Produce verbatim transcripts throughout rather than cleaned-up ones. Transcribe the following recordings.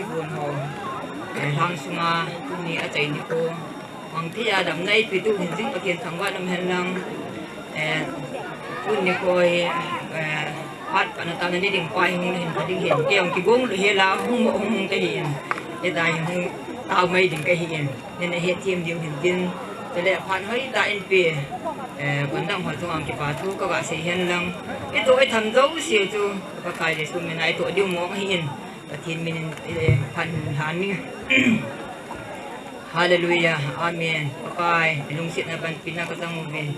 Gon ho, eh, lhang sunga tuni a chai nikho, mang thei a damna eipe tu hin jing Pathen thangvah in um hen lang, eh, tuni nikho hi, eh, phat patna tah na ni ding pa hi hung hin kha ding hin, kei jong kigong lou hela, hung mo hung hung kahi in, hita hi hung tao mai ding kahi in, nina hethem diu hin tin, chule phat hoitah in pe, eh, kon dang ho chunga kipa thu kaga sei hen lang, itoh itham jouse chu Pakai Jesu mina itoh diu mong ahi in, Pathen minin, eh, phat hin lhan ning. Hallelujah. Amen. Pakai, lungsetna panpina kachang uvin.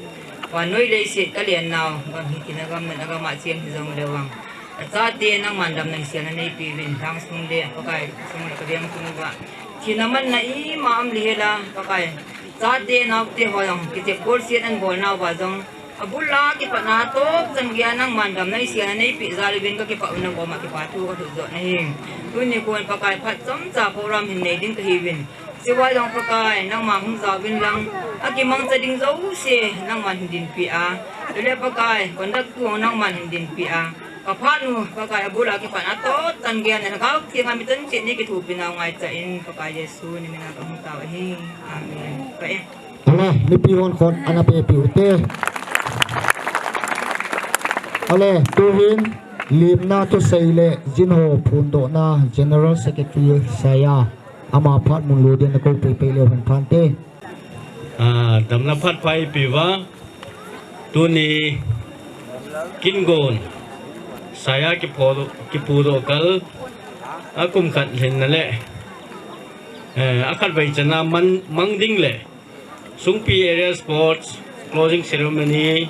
Vannoi leiset kalen nau, gam hi tina gam nan agam a cheng hi jong le vang. Achate nangman damna hiselna neipe uvin, lhang sung le, Pakai, sung le kaveng sung uva. Thina manna ima um le hela, Pakai. Chate naote ho jong, kichep bolset an bol nauva jong. Abul a kipatna tah chan geiya nangman damna hiselna neipe jal uvin kakipah un nangkoma kipa thu kalhut jot nahi. Tuni kon Pakai phat chomcha program hin nei ding kahiuvin. Hiche a jong Pakai nangma hung jaovin lang. Akimangcha ding jouse nangman hin dinpi a. Chule Pakai conduct tu jong nangman hin dinpi a. Kaphat nu Pakai abul a kipatna tah chan geiya na Lhagao Theng a mi chan chet ni kithopi nau ngaicha in Pakai Jesu ni mina kahung tao ahi. Amen. Ka e. Ale, mipi hon khut ana pepi ute. Ale, tuhin, limna thusei le, jin ho phondohna General Secretary Saya, ama phat mun lut din na kou pei pei leu hen phante. Ah, damna phat pha eipe uva, tuni Kingon, Saya kipho, kiphudoh kal, akum khat lhinna le, eh, akhatvei channa man, mang ding le, Sungpi Area Sports Closing Ceremony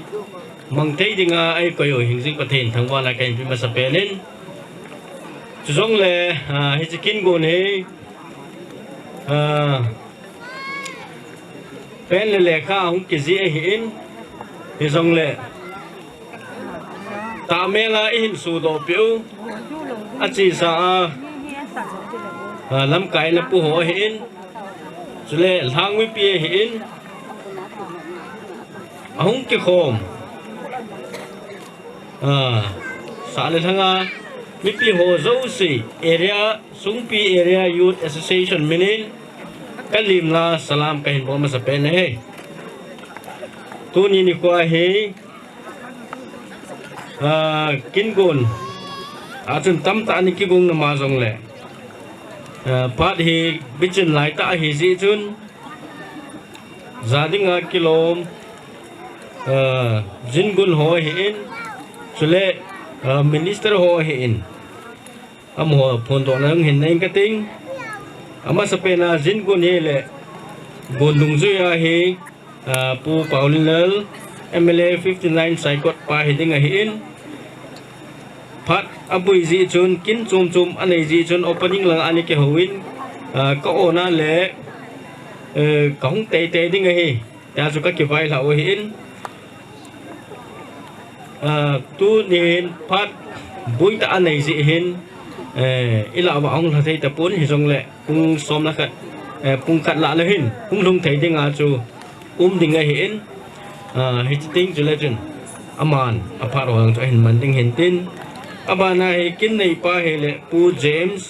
mang thei dinga eikoi u hing jing Pathen thangvahna kahin pe masapen in. Chujongle, ah, hiche Kingon hi, ah, pen le lekha ahung kijih ahin, hijongle, tahmel a ihin sudoh peh u, achesa a, a, lamkai na pu ho ahin, chule lhang mipi ahin, ahung kikhom, a, sah le lhanga mipi ho jouse area, Sungpi Area Youth Association minin, kalimna salam kahin bol masapen ahi. Tuni nikho hi, ah, Kingon a chun tamtah ana kigong na ma jongle, ah, phat hi bichun laitah ahi jeh chun, ja dinga kilom, ah, jingun ho ahin, chule, ah, minister ho ahin. Amaho phondohna jong hin nei inge kating. Amasapen a jingun hi le, gon dungjui a hi, ah, Pu Paolinlal, M L A fifty nine Saikot pa hi ding ahin. Phat aboi jeh chun, kin chom chom anei jeh chun, opening lang ana kihouvin, ah, ka-on a le, eh, kahung teitei ding ahi. Tia chu kakivailhah u ahin. Ah, tunin phat boitah anei jeh hin, eh, ilah uva ahung lha thei tapon hijongle pung som le khat, eh, pung khat lah le hin hung lhung thei dinga chu um ding ahin, ah, hiche teng chule chun aman aphat ho jong chu ahin man ding hin tin, abana hi kin neipa hi le Pu James,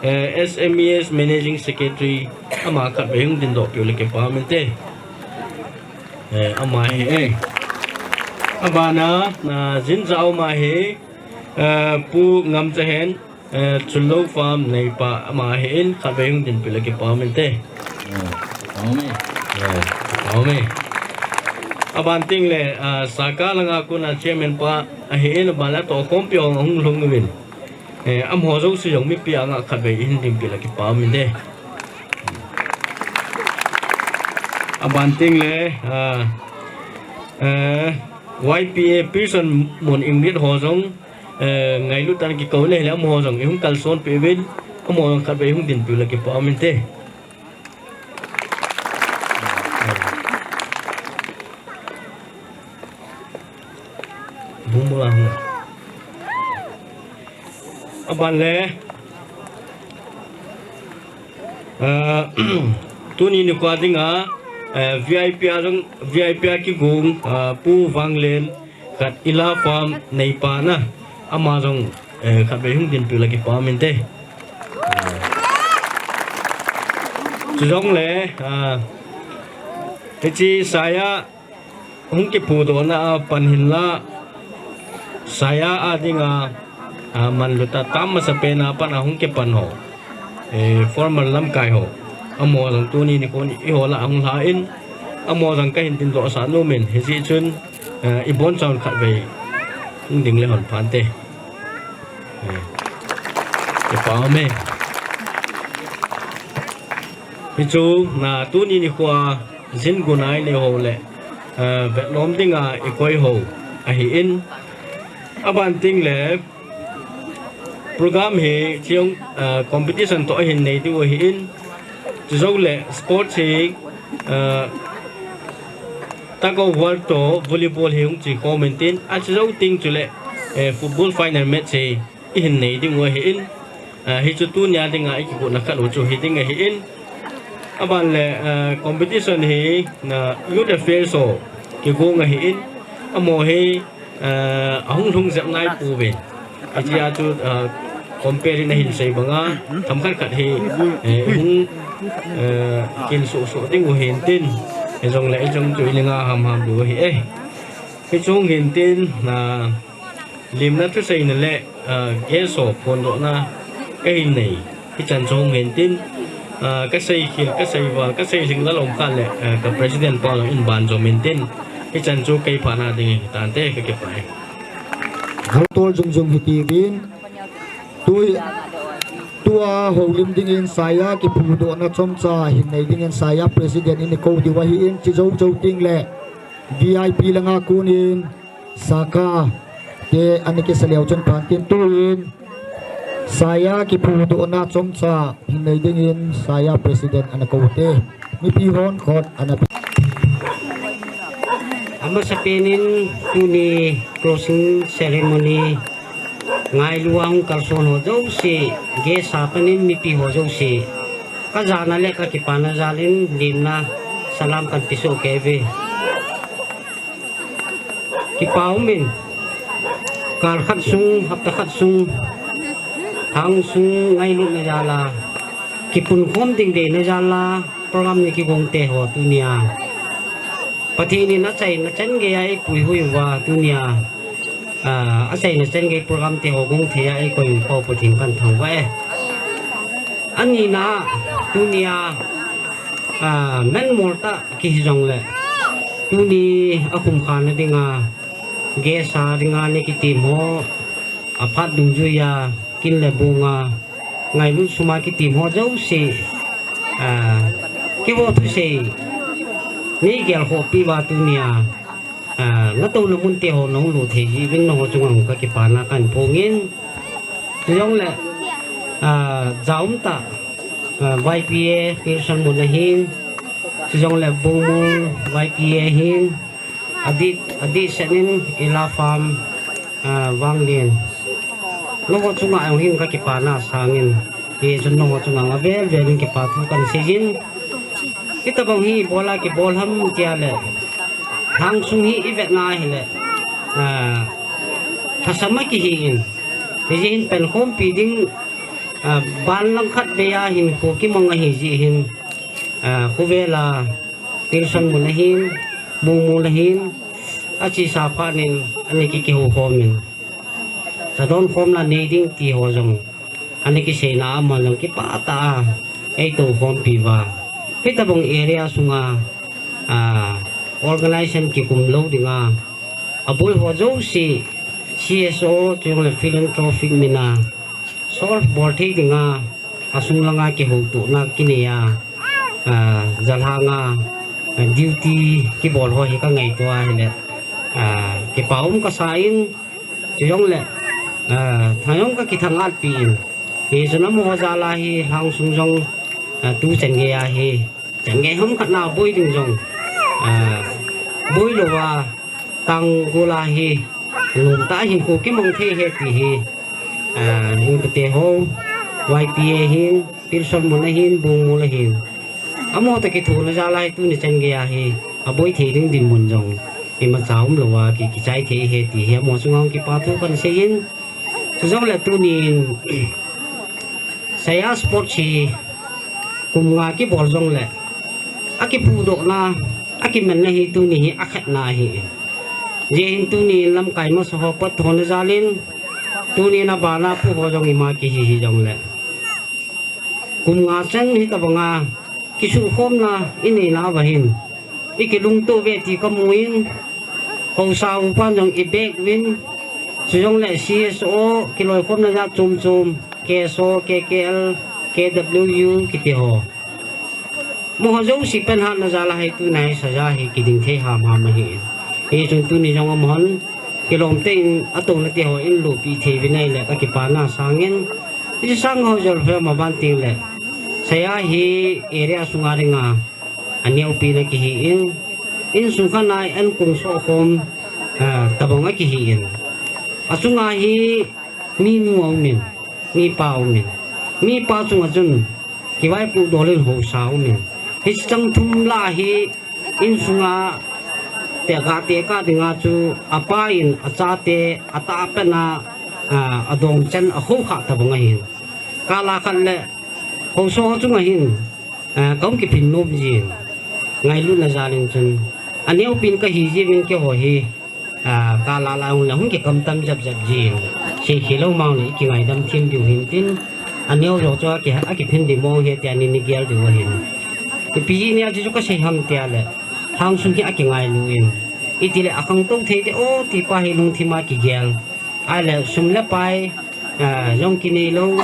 eh, S M E S Managing Secretary, ama khatvei hung dindoh peh u le kipah um inte. Eh, ama hi, eh. Abana, ah, jinja uma hi, eh, Pu Ngamchahen, eh, Chullo Farm neipa, ama ahin, khatvei hung din peh u le kipah um inte. Eh, kipah um e. Eh, kipah um e. Aban teng le, ah, Saka langa kona chairman pa ahin, aban le atohkhompi ho hung lhung uvin. Eh, amaho jouse jong mipi anga khatvei ihin dinpi le kipah um inte. Aban teng le, ah, eh, Y P A Pearson mun English ho jong, eh, ngailut tah in kikou le hile amaho jong ihung kalson peh uvin, amaho jong khatvei hung dinpi le kipah um inte. Bumula hung. Aban le, ah, tuni nikho dinga, eh, V I P a jong, V I P a kigong, ah, Pu Vanglen, khat Ila Farm neipa na, ama jong, eh, khatvei hung dinpi le kipah um inte. Chujongle, ah, hiche Saia hung kiphudohna a pan hinla, Saia a dinga, ah, manlu tah tam masapen a pan a hung kipan ho, eh, former lamkai ho, amaho jong tuni nikho in eiho lah a hung lhan, amaho jong kahin tin dohsah nom in, hijeh chun, eh, ibonchauvin khatvei hung ding le hon phante. Eh, kipa um e. Hichu, na, tuni nikho a jin gun a inei ho le, eh, vetlom dinga ikoi ho ahin. Aban tengle program hi chujong, eh, competition toh ahin nei diu ahin. Chujoule sports hi, eh, tug of war toh volleyball hi hung chekhom intin. Achujou teng chule, eh, football final match hi ihin nei diu ahin. Ah, hichu tunia dinga ikigotna khat u chu hiding ahin. Aban le, ah, competition hi, na, youth affairs ho kigong ahin. Amaho hi, ah, ahung lhung jep nai pouve. Hichea chu, ah, compare in ahin sei banga, themkhat khat hi, eh, hung, eh, kin soh soh diu hintin. Hijongle hichung chu ilinga hamham diu ahi e. Hichung hintin, na, lemna thuseina le, ah, guest ho phondohna kahin nei. Hichan chu hung hintin, ah, kasei khel, kasei val, kasei lhinglel um khat le, ah, ka president pa jong in banjom intin. Hichan chu kei phatna ding hitante, kakipah e. Jotol jum jum hitiuvin. Tui, tua houlim dingin Saia kiphudohna chomcha hin nei dingin Saia president in eikou diu ahin, chujou jou tengle V I P langa konin Saka te ana kisa leu chun phantin tuin Saia kiphudohna chomcha hin nei dingin Saia president ana kou te. Mipi hon khut ana pe. Amasapen in tuni closing ceremony ngailu a hung kalson ho jouse, guest a pat in mipi ho jouse, kajana le kakipana jal in lemna salam kahin pesoh kei uve. Kipa umin, kal khat sung, hapta khat sung, lhang sung ngailutna jal a, kipunkhom ding deina jal a, program nei kigong te ho tunia Pathen in achaina chan geiya eipuihui uva tunia, ah, achaina chan gei program te ho gong theiya eikoi u pa Pathen kahin thangvah e. Anina, tunia, ah, menmol tah kihi jongle, tuni akhum khana dinga, guest a dinga nei kitem ho, aphat dungjuiya, kin le bong a, ngailut suma kitem ho jouse, ah, keiho thusei nei gelkhohpi uva tunia, ah, natouna mun te ho nahung lut thei jeh uvin nangho chunga kakipana kahin phongin. Chujongle, ah, jaum tah, ah, Y P A Pilson Mun ahin, chujongle Bungmol Y P A ahin, adih, adih set in Ila Farm, ah, Vanglien. Nangho chunga jong hin kakipana sangin, hichun nangho chunga avel vel in kipa thu kahin seijin. Hitobang hi ibola kibol ham tia le, lhang sung hi ivetna hile, ah, lhasam a kihi in, hijeh hin penkhompi ding, ah, ban langkhat veiya hinkho kimang ahi jeh hin, ah, khovela Pilson Mun ahin, Bungmol ahin, achesa phat in ana ki, kihoukhom in, chadon khomna nei ding ti ho jong ana kiseina a amahon jong kipah tah a eitoukhompi uva, hitobang area sunga, ah, organization kikum lou dinga aboi ho jouse, C S O chujongle philanthropic mina solve bol thei dinga, asung langa kihoutohna kineiya, ah, jalhanga, ah, duty kibol ho hi kangaito ahile, ah, kipa um kasa in, chujongle, ah, thang jong kakithangatpi in, hichun amaho jal a hi lhang sung jong, ah, tu chan geiya hi, chan gei ham khat na boi ding jong, ah, boi louva, tanggol a hi, nomtah a hinkho kimang thei ahi ti hi, ah, hinkho te ho, Y P A ahin, Pilson Mun ahin, Bungmol ahin, amaho toh kithona jal a hi tuni chan geiya hi, aboi thei ding dinmun jong imacha umlouva ki, kichai thei ahi ti hi amaho chunga kipa thu kahin seiyin. Chujongle tunin, Saia Sports hi kum nga kibol jongle, akipudohna, akimanna hi tuni hi akhatna ahi. Hijeh hin tuni lamkai masa ho potdohna jal in, tuni a bana pu ho jong ima kihi hijongle, kum nga chan hitabanga kisukhomna inei nauva hin, ikilungto uve ti kamun, haosa upan jong ibek uvin, chujongle C S O kiloikhomna jat chom chom, K S O, K K L, K W U kiti ho, amaho jouse panhatna jal a hi tuni hi saja hi kiding thei hamham ahi. Hichun tuni jong amahon kilomtah in atouna te ho in loupi thei uvin ahile kakipana sangin, hiche sang ho jol pha ma ban tengle, saja hi area sunga dinga aneopen akihi in, insung khat a in kum som khom, ah, tabang akihi in, achunga hi minu aumin, mipa aumin, mipa chunga chun kivaipoh dol in haosa aumin, hiche chang thum lah hi insunga tekah tekah dinga chu apa in achate atahpen a, ah, adongchan akhohkhah tabang ahin, kala khat le haosa ho chunga hin, ah, kahung kiphin nom jin, ngailutna jal in chun, aneopen kahi jiuvin keiho hi, ah, kala la hung le hung kikamtam jep jep jin, seikhel lou mang le ikingaidam them diu hintin, aneo jo chu aki, akiphin ding mong hi tia nin igel diu ahin. Ipi jeh a chu kasei ham tile, Lhangsung hi akingailu in, itile akhangtou thei te o ti pa hi lungthim a kigel, ahile sum le pai, ah, jong kinei lou,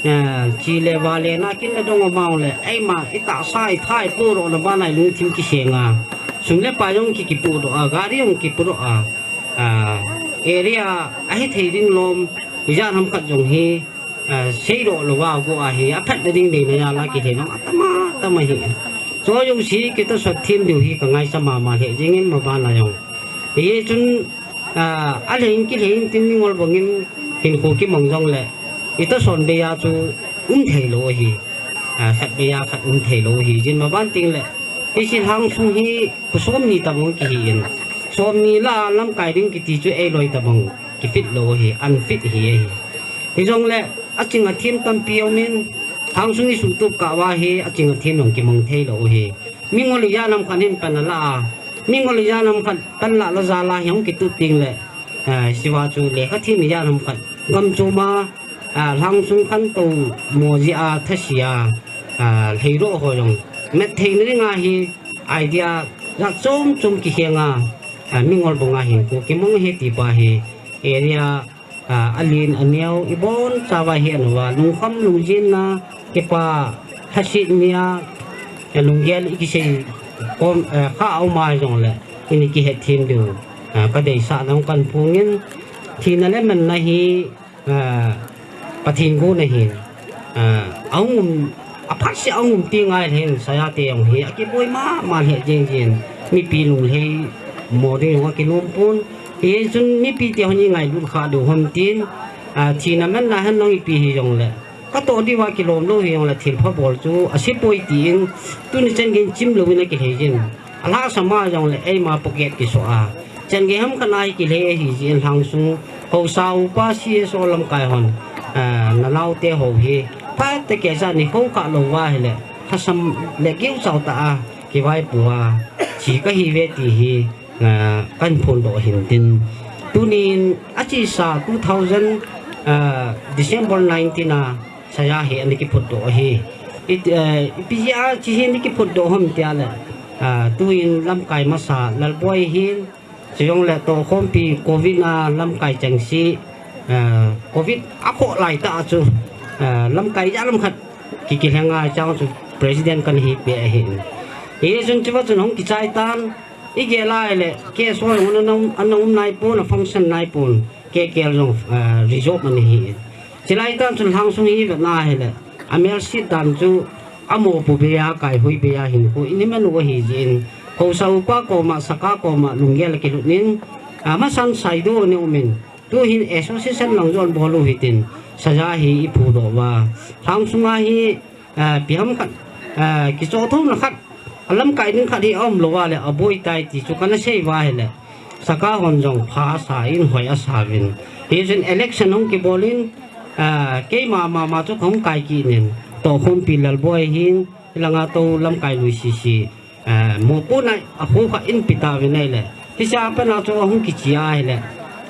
ah, chi le va le na kin le dong amang le, eima itahsa itha ipohdohna bana ilungthim kisenga, sum le pai jong ki, kipohdoh a, gari jong kipohdoh a, ah, area ahithei ding lom ijat ham khat jong hi, ah, seidoh louva go ahi, aphatna ding deina jal a kilhei jong atam atam ahi. Chu jouse kitahsan them diu hi kangaisang mama lheh jengin maban a jong. Hichun, ah, alhei in kilhei in tin mingol bangin hinkho kimang jongle, itahsan bei a chu um theilou ahi. Ah, khat bei a khat um theilou ahi jin maban tengle, hiche Lhangsung hi kho somni tabang kihi in, somni lah a lamkai ding kiti chu eiloi tabang kifit lou ahi, unfit hi ahi. Hijongle aching athem tampi aumin, Lhangsung isuhtup kah uva hi aching athem jong kimang theilou ahi. Mingol ijat ham khat hin pan alah a, mingol ijat ham khat panlah lah jal a hi hung kitup tengle, ah, hichea chu lekha them ijat ham khat gam chom a, ah, Lhangsung khantou mo jeh a thasia, ah, lheidoh ho jong mat theina dinga hi idea jat chom chom kikhenga, ah, mingol banga hinkho kimang ahi ti pa hi area, ah, alen aneo ibonchauva hi anuva lungkham lungjinna, kipa lhasetna, lunggel ikisei khom, eh, kha aum a jongle, ini kihetthem diu, ah, kadeisah nau kahin phongin, thina le manna hi, ah, Pathen gon ahin, ah, ahung um, aphatseh ahung um ti ngai lheh in, saja te jong hi akiboi mama lheh jeng jin, mipi lunglhei mo ding jong akinom pon. Hichun mipi te hon ingailut kha diu ham tin, ah, thina manna hen lang ipi hijongle, katoh diuva kilom lou hijongle thilpha bol chu asepoi tin, tuni chan gei chim louvin akilhei jin. Alhahsam a jongle eima pocket kisoh a, chan gei ham khat a hi kilhei ahi jeh in Lhangsung haosa upa C S O lamkai hon, ah, nanaote ho hi phatah a keija nikho kah louva ahile, lhasam le kiuchau tah a kivaipo a che kahiuve ti hi, ah, kahin phondoh ahin tin. Tunin achesa two thousand, ah, December nineteen a saja hi ana kiphutdoh ahi. It, ah, ipi jeh a che hi ana kiphutdoh ham tile, ah, tuin lamkai masa Lalboi hin, chujongle tohkhompi covid a lamkai chengse, ah, covid akhoh laitah a chu, ah, lamkai ijat ham khat ki, kilhenga chang chu president kana hipeh ahin. Hichun chuva chun hung kichai tan, igel a ahile K S O jong ana um, ana um naipon, a function naipon, K K L jong, ah, resolve ana hi. Chulai tan chun Lhangsung hi vetna ahile, amelset dan chu amopo bei a, kaihui bei a hinkho ina man u ahi jeh in, haosa upa koma, sakha koma lunggel akilut in, ah, masan saidoh ana um in, tuhin association lang jong bol u hitin, saja hi iphudoh uva, Lhangsung a hi, ah, ipi ham khat, ah, kichoh thouna khat, alamkai ding khat hi aum louva le aboi tai ti chu kana sei uva ahile, sakha hon jong pha asa in hoi asauvin. Hichun election hung kibol in, ah, keima mama chu kahung kai kit in, tohkhompi Lalboi hin, Hilanga tou lamkai lui sisi, eh, mopohna a khu kha in pita vinai le. Hisa pena chu ahung kichi a hile.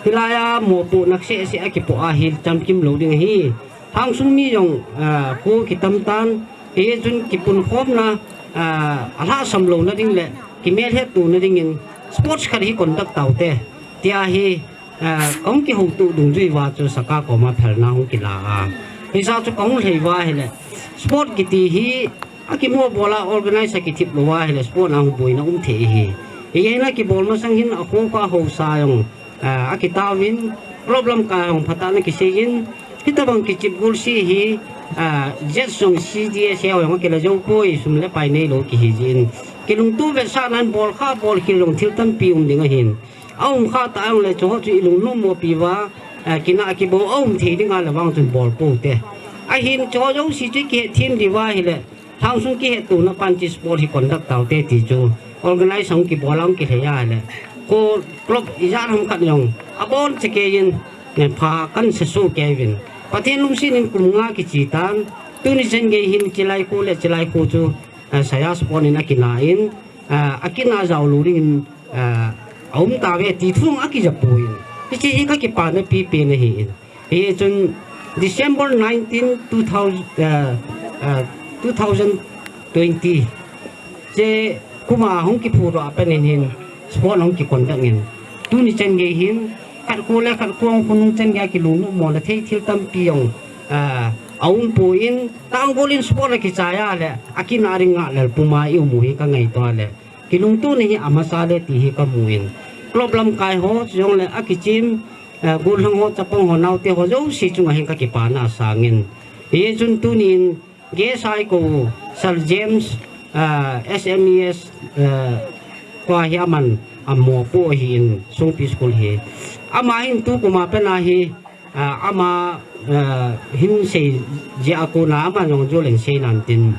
Hilaiya mopohna sese a kipo a hil chamkim lou ding hi. Lhangsung mi jong, eh, khu kitam tan. Hichun kipunkhomna, eh, alhasam louna ding le. Kimelhetona dingin sports khat hi conduct taute. Tia hi, eh, kahung kihoutoh dungjui uva chu Saka koma phelna hung kila a. Hisa chu kahung lhei uva hile. Sport kiti hi akimu bola organize a kithip louva hile sport a hung boina um thei hi. Hijeh a kibol masang hin akhoka hausa jong, eh, akitaovin club lamkai a jong phatah a kiseiyin. Hitabang kichep gol se hi, eh, Jets jong C D S A jong akila jou poi sum le pai neilou kihi jin. Kilungto vetsahnan bol kha bol khel jong thil tampi um ding ahin. Aum kha ta ang le chu chu ilungnom mo piuva, eh, kina kibol aum thei dinga le vang chun bol poute. Ahin chu jouse chu kihethem diuva hile. Lhangsung kihetona pan chi sport hi conduct taute ti chu. Organize hung kibol a hung kilhei a le. Ko club ijat ham khat jong. Abon chekeiyin, eh, pha kan sesu keivin. Pathen lungset in kum nga kichi tan. Tuni chan gei hin chilai khu le chilai khu chu, eh, Saya sport in akina in, eh, akina jaolou dingin, eh, aum tave ti thung akijapoi. Hiche hi kakipana pipen ahi in. Hichun December nineteen, two thousand, eh, eh, two thousand twenty. Che kuma hung kiphudoh a penin hin sport hung kiconduct in. Tuni chan gei hin khat khu le khat khu hung khonung chan gei a kilungnom mo le thei thil tampi jong, eh, aum poi in tanggol in sport a kichai a le akina ring a lel puma i um u hi kangaito a le. Kilungtona hi amasa le ti hi kamu in. Club lamkai ho, chujong le akichem, eh, gollhang ho, chapang ho, naote ho, jouse chunga hin kakipana asangin. Hichun tunin, guest a eikou, Sir James, eh, S M E S, eh, kua hi aman, amopo hi in, Songpi School hi. Ama hin tu kuma pena hi, Ah, ama, ah, hin sei jeh a kona ama jong jol in sei nan tin.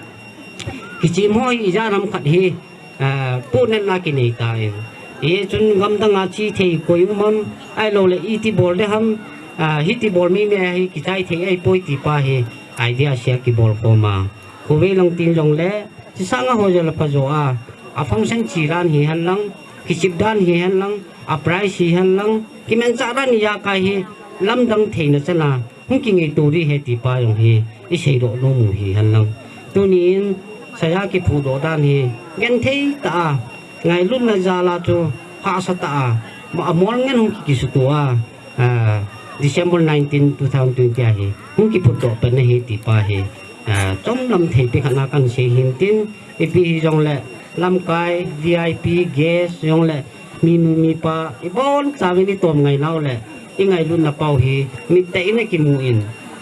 Kichem ho hi ijat ham khat hi, ah, pohnatna kinei tan. Hichun gamdang a che thei koi um am, ahilou le iti bol ding ham, ah, hiti bol mei mei hi kichai thei ahipoi ti pa hi, idea sia kibol khom a. Khovei lang tin jong le, Chisanga ho jal a pha jo a, a function chi dan hihen lang, kichep dan hihen lang, a price hihen lang, kimanchah dan ijakai hi, lamdang theina chan a, hung kingaito ding ahi ti pa jong hi, i seidoh nom u hihen lang. Tunin, Saya kiphudoh dan hi, genthei tah a, ngailutna jal a chu, hahsa tah a, ma-, amol ngen hung kikisuto a, ah, December nineteen, two thousand twenty a hi, hung kiphutdoh pan ahi ti pa hi, ah, chomlam thei pi khat na kan sei hin tin, ipi hijong le, lamkai, V I P, guest, jong le, minu mipa, ibon chauvin i tom ngai nau le, i ngailutna pau hi, mit tah in akimu in,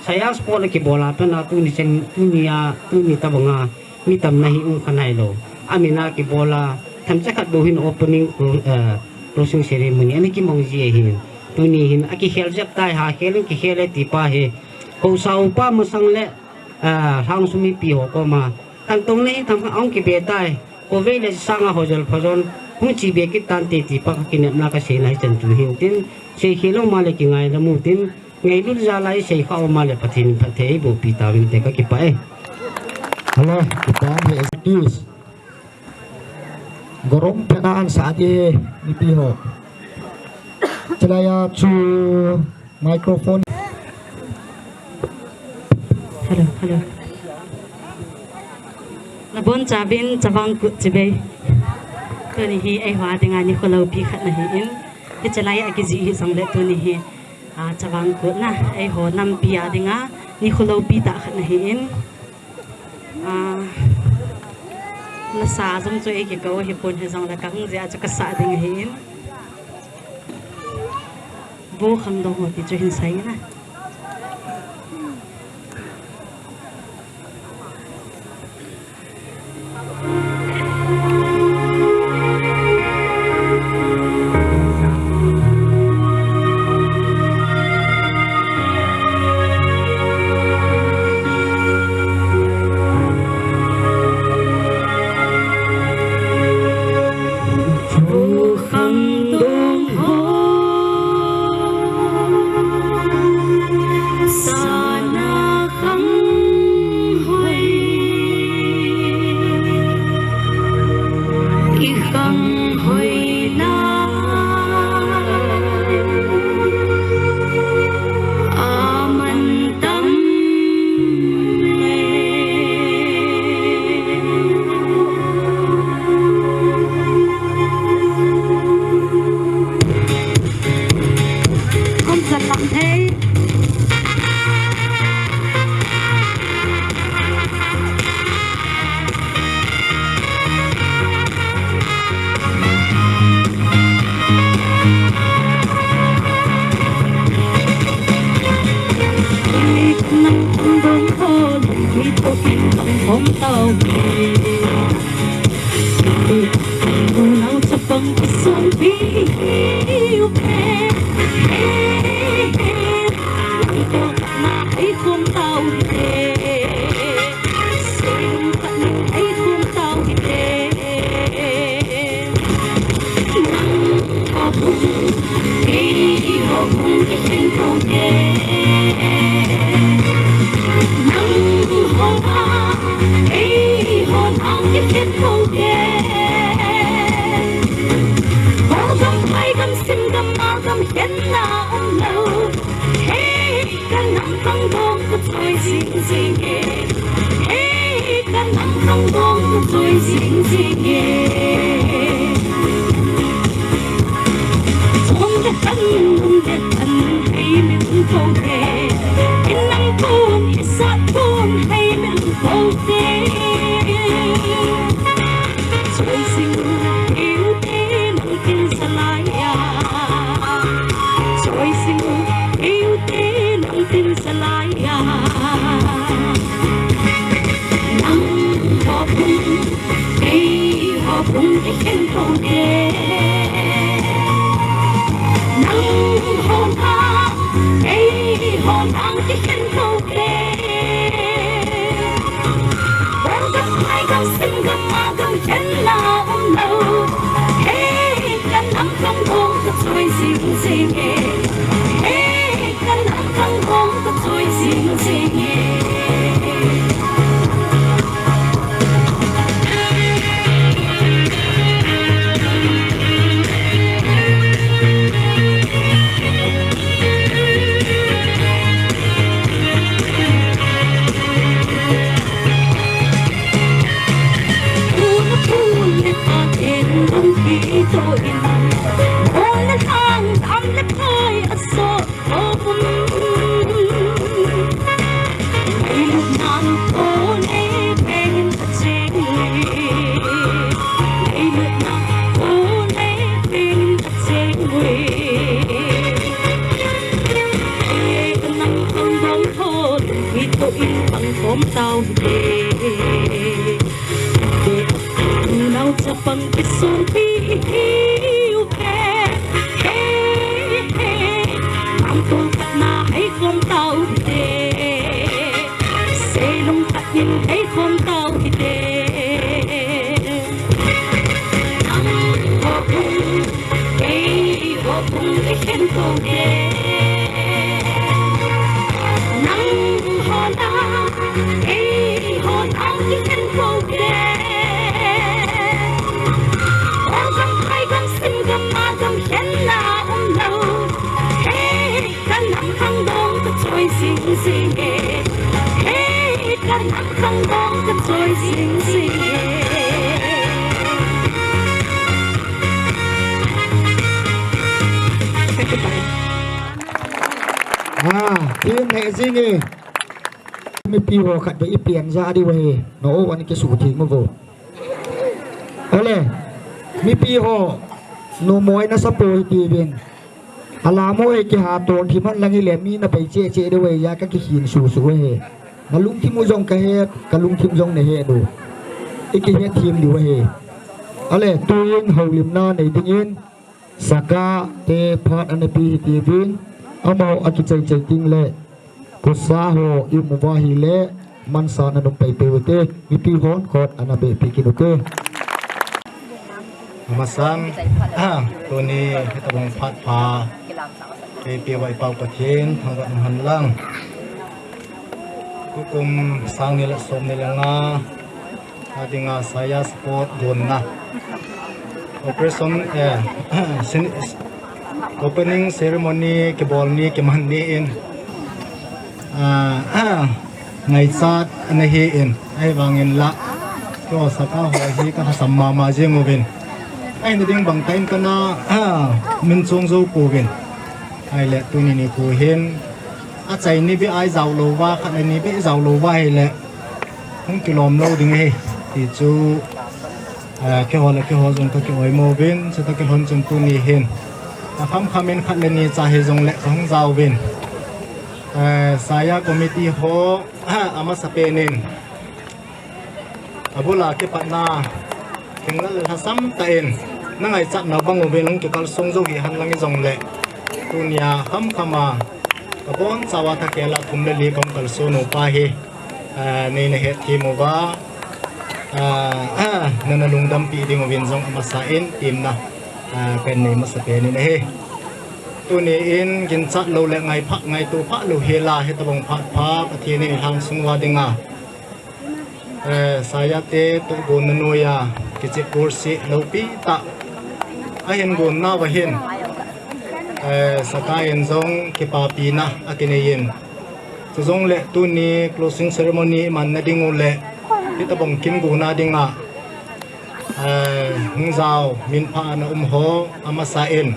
Saya sport a kibol a pan a tuni chen, tuni a, tuni tabang a, mi tamna hi um kha nailou. Amin a kibol a, themcha khat bou hin opening clo-, eh, closing ceremony, ana kimang ji ahin. Tuni hin, akikhel jep tai ha, khel in kikhel e ti pa hi. Haosa upa masang le, eh, Lhangsung mipi ho koma. Kantong le hi tham kha ahung kibe tai. Khovei le Chisanga ho jal pha jon. Hung che be kit tante ti pa kakinepna kasei na hichan chu hin tin. Seikhel lou ma le kingaidam u tin. Ngailut jal a i sei kha um a le Pathen in phatthei eiboh pi tauvin te kakipah e. Hello, kipah e, excuse. Gorom phat a an sa di mipi ho. Chulai a chu microphone. Hello, hello. Nabon chauvin chavang kut chibai. Tuni hi eiho a dinga nikho loupi khat na hi in. Hichelai a kijih hijong le tuni hi. Ah, chavang kutna, eiho nampi a dinga, nikho loupi tah khat na hi in. Ah, nasa jong chu ei kikou hi pon hijong le kahung jeh a chu kasah ding ahi in. Vo Khangdong ho ti chu hin sai na. Ah, team he jing e. Mipi ho khat ve ipi anja di ve. No, ani ke su thi mo vo. Ole, mipi ho, no moi na support ti vin. Ala mo e ki ha ton thi man lang ile mi na pai che che de ve ya ka ki hin su su ve. Na lungthim u jong ka het, ka lungthim jong na he do. I ki het thim di ve. Ole, tuin houlimna nei dingin. Saka te phat ana pe hi ti vin, amaho a kichai chai ting le, kosa ho i mu va hi le, mansa na num pai pe u te, mipi hon khut ana be pe kin u te. Amasan, ah, tuni hitabang phat pha, pe pe vai pau Pathen, thangvah in um hen lang. Tukum sang ni le som ni le nga, a dinga Saya Sport donna. Operation, eh, sin-, opening ceremony kibol ni kiman ni in, ah, ngaichat ana hi in, ahivangin la, kio Saka ho hi ka lhasam mama jing uvin. Ahi na ding bang time kana, ah, min chung jou pouvin. Ahile tuni nikho hin, achai ni beh a i jao lou va, khat le ni beh i jao lou va hile, hung kilom lou ding ahi, ti chu, eh, keiho le keiho jong ka ki oimo uvin, chuta kilhon chun tuni hin, akham kham in khat le ni cha hijongle ka hung jao uvin. Eh, Saya committee ho, amasapen in, abul a kipatna, thinglel lhasam tah in, nangaichat nau bang uvin hung kikalsong jou hihen lang hijongle, tunia khamkhama kabonchauva thakhel a thum le li kahung kalson u pa hi, ah, neina hetthem uva, ah, ah, nana lungdampi ding uvin jong amasan temna, ah, kahin nei masapen in ahi. Tuni in ginchat lou le ngai pha, ngaito pha lou hela hitobang phat pha Pathen in ilhang sung uva dinga, eh, Saiyate tohgon na noiya kichep gollhang loupi tah ahin gon nauva hin, eh, Sakai in jong kipapina akinei in, chujongle tuni closing ceremony iman na ding u le hitobang kin gon na dinga, eh, hung jao minpha na um ho amasan,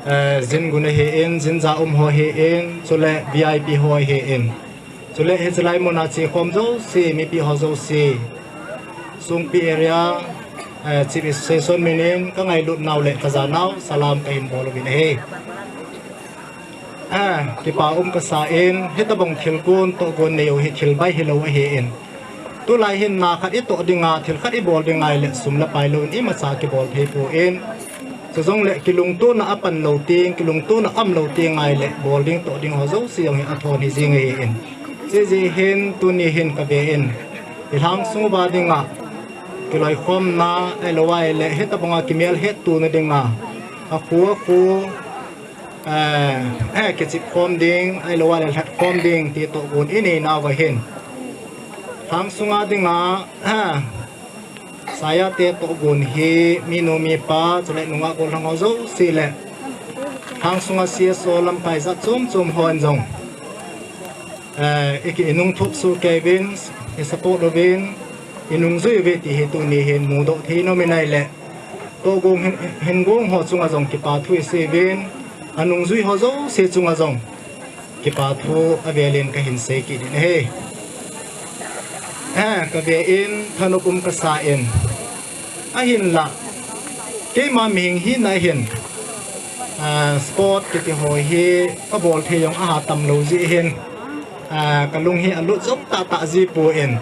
eh, jin gon ahin, jin ja um ho ahin, chule V I P ho ahin, chule hiche lai muna chekhom jouse, mipi ho jouse, Songpi area, eh, Chief Association min in kangailut nau le kajanau salam kahin bol uvin ahi. Ah, kipa um kasan, hitobang thil gon tohgon nei u hi thil bai hilou ahin. Tulai hin na khat itoh dinga, thil khat ibol ding ahile sum le pai louvin imacha kibol thei pon. Chujongle kilungtona apan lou teng, kilungtona aum lou teng ahile bol ding toh ding ho jouse jong hi athon hi jing ahin. Chuti jeh hin tuni hin kaven, ilhang sung uva dinga kiloikhomna ahilou ahile hitobanga kimelhettona dinga, akhu akhu, eh, eh, kichep khom ding, ahilou ahile lhatkhom ding ti tohgon inei nauva hin, lhang sunga dinga, eh, Saiyate tohgon hi minu mipa, chule nungah gollhang ho jouse le lhang sunga C S O lamkai jat chom chom hon jong, eh, iki inung thop soh kei uvin, isupport uvin, inung jui uve ti hi tuni hin mudoh thei nom in ahile, tohgon hin, hin gong ho chunga jong kipa thu isei uvin, anung jui ho jouse chunga jong kipa thu avel in kahin sei kit in ahi. Eh, kaven thanop um kasan, ahinla keima mihem hina hin, ah, sport kiti ho hi kabol thei jong aha tam lou jeh hin, ah, kalung hi alut jom tahtah ji pon.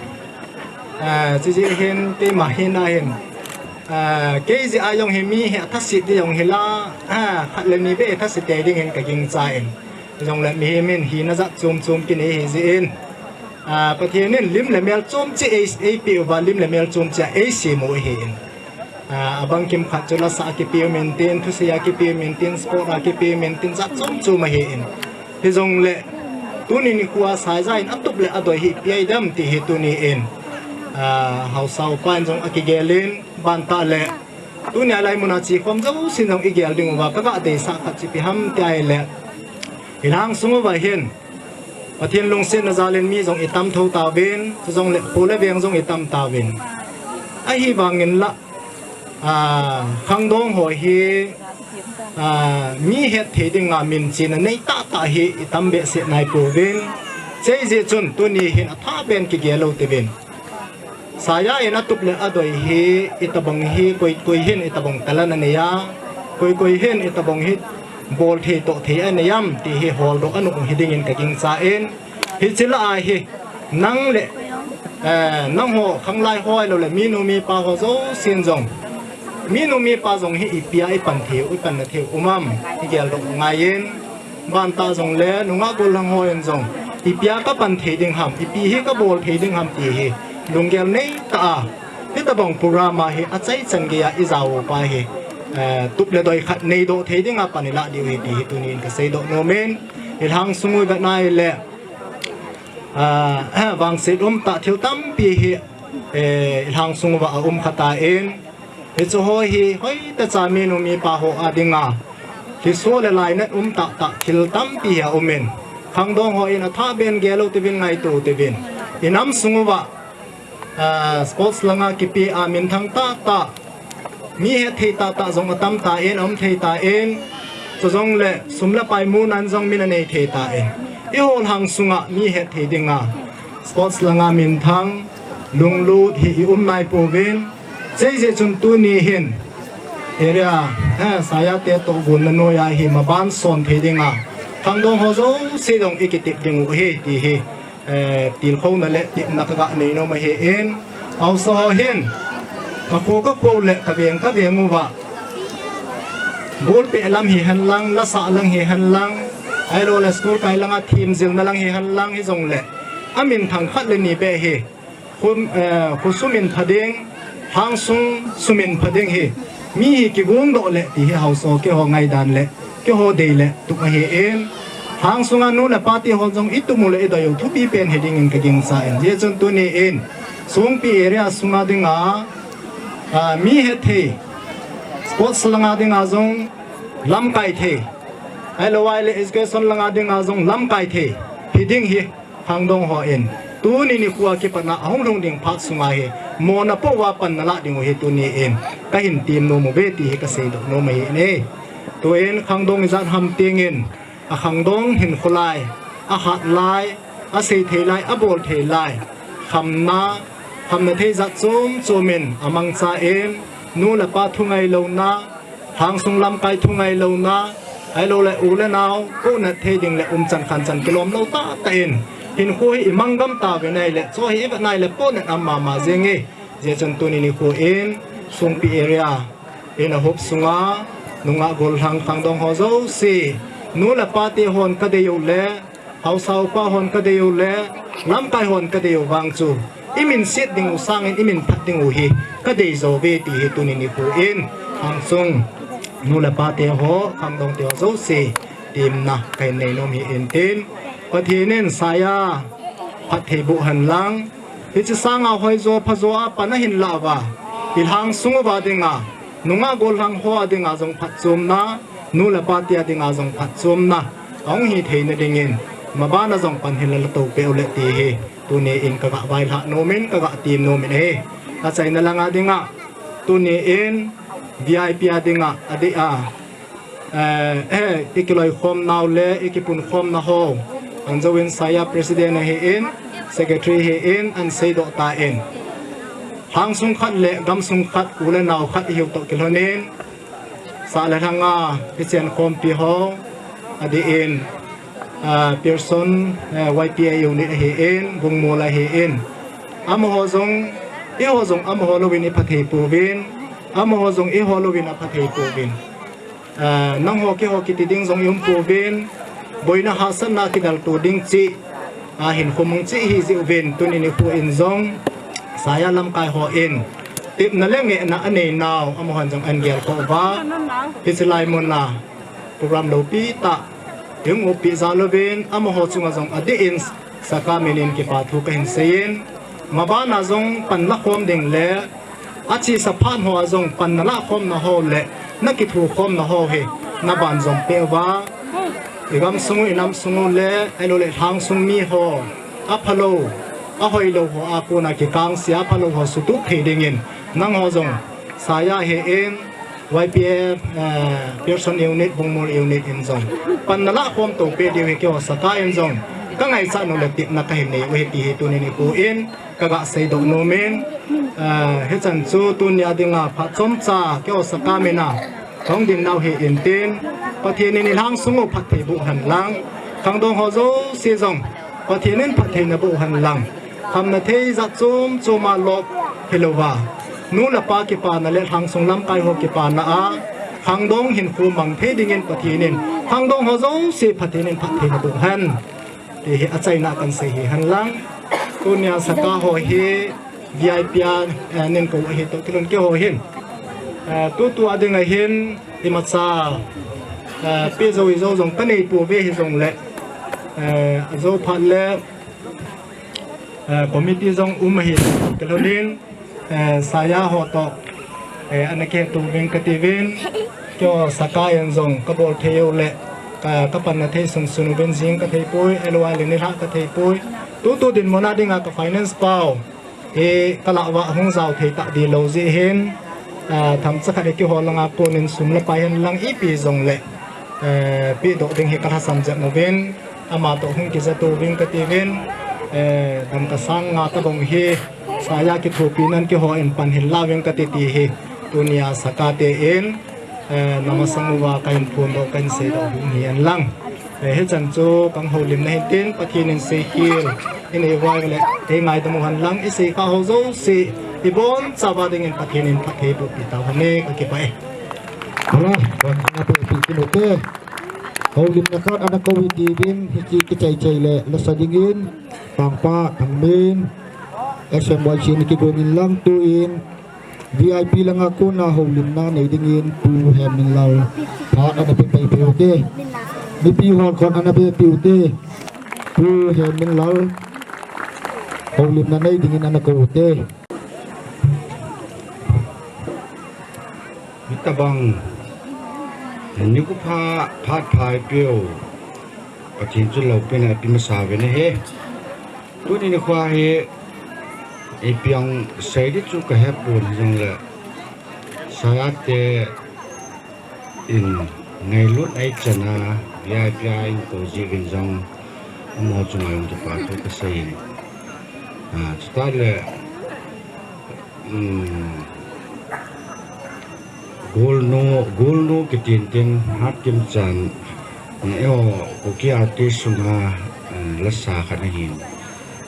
Ah, chuti jeh hin keima hina hin, ah, kei jeh a jong hi mi hi athaset ding jong hila, ah, khat le ni beh thaset tei ding in kagingchan. Jongle mihem in hina jat chom chom kinei ahi jeh in, ah, Pathen in lim le mel chom cheh ei, eipeh uva, lim le mel chom cheh a eisem u ahin. Ah, abang kimkhat chu lasah a kipe um intin, thusei a kipe um intin, sport a kipe um intin, jat chom chom ahin. Hijongle tuni nikho a Saija in atup le adoi hi ipi ahi dem ti hi tuni in, ah, haosa upa in jong akigel in, bantah le tunia lai muna chekhom jousen jong igel ding uva kaga deisah khat chu ipi ham ti ahile, ilhang sung uva hin Pathen lungsetna jal in mi jong itam thou tauvin, chujongle kho le veng jong itam tauvin. Ahivangin la, ah, khangdong ho hi, ah, mi hetthei dinga minchena nei tahtah hi itam behseh nai pouvin. Chuti jeh chun tuni hin athah beh in kigel lou uvin. Saija in atup le adoi hi itobang hi koi, koi hin itobang talent anei a, koi, koi hin itobang hi bol thei toh thei anei am ti hi holdoh anom hi ding in kagingchan. Hiche lah a hi nang le, eh, nangho khanglai ho ahilou le minu mipa ho jousen jong, minu mipa jong hi ipi a ipan thei u, ipan na thei u um am, igel doh ngai in. Bantah jongle nungah gollhang hon jong ipi a kapan thei ding ham, ipi hi kabol thei ding ham ti hi lunggel nei tah a, hitobang program a hi achaichan gei a ijao upa hi, eh, tup le doi khat neidoh thei dinga pan ilah diu ahi ti hi tuni in kaseidoh nom in, ilhang sung u ivet na ahile, ah, vangset umtah thil tampi hi, eh, ilhang sung uva aum kha tan, hiche ho hi hoitah cha minu mipa ho a dinga lhiso le lainat um tahtah thil tampi hi aum in, khangdong hon athah beh in gel u uvin, ngaito u uvin. Inam sung uva, ah, sports langa kipe a minthang tahtah, mi hetthei tahtah jong atam tan, aum thei tan, chujongle sum le pai muna jong min anei thei tan, eiho lhang sunga mi hetthei dinga sports langa minthang, lunglut hi ium nai pouvin. Chuti jeh chun tuni hin area, eh, Saija te tohgon na noiya hi maban son thei dinga khangdong ho jouse jong ikitep ding u ahi ti hi, eh, tilkhouna le tepna kaga nei nom ahin. Haosa ho hin, Ka kho ka kho le ka veng ka veng uva, ball peh lam hihen lang, la sah lang hihen lang, ahilou le school kai langa themjilna lang hihen lang, hijong le a minthang khat le ni beh hi, khu, eh, khu sumin pha ding, lhang sung sumin pha ding hi, mi hi kigong doh le ti hi haosa keiho ngaidan le keiho dei le tup ahi in, lhang sunga nu le pa te hon jong i tup u le i doi u thupi pen hi dingin ka gingcha in. Hijeh chun tuni in Songpi area sunga dinga, ah, mi het thei, sports langa dinga jong lamkai thei, ahilou le education langa dinga jong lamkai thei hi ding hi khangdong ho in tuni nikho a kipat a ahung lhung ding phat sunga hi mona pouva panna lah ding u hi tuni in ka hin tem nom uve ti hi ka seidoh nom ahi in. Tuin khangdong ijat ham tingin, a khangdong hinkho lai, a hat lai, a sei thei lai, a bol thei lai, khamna, khamna thei jat chom chom in a mangcha in, nu le pa thungai louna, lhang sung lamkai thungai louna, ahilou le u le nao, kouna thei ding le umchan khanchan kilom lou tahtah in, hinkho hi i mang gam tauve nai le, chu hi i vet nai le, ponen am mama jing e. Hijeh chun tuni nikho in, Songpi area in a hop sunga, nungah gollhang khangdong ho jouse, nu le pa te hon ka dei u le, haosa upa hon ka dei u le, lamkai hon ka dei u vang chu, i min set ding u sangin i min phat ding u hi ka dei jo uve ti hi tuni nikho in, lhang sung nu le pa te ho, khangdong te ho jouse, temna ka hin nei nom hi in tin, Pathen in saya phatthei boh hen lang, hiche sanga hoijo phajo a pan ahin lah uva, i lhang sung uva dinga, nungah gollhang ho a dinga jong phatchomna, nu le pa te a dinga jong phatchomna ahung hi theina dingin, maban a jong pan hin la la to peh u le ti hi tuni in ka ga vailhah nom in, ka ga tem nom in ahi. Achaina langa dinga, tuni in V I P a dinga, adeh a, eh, eh, i kiloikhom nau le i kipunkhomna ho, anjo in saya president ahi in, secretary ahi in, an seidoh tan, lhang sung khat le gam sung khat, u le nao khat ihiu toh kilhon in, sah le lhanga i chenkhompi ho, adeh in, ah, Pearson, eh, Y P A unit ahi in, Bungmol ahi in, amaho jong, eiho jong amaho louvin i phathei pouvin, amaho jong eiho louvin a phathei pouvin. Ah, nangho keiho kiti ding jong i um pouvin, boina hahsatna kidalto ding cheh, ah, hinkho mang cheh ihi jeh uvin, tuni nikho in jong, saya lamkai ho in, tepna le ngehna anei nau, amahon jong an gelkhoh uva, hiche lai mun a, program loupi tah, i hung upi jal uvin, amaho chunga jong adeh in, Saka min in kipa thu ka hin sei in, maban a jong pan la khom ding le, achesa phat ho a jong pan na lah khomna ho le, na kithukhomna ho hi, na banjom peh uva, i gam sung u, i nam sung u le, ahilou le lhang sung mi ho, aphalou, ahoilou ho a kona kikangse a, aphalou ho sutup thei dingin, nangho jong, saya ahi in, Y P A, eh, Pearson unit, Bungmol unit in jong, pan na lah khom to peh diu hi keiho Saka in jong, ka ngaichat u le tepna ka hin nei u ahi ti hi tuni nikho in, ka ga seidoh nom in, eh, hichan chu tunia dinga phat chomcha keiho Saka min a, ka hung ding nau hi in tin, Pathen in i lhang sung u phatthei boh hen lang, khangdong ho jouse jong, Pathen in phatthei na boh hen lang, khamna thei jat chom chom a lop hilouva, nu le pa kipana le lhang sung lamkai ho kipana a, khangdong hinkho mang thei dingin Pathen in, khangdong ho jouse Pathen in phatthei na boh hen. Ti hi achaina kan sei hi hen lang. Tunia Saka ho hi V I P a, eh, nin kou ahi toh kilhon keiho hin, eh, tutu a ding ahin, imacha, eh, peh jou ijou jong ka nei pouve hijong le, eh, ajou phat le, eh, committee jong um ahi toh kilhon in, eh, saya ho toh, eh, ana kihetoh uvin kati uvin, keiho Saka in jong ka bol thei u le, ka, ka panna thei sunsun uvin jing ka thei poi, ahilou le nilhah ka thei poi. Tutu dinmun a dinga ka finance pao hi ka lah uva hung jao thei tah di lou jeh hin, ah, themcha khat hi keiho langa konin sum le pai hen lang ipi jong le, eh, pehdoh ding hi ka lhasam jep uvin, ama toh hung kija tou vin kati uvin, eh, dangka sang nga tabang hi, saya kithopi nan keiho in pan hin la uvin kati ti hi, tunia Saka te in, eh, na masang uva ka hin phondoh, ka hin seidoh u hi hen lang. Eh, hichan chu ka houlimna hin tin, Pathen in seikhel i nei uva le, ei ngaidam u hen lang, i seikhah ho jouse, Ibon chauva dingin Pathen in phatthei boh pi tauhen, kakipah e. Ala, kon ana pe pi kinu te. Houlimna khat ana kou hi tiuvin, hiche kichai chai le lasa dingin, Pangpa Thangmin, S M Y C in kigong in lang tuin, V I P langa kona houlimna nei dingin Pu Hemminlal phat ana pe pai pu te. Mipi hon kon ana pe pi u te. Pu Hemminlal houlimna nei dingin ana kou u te. Hitabang nikho pha phat pha eipeu Pathen chu loupina eipe masa uve ahi. Tuni nikho hi ipi hung sei ding chu kahepon jongle, Sayate in ngailutna eichan a, V I P a eikou jeh uvin jong, amaho chunga jong kipa thu kasei in. Ah, chuteng le, um, Golnu, Golnu kiti in tin, Hatkimchan, eh, eiho, Kuki artist sunga, eh, lasa khat ahin.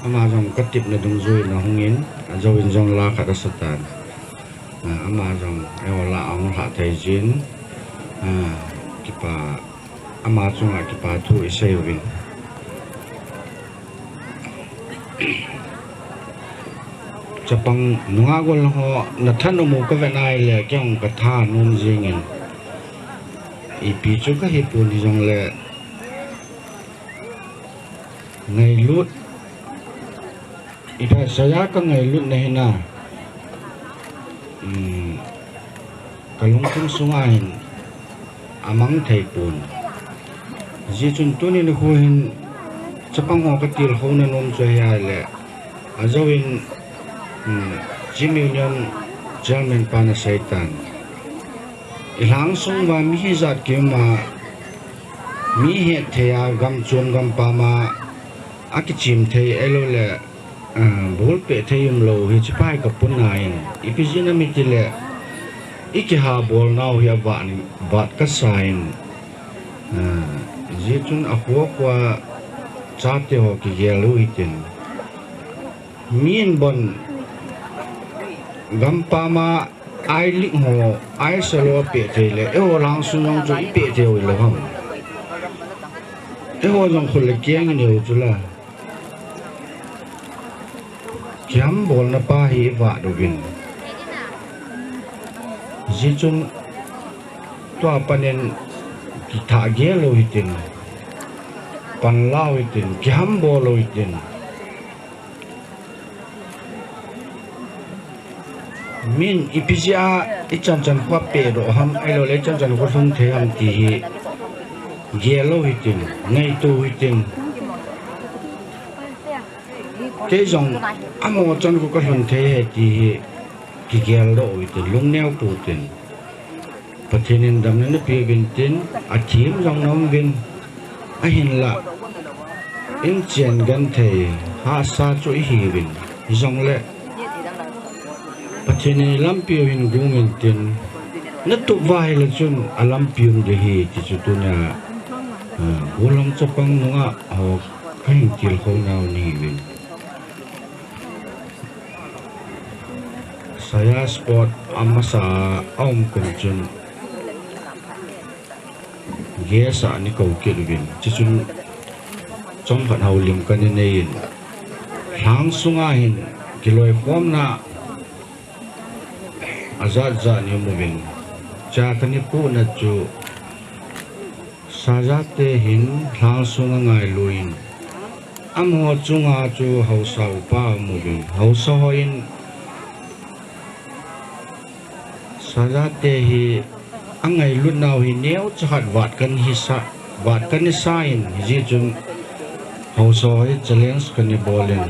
Ama jong katepna dungjuiyin ahung in, ajouvin jong la khat asa tan. Ah, ama jong eiho la ahung lhah thei jin, ah, kipa, ama chunga kipa thu isei uvin. Chapang nungah gol ho nathanom u kavet nai le, kei jong kathanom jingin. Ipi chu kahipon hijongle, ngailut, ipi Saya kangailutna hi na, um, kalungthim sunga hin amang thei pon. Hijeh chun tuni nikho hin chapang ho katilkhouna nom chu ahile, ajouvin, um, Chin Union Chairman pan asei tan, ilhang sung uva mi hijat kium a, mi hetthei a, gamchom gampam a, akichem thei ahilou le, ah, bol peh thei umlou hi, hichepa hi kapuna in, ipi jeh ham itile, ikiha bolnau hi avat, vat kasa in, ah, hijeh chun akho kho a chate ho kigel u hitin. Min bon gampam a I-League ho, I S L ho apeh thei le, eiho lhang sung jong chu ipeh thei u hilou ham. Eiho jong khut le keng inei u chu la. Kiham bolna pa hi ivat uvin. Hijeh chun tua panin kithah gel u hitin. Panla u hitin, kiham bol u hitin. Min ipi jeh a ichan chan kho apeh doh ham, ahilou le ichan chan kho lhung thei ham ti hi gel u hitin, ngaito u hitin. Kei jong amaho chan kho kalhun thei ahi ti hi kigel doh u hitin, lungneo pou hitin. Pathen in damna napeh uvin tin, athem jong naum uvin, ahinlah, inchen genthei, hahsa chu ihiuvin, hijongle, Pathen in ilampi u hin gong in tin, natup uva ahile chun alampi um ding ahi ti chu tunia, ah, golhang chapang nungah ho kahin tilkhou nau nahiuvin. Saya sport amasa a um kum chun guest a ana kou kit uvin. Chuchun chomkhat houlim kana nei in. Lhang sunga hin kiloikhomna ajat jat ana um uvin. Chua kana pohna chu Sayate hin lhang sunga ngailu in, amaho chunga chu haosa upa aum uvin. Haosa hon Sayate hi angailutnau hi neocha khat vat kana hisa, vat kana sa in, hijeh chun haosa ho hi challenge kana bol in.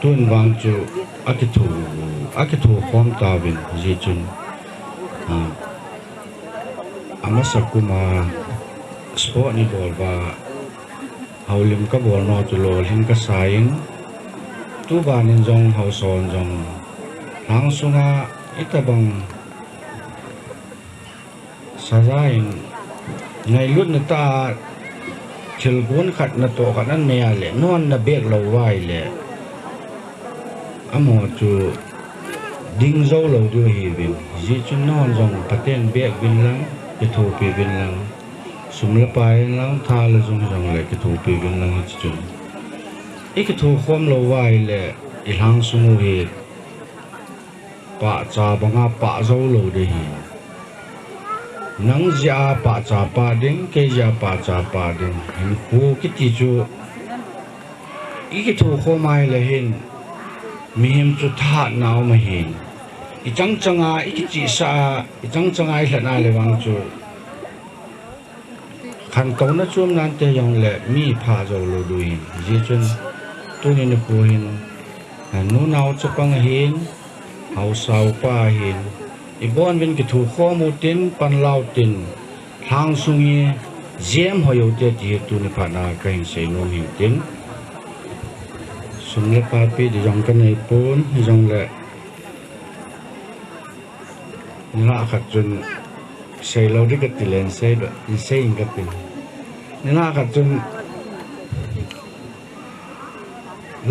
Tun vang chu akitho, akitho khom tauvin, hijeh chun, ah, amasa kuma sport ana bol uva, houlim kabol nau chu lolhing kasa in, tuban in jong haosa hon jong lhang sunga itobang Saya in ngailutna tah a thilgon khat natoh khat nanei a le, nahon nabek lou uva ahile, Amaho chu ding jou lou diu ahiuvin. Hijeh chun nahon jong phaten beh uvin lang, kithopi uvin lang. Sum le pai in lang, tha le jung jongle kithopi uvin lang hiche chun. I kithokhom lou uva ahile, i lhangsung u hi pahcha banga pah jou lou ding ahi. Nang jeh a pahcha pah ding, kei jeh a pahcha pah ding. Hinkho kiti chu i kithokhom a ahile hin, mihem chu thahatna um ahin. I chang changa i kichihsah a, i chang changa i lhat a le vang chu khantouna chom nante jongle mi pha jou lou diu ahin. Hijeh chun tuni nikho hin, nunao chapang ahin, haosa upa ahin, ibon uvin kithokhom utin, panla utin, lhangsung hi jem hoi u hite ti hi tuni phat a kahin seinom ahin tin. Sum le pai peh ding jong kanei pon, hijongle nilhah khat chun seilou ding kati le, sei, sei in kati. Nilhah khat chun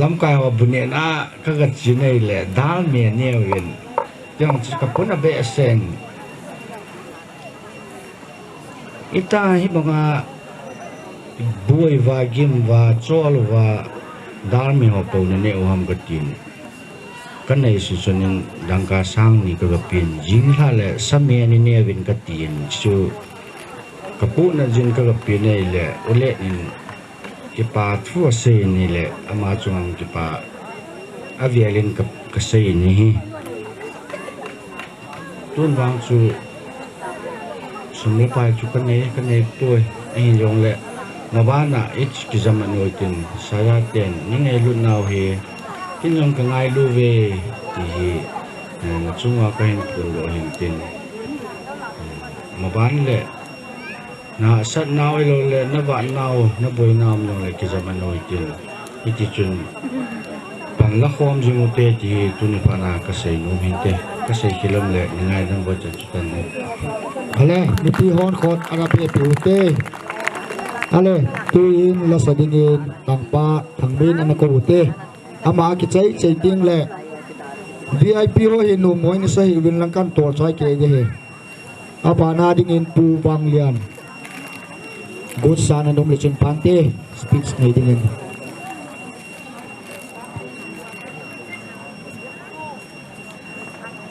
lamkai ho bu nehna a kaga che nei le, dalmi aneh uvin. Tiang chu kapun abehseh in. Ita hibanga boi uva, gim uva, chol uva, dalmi ho pou naneh u ham katin. Kanei susunin dangka sang ni kaga pen, jinglha le same ni neuvin katin, chu kapuhna jin kaga pen ahile, u Let in kipa thu asei in ahile, ama chunga kipa avelin ka, kasei in ahi. Tun vang chu sum le pai chu kanei, kanei poi. Ahin jongle, mabana i kijam anoi tin, saya ten, nei ngailut nau hi, ken jong kangailu uve, ti hi, eh, nachunga kahin phondoh ahin tin. Maban le, nahahsat nau ahiloule, navat nau, naboi nau um jongle kijam anoi tin. Hiti chun, panla khom jing ute ti hi tuni phat a kasei nom hinte. Kasei khel um le, nei ngaidam uvin chan chu tan ne. Ale, mipi hon khut ana pehpeh ute. Ale, tuin lasa dingin, Tangpa, Thangmin ana kou ute. Ama akichai chai tengle, V I P ho hi nom hoi nasa hih uvin lang kan tolchai kei ding ahi. Abana dingin Pu Vanglian. Gosa na nom le chun phante speech nei dingin.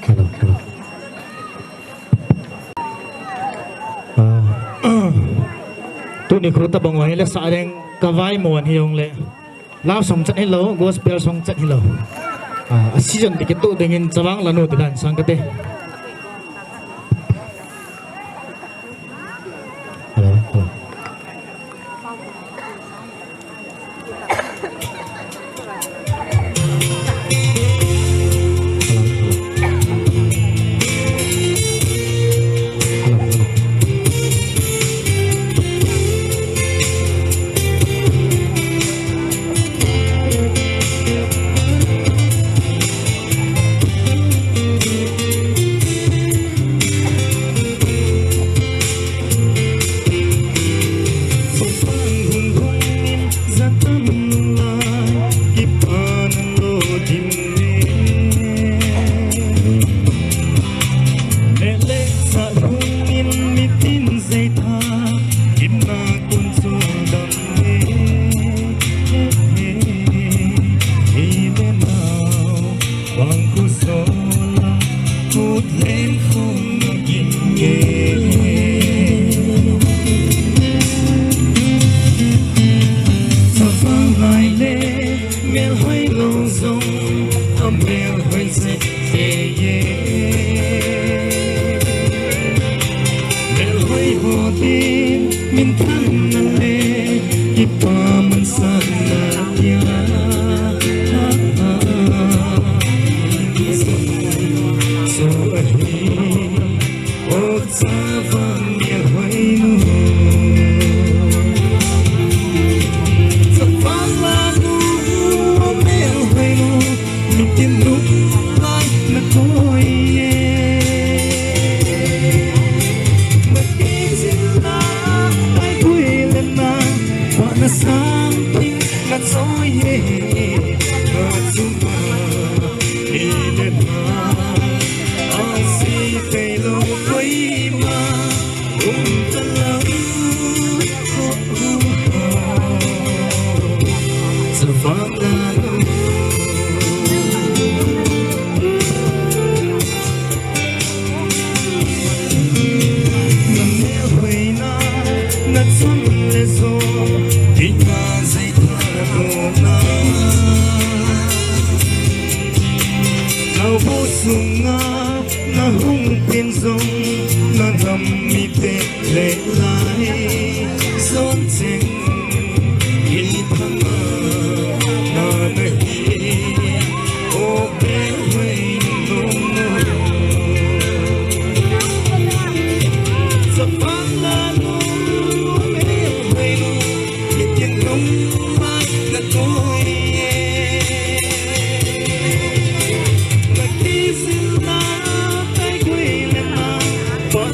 Hello, hello. Ah, tuni khu tabang uva hile sa ding kavai mon hijongle. Love song chat hilou, gospel song chat hilou. Ah, a season ti kitoh dingin chavang lanu ti dan sang kate. Hello, hello.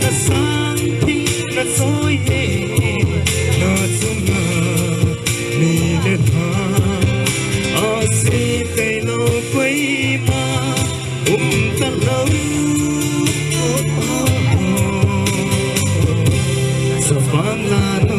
Na sang thing na choi e, na chunga ni le tha, a si tei lo koi ma, um ta lo. Sa vang la nu.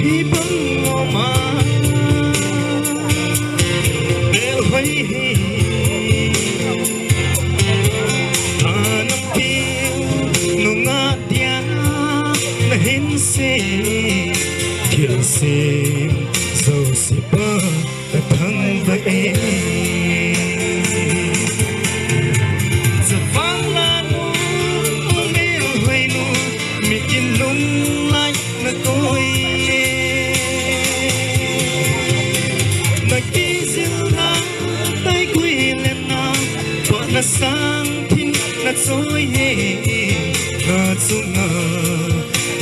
Hi bang lo ma, bel hoi hi. Anam pi nunga dia na hin se, thil sem so se pa. Ka thangvah e. Chavang la nu, umel hoi nu, mitin lung lai na koi e. Na kizil na, tai kui le na, pa na sang thing na choi e. Na chunga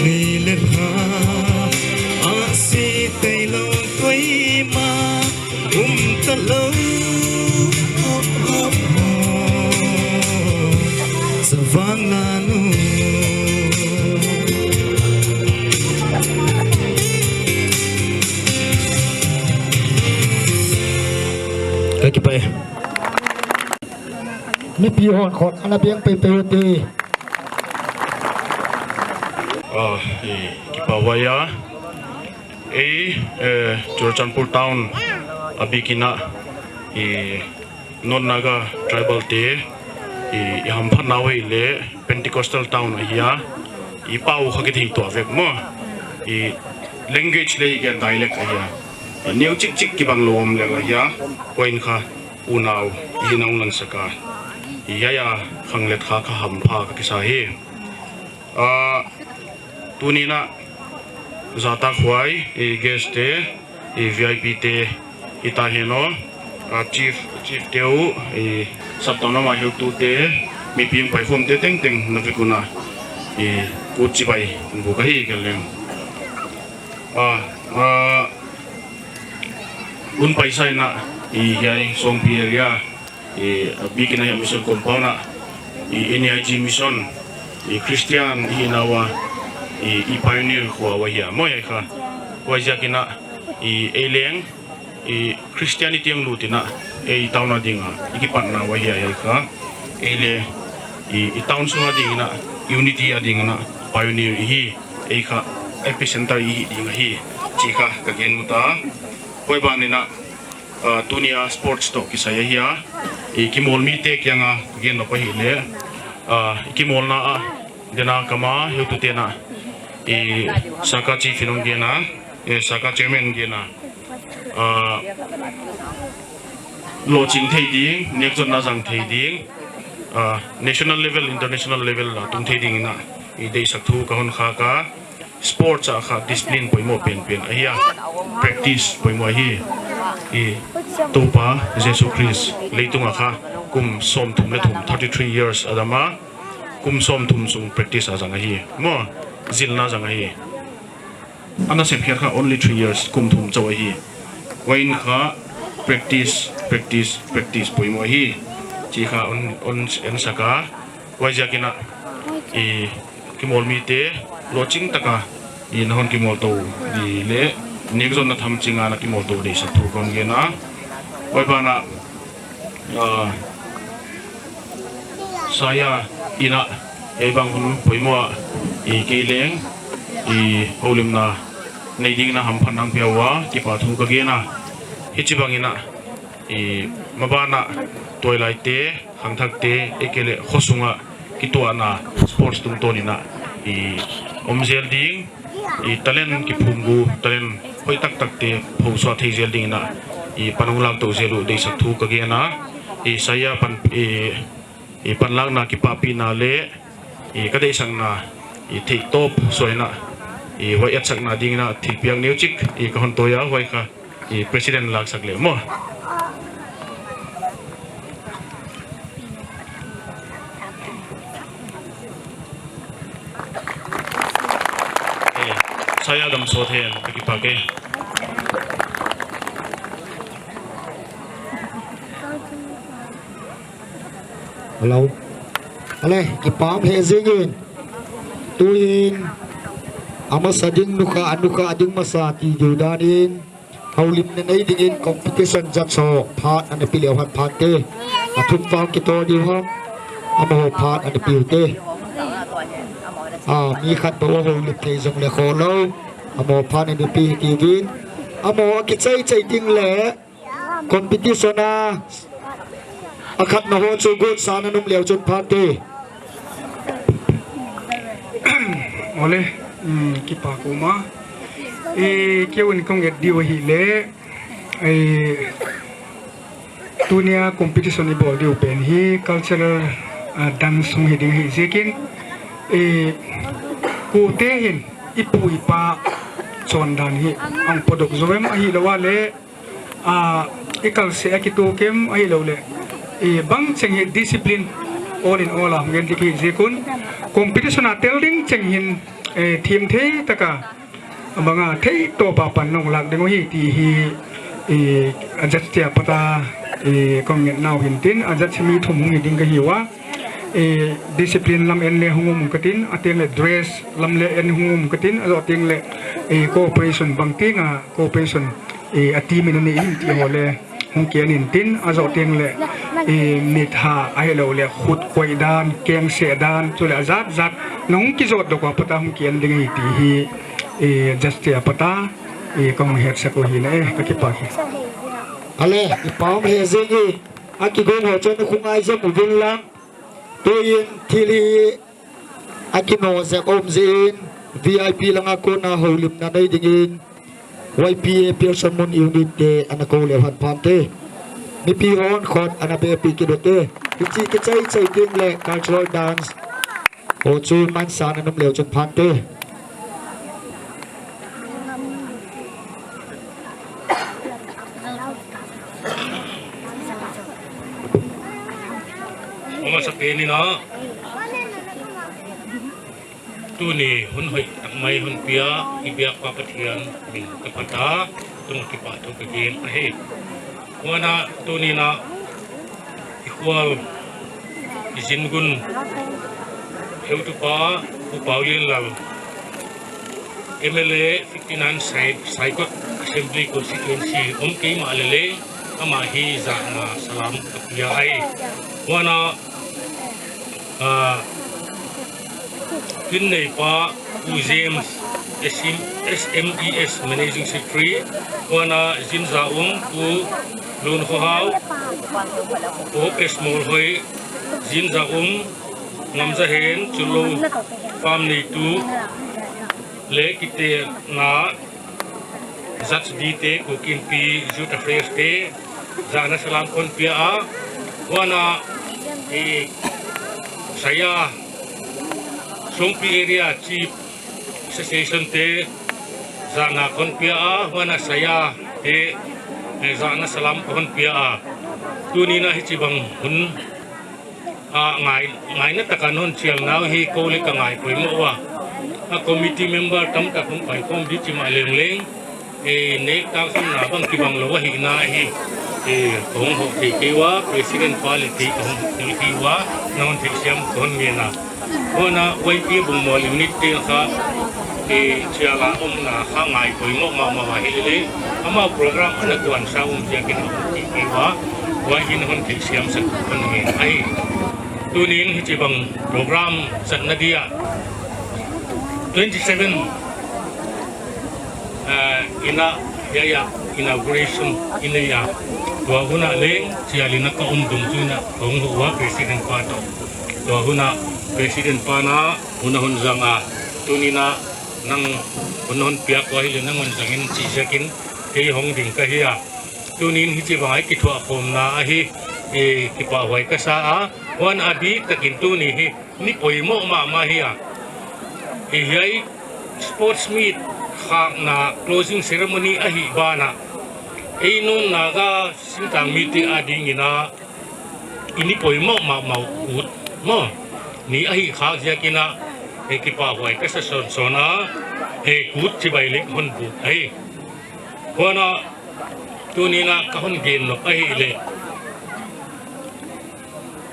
ni le tha, a si tei lo koi ma. Um ta lo, sa vang la nu. Ka kipah e. Mipi hon khut ana beng pei pei u te. Ah, i, kipah uva ya. Ei, eh, Churachandpur town a bikin a, i, non Naga tribal te, i, i hamphat nau hile Pentecostal town ahi a, i pau kha kithei tua vek mo, i, language le i gen dialect ahi a, i, neo chik chik kibang lo om le ahi a, point kha unau, i, nong lang saka, i, ya ya, khanglet kha kha hampha ka kisa hi. Ah, tuni na, Jata Khwai, i guest te, i V I P te, i ta heno, a chief, chief te u, i saptam lama hiltu te, mipi pai khom te teng teng na vekuna, i kut chibai, bu ka hi kel leng. A, a, un pai sai na, i hiai Songpi area, i, a, bikin a hiai mission compound a, i, N I G mission, i, Christian, i, nawa, i, i pioneer khua wa hia, mo ya kha, wa zia kina, i, ei leng, i, Christianity ang lutina, ei town a dinga, i kipatna wa hia ya kha, ei le, i, i town sunga dingina, unity a dingina, pioneer i hi, ei kha, epicenter i hi dinga hi, chi kha, ka gen uta, koi banina, Ah, tunia sports toh kisai ahi a, i kimol mite kianga ka gen nop ahile, ah, i kimolna a, dena kama, heututena, i Saka Chief in hung gena, i Saka Chairman in gena, ah, loching thei ding, nekchotna jang thei ding, ah, national level, international level la tung thei dingina, i deisah thu ka hon khaka, Sports a kha discipline poimo penpen ahi a, practice poimo ahi. I Toupa Jesu Christ leitunga kha kum somthum le thum, thirty-three years adama, kum somthum sung practice a jang ahi. Mo, jilna jang ahi. Ana sep kher kha only three years, kum thum chauh ahi. Vain kha practice, practice, practice poimo ahi. Chi kha on, on, en saka. Huaiziakin a, i kimol mite, loching taka, i nahon kimol tou, di le, nekjonna thamchinga na kimol tou deisah thu kon gena. Huai bana, ah, saya ina, ei bang hun poimo a, i kei leng, i houlimna, nei dingna hamphatna hung pia ua, kipa thu ka gena. Hichibangin a, i mabana, tuailaite, khangthakte, eikei le khosunga kituahna sports tungtawn in a, i om zel ding, i talent kiphumgu, talent hoih taktakte phosuah thei zel dingin a, i pan hung lak tou zel u deisah thu ka gena, i saya pan, i, i panlakna kipahpihna le, i ka deisahna, i theihtawp suaina, i huai etsakna dingin a thilpiak neuchik, i ka hon tawi a huai kha, i president laksak le mo. Eh, saya dam so then, paki paki. Hello. Ale, kipah lheh jingin. Tuin, amasa ding nukha, anukha ding masa ti diu danin. Houlimna nei dingin competition judge ho phat ana pe leu hen phante. Athum vang kitoh diu ham. Amaho phat ana pe uvinte. Ah, mi khat bou houlim thei jongle kholou. Amaho phat ana pe kit uvin. Amaho akichai chai ding le competition a akhatna ho chu gotsa na um leu chun phante. Ole, um, kipah uma. E, keihon kong et diu ahile. E, tunia competition ibol diu pen hi cultural, ah, dance hung hi ding ahi jeh in. E, kote hin ipu ipa chondan hi ahung podoh jou em ahilou le. Ah, ikalseh a kitoh kem ahilou le. I bang cheng hi discipline all in all a hung en ding ahi jeh in. Competition a tel ding cheng hin, eh, thim thei taka. Banga thei toh pa pan nong lak ding u ahi ti hi, eh, a judge te a pat a, eh, kong ngen nau hin tin, a judge mi thum hung hi ding kahi uva. Eh, discipline lam en le hung um katin, ateng le dress lam le en hung um katin, ajo teng le, eh, cooperation bang tenga, cooperation, eh, a team in anei in ti ho le, hung kian in tin, ajo teng le, eh, mitha, ahilou le, khut koi dan, keng seh dan, chule ajat jat, na hung kijot doh a pat a hung kian ding ahi ti hi, eh, judge te a pat a, eh, kong hetsa ko hi na, eh, kakipah hi. Ale, kipah lheh jingin, akigong ho chun khongai jeng uvin lang. Tuin thil hi akino jep um jin V I P langa kona houlimna nei dingin Y P A Pearson Mun Unit te ana kou leu hen phante. Mipi hon khut ana bepi kit uvinte. Hiche kichai chai ding le cultural dance ho chu mansa na um leu chun phante. Amasapen in a, tuni hun hoi tak mai hung pia, i biak pa Pathen min kaphat a, tung kipah thu kagin ahi. Huan a tuni na, i khol, i jin gun, heutupa, Pu Paolienlal, M L A fifty nine Sai-, Saikot Assembly Constituency um keima lele, ama hi jana salam kapia ahi. Huan a, ah, Tin neipa, Pu James, S M, S M E S Managing Secretary, huan a jinja um, Pu Lun Khohau, Pu S Molhoi, jinja um, Ngamjahen, Chulou, farm neitu, le kiti na, Judge D te, Kuki Inpi Youth Affairs te, jana salam kon pia a, huan a, eh, Saya, Songpi Area Chief Association te, jana kon pia a, huan a Saya te, eh, jana salam kon pia a. Tuni na hiche bang hun a ngai, ngaina taka nahung chial nau hi kou le ka ngai poimo uva. A committee member tamtah hung pai khom di chima leng leng. E, neh tang samna bang kibang lou ahina hi. E, kahung hou thei kei uva, president pa le kei kahung hou thei kei uva, nahung theisiam kahung ngen a. Huan a Y P Bungmual unit te kha, e, chial a umna kha ngai poimo mama uva ahile. Ama program ana kuan sa um jeh in kahung hou thei kei uva. Huai hin hon theisiam sah hon ngen ahi. Tunin hiche bang program chatna dia twenty seven, ah, ina, ya, ya, inauguration ina ya. Tua huna leng, chial ina ka um dungjuina, hung hou uva president pa toh. Tua huna president pa na, huna hon jang a. Tunina nang hon hon piak uva ahile nang hon jangin chi jeh in, kei hong ding kahi a. Tunin hiche banga i kithuah khomna ahi, e, kipahhuai kasa a, huan a bih takin tuni hi, ni poimo mama hi a. Hiai sports meet khakna closing ceremony ahi bana. Ei non Naga singtang mite a dingin a, ini poimo mama ut mo. Ni ahi khak ziakin a, ei kipah huai kasa son son a, ei kut chibai lek hon bu ahi. Huan a, tunin a ka hon gen nop ahile.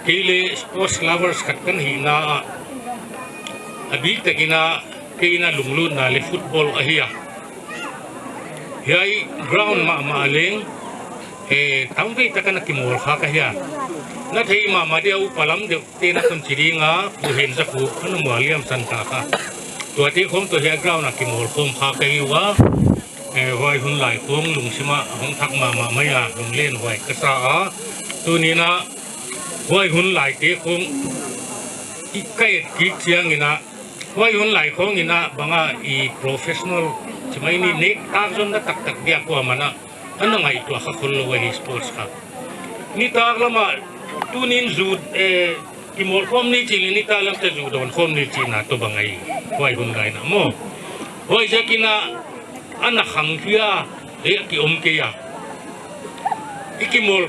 Kei le sports lovers khat kan hina a, abik takin a, kei in a lunglutna le football ahi a. Hiai ground mahmah leng, eh, tamvei taka na kimol kha ka hi a. Na thei mahmah deuh, upa lam deuh te na kon chi ding a, Pu Henza Khup, a nu Mualiam Santa kha. Tuate khong toh hiai ground a kimol khom kha ka hi ua. Eh, huai hun lai khong lungsim a hong thak mahmah mai a, lunglen huai ka sa a. Tunin a, huai hun lai te khong i ka et kik chiangin a, huai hun lai khong in a banga i professional chi mai ni, nek tak zonna taktak dia kuaman a, ana ngaihtuah kha khol lou ahi sports kha. Nitak lam a, tunin zu, eh, kimol khom ni chi le nitak lam te zu don khom ni chi na toh bang ahi, huai hun lai na mo. Huaiziakin a, ana khang khia, le a ki om kei a. I kimol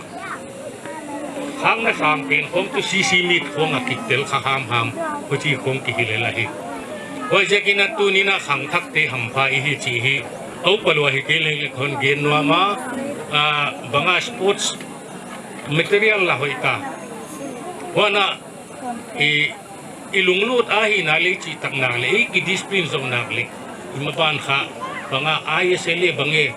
khakna sang pen khong toh C C meet khong a kitel kha hamham, huchi khong ki hi lel ahi. Huaiziakin a tunin a khangthak te hampha i hi chi hi, a upa lua hi kei leng lek hon gen nuam a, a, banga sports material la hoih ta. Huan a, i, i lunglut ahina le i chihtakna le, i ki discipline zohna le, i maban kha, banga I S L A bang e,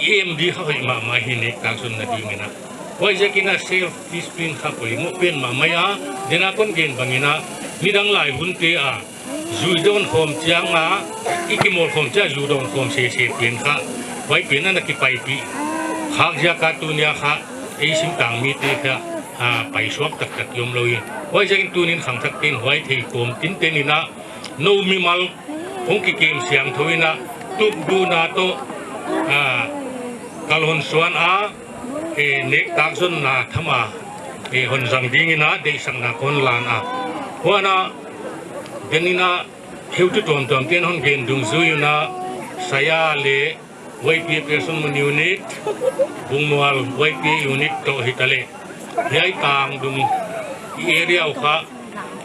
i em di kha hoih mahmah hi nek tak zonna dingin a. Huaiziakin a self discipline kha poimo pen mahmah a, den a kon gen bangin a, midang lai hun te a, zui don khom chiang a, i kimol khom chiang zu don khom sese pen kha, huai pen a na kipaipih khak ziak a tunia kha, ei singtang mite kha, a, paisuak taktak i om lou hi. Huaiziakin tunin khangthak ten huai thei khom tinten in a, nou mimal hong kikem siangthou in a, tupduna toh, a, kal hon suan a, eh, nek tak zonna tham a, eh, hon zang dingin a, deihsakna kon lan a. Huan a, den in a, heutu tuamtuam ten hon gen dungzui un a, Saya le Y P A Pearsonmun Unit, Bungmual Y P A Unit toh hi ta le. Hiai tangdung i area u kha,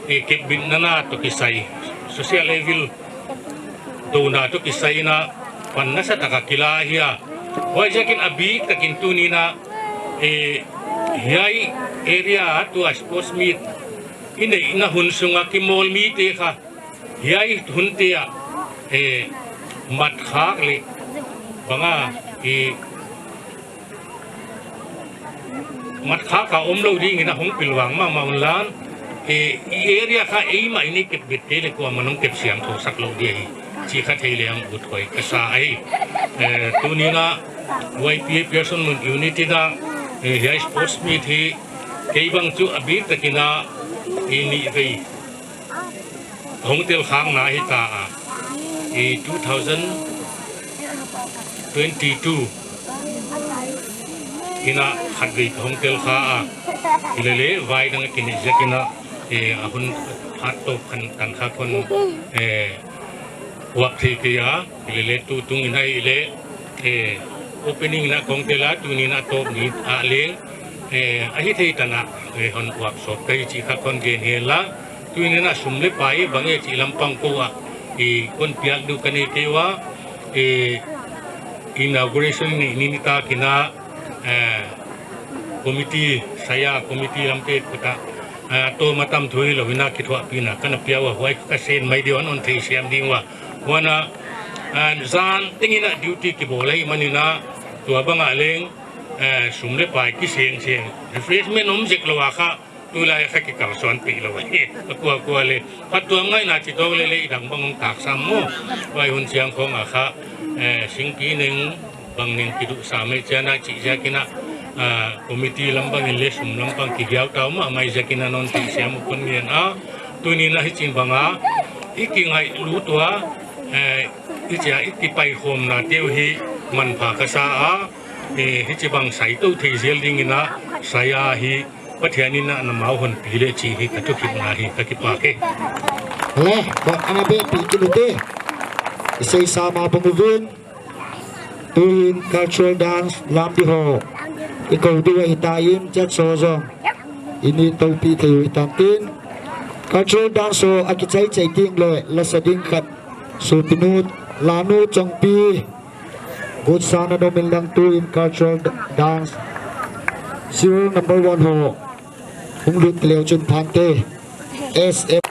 eh, kepbitna na toh kisai, social evil douna toh kisai in a, pan nasa taka kila hi a. Huaiziakin abik takin tunin a, eh, hiai area a tua sports meet i neihna hun sunga kimol mite kha, hiai hun te a, eh, mat khak le banga, eh, mat khak a om lou dingin a hong pilvang mahmah un lan, eh, i area kha eimah in i kepbit te le kuaman hong kep siangthou sak lou di ahi. Chi kha thei le hong ut huai ka sa ahi. Eh, tunin a Y P A Pearsonmun Unit in a, eh, hiai sports meet hi kei bang chu abik takin a, i nihvei hong tel khakna hi ta a, i two thousand twenty-two in a khatvei ka hong tel kha a, i le le vai dang a kinei ziakin a, eh, a hun hat toh khan kan kha kon, eh, uap thei kei a, i le le tutung in a i le, eh, opening in a kong tel a, tunin a tawp ni a leng, eh, ahi thei tan a, eh, hon uap sawp ka hi chi kha kon gen hi la. Tunin a sum le pai bang e chi lampang ko a, i kon piak diu ka nei kei ua, i inauguration ni, ni, ni takin a, eh, committee, Saya committee lam te kut a, eh, tawm a tam thu hi lou in a kithuahpihna ka na pia ua huai ka sen mai diu an hon theisiam ding ua. Huan a, eh, zan tengin a duty kibawl ahih manin a, tua bang a leng, eh, sum le pai kiseng seng. Refreshment om zek lou a kha, tulai kha kikalsuan pih lou ahi. A kua kua le, phattuam ngaihna chi tawng le le i dang bang hong taksam maw. Huai hun chiang khong a kha, eh, singpi neng bang neng kiduhsa mai chian a chih ziakin a, ah, committee lam bangin le sum lampang kigiau tau mahmah ziakin a non theisiam u kon ngen a. Tunin a hichi bang a, i kingailut ua, eh, hichi a i kipaikhawmna teu hi manpha ka sa a, eh, hichi bang sai tou thei zel dingin a, Saya hi Pathian in a na mau hon pi le chi hi ka thukhitna hi ka kipak e. Le, bang ana be pi kinu te. I sei sa ma bang uvin. Tuhin cultural dance lam ding ho i kou diu ahitan, judge ho jong i ni toupi thei u ahitan tin, cultural dance ho akichai chai ding le lasa ding khat, sopinu Lanu Chongpi, Gutsana nomin lang tuin cultural dance serial number one ho hung lut leu chun phante. S F.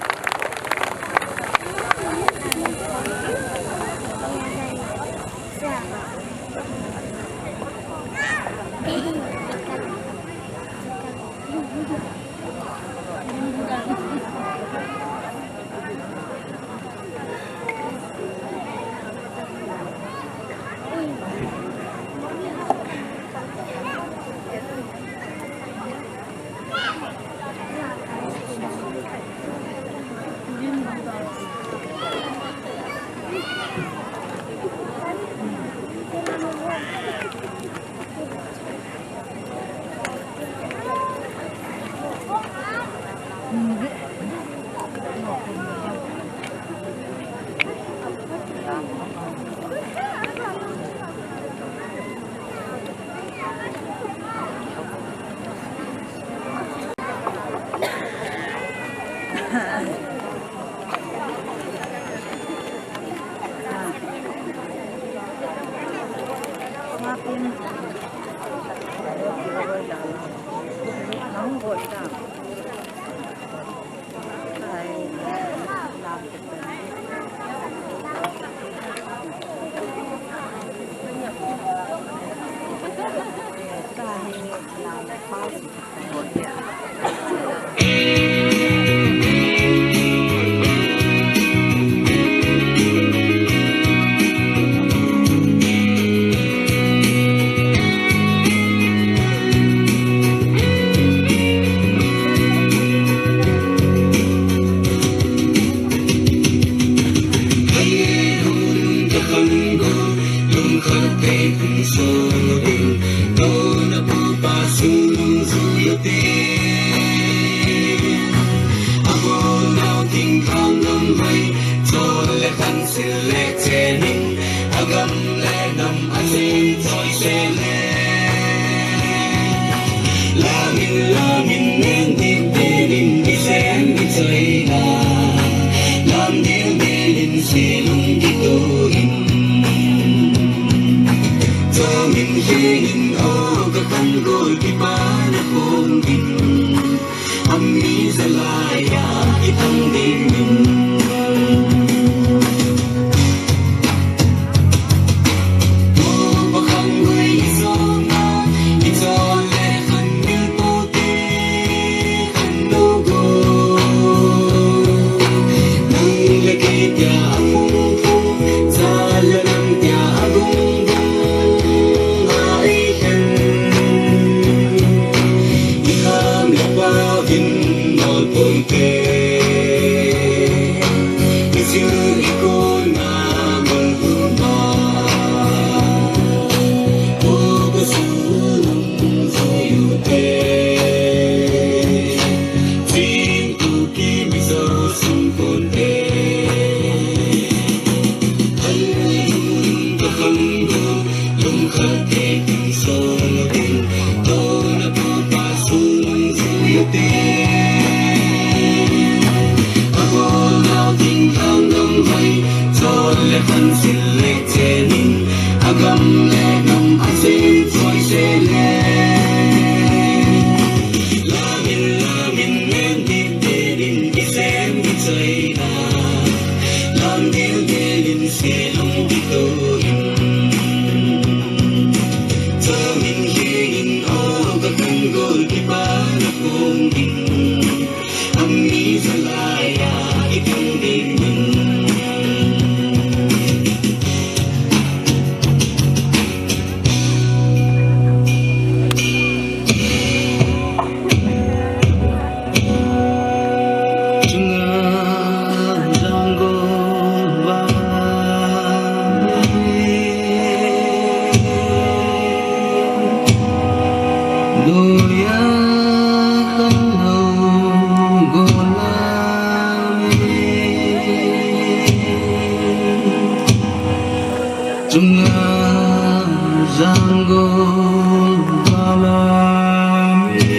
Chunga Tanggol balame,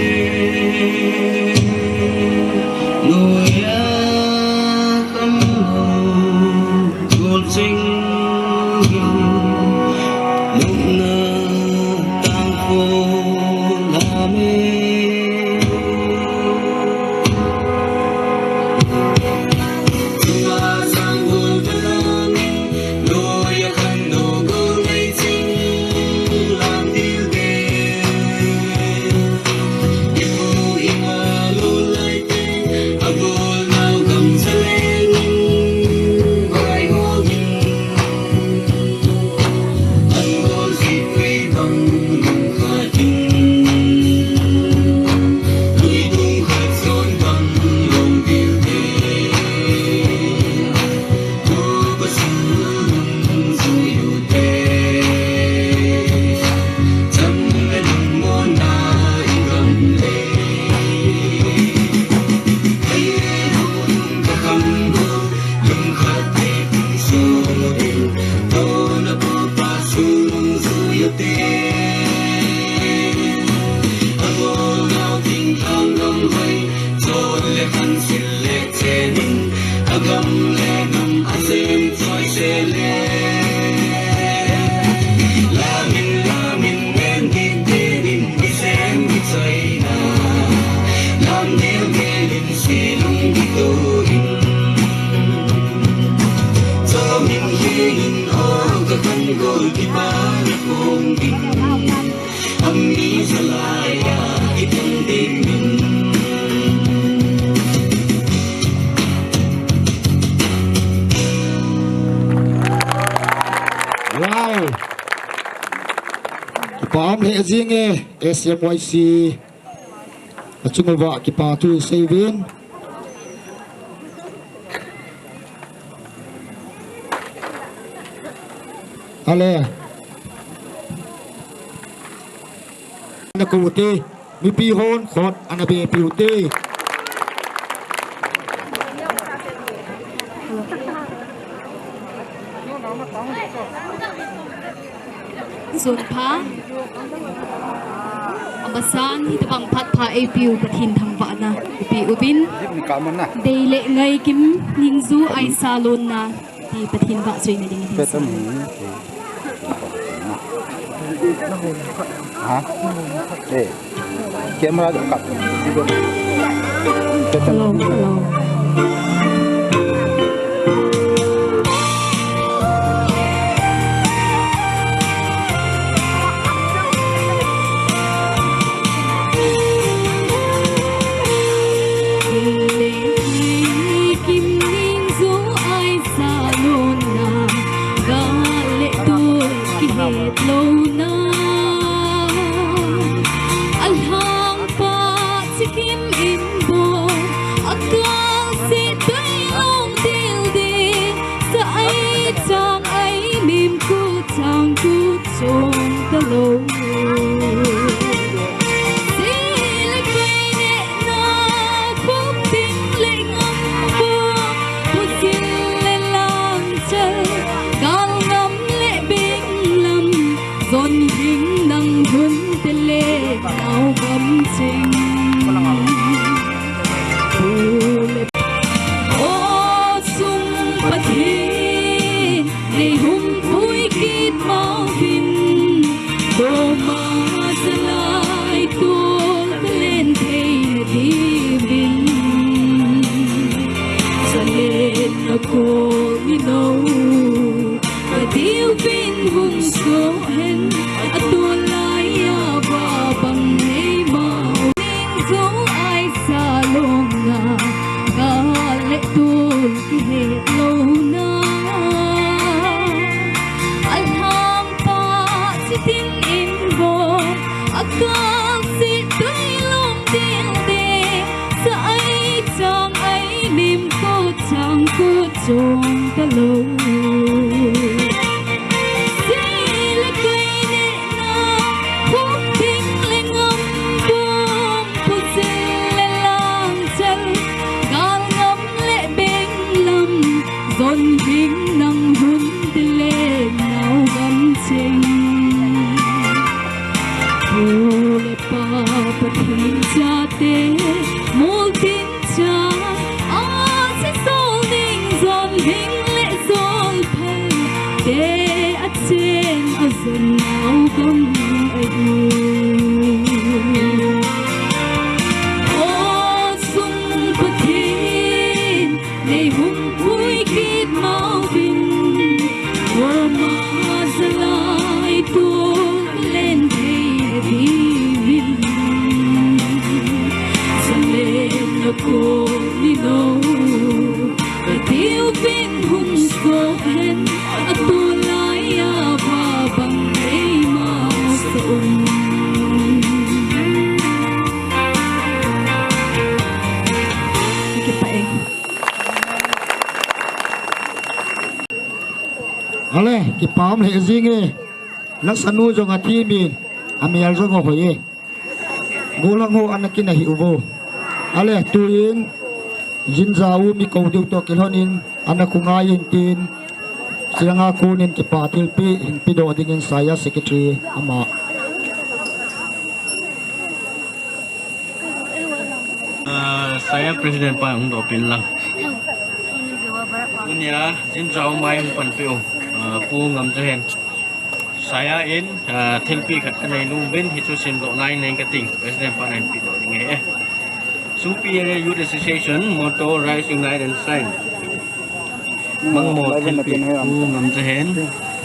nuya kamlo, golsing gam, nukna tangko lame. Wow. Kipa um lheh jing e, S M Y C. Achunguva kipa thu isei uvin. Ale. Nakou ute, mipi hon khut ana bepi ute. Sunpha. Amasan, hitobang phat pha eipiu Pathen thangvahna ipi uvin. Dei le Ngaikim Ningju Aisalonna ti Pathen vahchoina ding hin. Ha? Eh. Camera kap. Hello, hello. Alhangpa chikim in bol, akal se tui long dil dil, sa ai chang ai mim ku chang ku chong ta lo. Se le kai ne na, khop ting le ngam bom, pusil le lang chal, gal ngam le beng lam, zon hing nang hun te le nau gam ching. Pu le o sung Pathen, nei hung pui kit mau vin, doma salai tol len thei na di vin. Salen na kol mi no. Kadiu vin hung so hen, atulai a ba bang nei mau. Ningju Aisalonna, gal le tol kihet louna. Alhangpa chikim in bol, akal se tui long dil dil, sa ai chang ai mim ku chang ku chong ta lo. Se le kai ne na, khop ting le ngam bom, pusil le lang chal, gal ngam le beng lam, zon hing nang hun te le nau gam ching. Sung Pathen, nei hung pui kit mau vin, Burma zalai tu len thei diu vin. Zalen na ko ni lo, ka tiu vin hung so hen, a tu lai a ba bang ei ma sa um. Kipah e. Ale, kipah um lheh jing e. Lasanu jong athi min, amel jong ahoi e. Gollhang ho ana kin ahi uvo. Ale, tuin, Jinjao mi kou diu toh kilhonin, ana khongai in tin, chulanga konin kipa thilpeh hin pedoh dingin saya secretary ama. Ah, saya president pa hung doh pin lang. Tunia, Jinjao mai hung panpeh u, ah, Pu Ngamjahen. Saya in, ah, thilpeh khat kanei nom uvin, hichu simdoh ngai ngai kating, president pa nahin pedoh ding ahi e. Songpi Area Youth Association motto, Rise, Unite and Shine. Mangmo thilpeh, Pu Ngamjahen.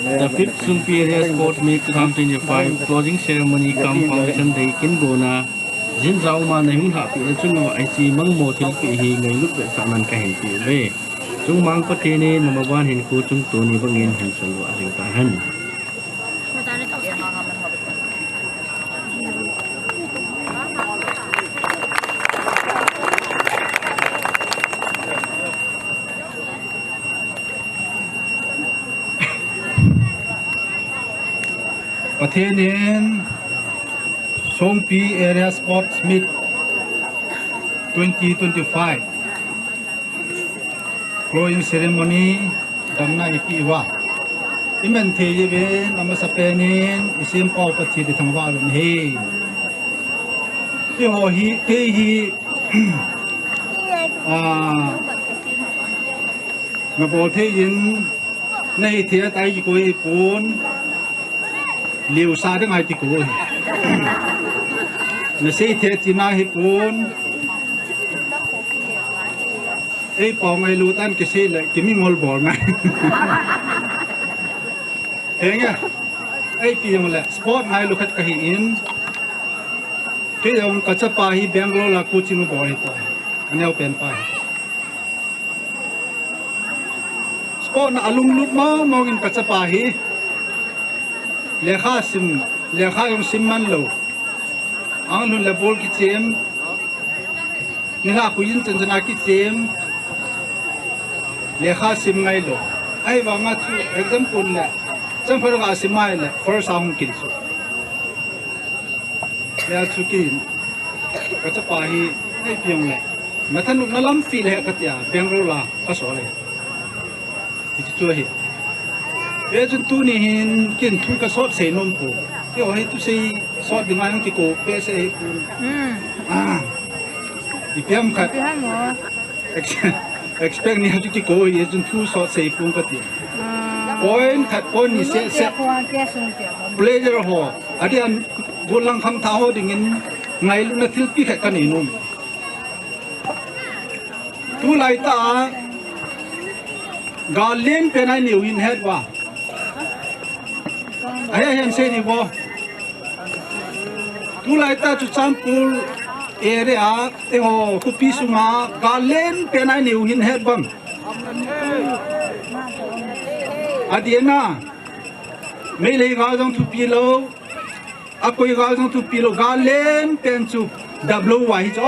The fifth Songpi Area Sports Meet two thousand twenty-five closing ceremony cum foundation day kinbona, Jinjao ma nei hung lhahpeh na chunga hiche mangmo thilpeh hi ngailut vetsahnan kahin pe uve. Chungmang Pathen in namaban hin kho chungto ni bangin hin salvah jing tahen. Pathen in Songpi Area Sports Meet twenty twenty-five closing ceremony damna eipeh uva, iman thei jeh uvin amasapen in isempau Pathen ithangvah uvin ahi. Keiho hi, kei hi, ah, nabol thei in, nahi thei a tai kikoi hipon, liusa ding ahi kikoi. Nasei thei tina hipon, eipao ngailu tan kisei le kimingol bol ngai. Henge, eipi jong le sport ngailu khat kahi in, kei jong kachapa hi Bangalore a coaching abol ahitai, aneopen pa hi. Sport na alunglut mong mong in kachapa hi. Lekha sim, lekha jong sim man lou. Anglhun le bol kichem. Nilhah khu in chan chan a kichem. Lekha sim ngai lou. Ahivanga chu exam kun le, chan pha ga sim ngai le, first a hung kin chu. Hia chu kei in, kachapa hi, eipi jong le, nathanopna lampi le katia, Bangalore a kasol e. Hichu chu ahi. Hia chun tuni hin kei in thu kasot sei nom pou. Keiho hi thusei sot dinga hung kikou behseh hipon. Hmm. Ah. Ipi ham khat. Ipi ham mo. Ex-, expect ni chu kikoi, hia chun thu sot sei pon kati. Ah. Point khat point ni seh seh. Player ho, adeh in gollhang khangthah ho dingin ngailutna thilpeh khat kanei nom. Tulai tah a, gal len pen a inei u hin het uva. Ahi, ahi, ansei ni vo. Tulai tah Churachandpur area a, eiho khopi sunga gal len pen a inei u hin het uvam. Adeh in a, Meitei gal jong thupi lou, akoi gal jong thupi lou, gal len pen chu dap lou uva hi chu.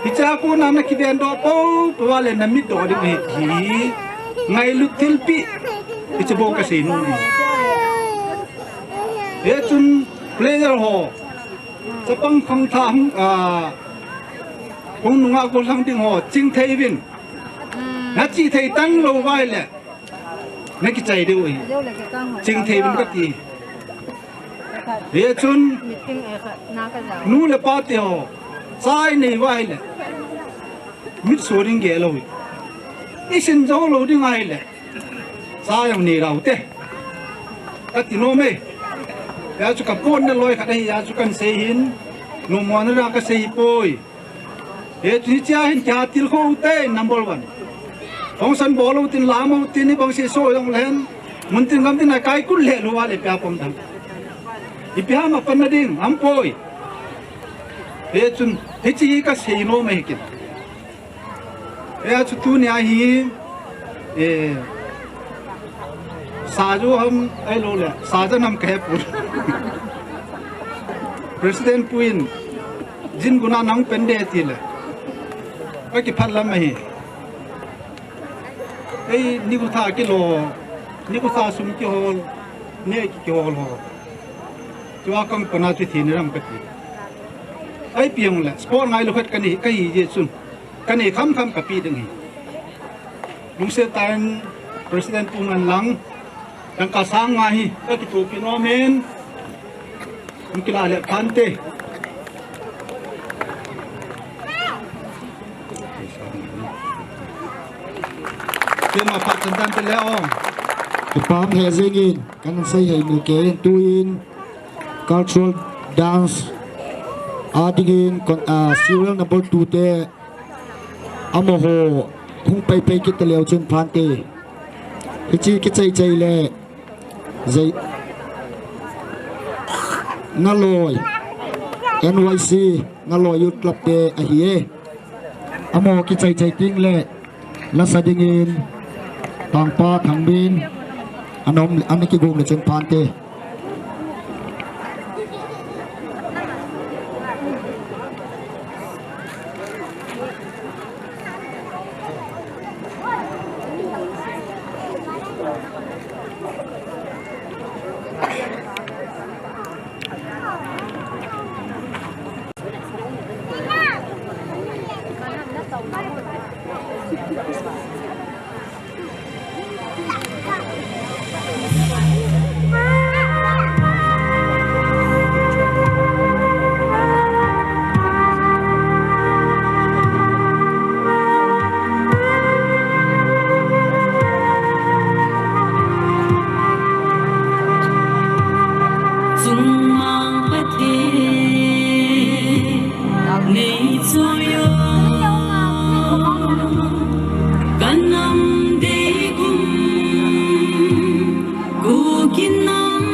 Hichea kona nakiven doh pou pou a le namit doh ding ahi ti hi. Ngailut thilpeh. Hiche bou kasei nom e. Hichun player ho, chapang khangthah, ah, hung nunga gollhang ding ho, chingthei uvin. Nachih thei tan lou uva ahile, nakichai diu ahi. Chingthei uvin kati. Hichun, nu le pa teho, cha inei uva ahile, mitso ding gel lou hi. Isin jou lou ding ahile, cha jong nei lou te. Kati nom e. Hijeh chun kapona loi khat ahi, hijeh chun kahin sei hin, nommo na ra kasei poi. Hiche, hiche a hin kiha tilkhou te, number one. Function bol utin, lam utin, ibang seiso jong lehen. Muntin gamtin a kaikun le lou a le pia pom tham. Ipi ham apanna ding, aum poi. Hichun, hiche hi kasei nom ahi kit. Hijeh chun tunia hi, eh, Sajo ham ahilou le, Sajan ham kahe pon. President pu in, jin guna nang pen de ti le. Kakiphat lam ahi. Ei, nikho tha kilo, nikho tha sum kihol, neh ki, kihol ho. Chua kang pana chu thi ni ram kati. Ahi piang le, sport ngailou khat kanei, kahi jeh chun. Kanei kham kham kapi ding ahi. Lungset tah in President pu man lang, dangka sang nga hi, kakitoh peh nom in, hung kilah le phante. Kema phat chan tan pe le ong. Kipa um hei jing in, kahin sei hei mil kei in, tuin, cultural dance a dingin kon-, ah, serial number two te amaho hung pei pei kit taleu chun phante. Hiche kichai chai le jei Ngaloi, N Y C, Ngaloi Youth Club te ahi e. Amaho kichai chai ting le lasa dingin Tangpa Thangmin ana um, ana kigong le chun phante. Chungmang Pathen, nei choi o, ka nam dei kum, Kuki nam.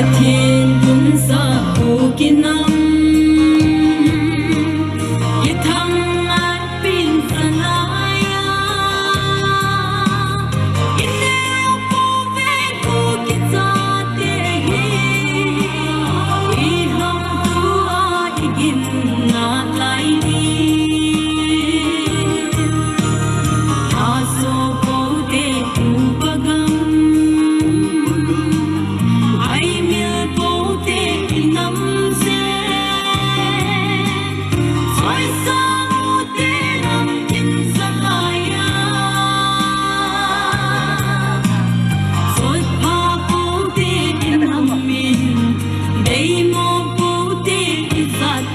Pathen tumsa po kinam, kithang at pin salaya, ine po ve ko kichate hi, iham tua igin na lai ni. Aso pote upagam, aimil pote inam se, soisa pote nam kin salaya, sotpha pote inam min, deimo pote izat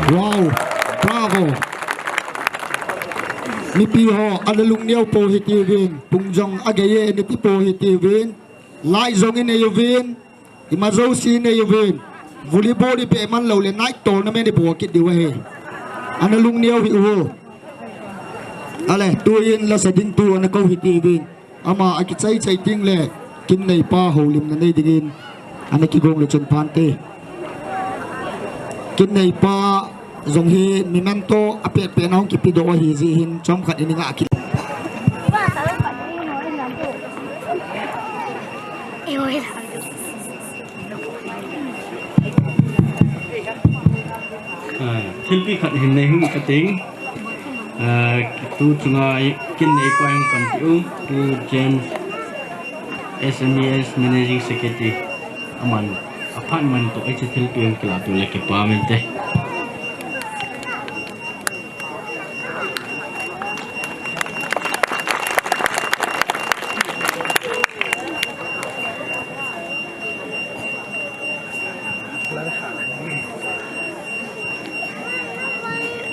Wow, bravo. Mipi ho, ana lungneo po hitiuvin, pung jong agei e nati po hitiuvin, light jong inei uvin, ima jouse inei uvin, volleyball ibe man lou le night tournament ibo kit diu ahi. Ana lungneo hih uvo. Ale, tuin lasa ding tu ana kou hitiuvin. Ama akichai chai ting le, kin neipa houlimna nei dingin, ana kigong le chun phante. Kin neipa jong hi memento apet pet na hung kipedoh ahi jeh hin, chomkhat ini ngah kit. Ah, thilpi khat hin nei hung kating. Ah, tu chunga kin neipa hin pan ti u, tu James, S M E S Managing Secretary. Aman, aphat man to, hiche thilpi hung kilah tu le kipa mente.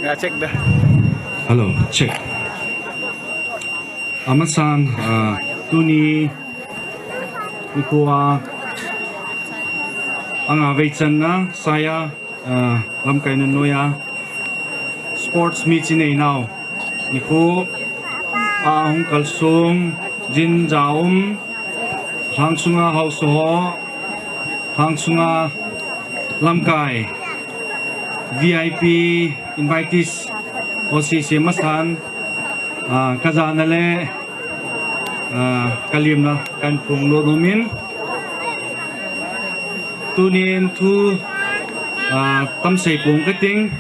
Ya, check da. Hello, check. Amasan, ah, tuni, nikho a, anga vei channa, Saya, ah, lamkai nunnoiya sports meet inei nau. Nikho a hung kalsong, jin ja um, lhang sunga haosa ho, lhang sunga lamkai, V I P, invitees, O C C masan, ah, kajana le, ah, kalimna kahin phongdoh nomin. Tunin thu, ah, tam sei pong kating.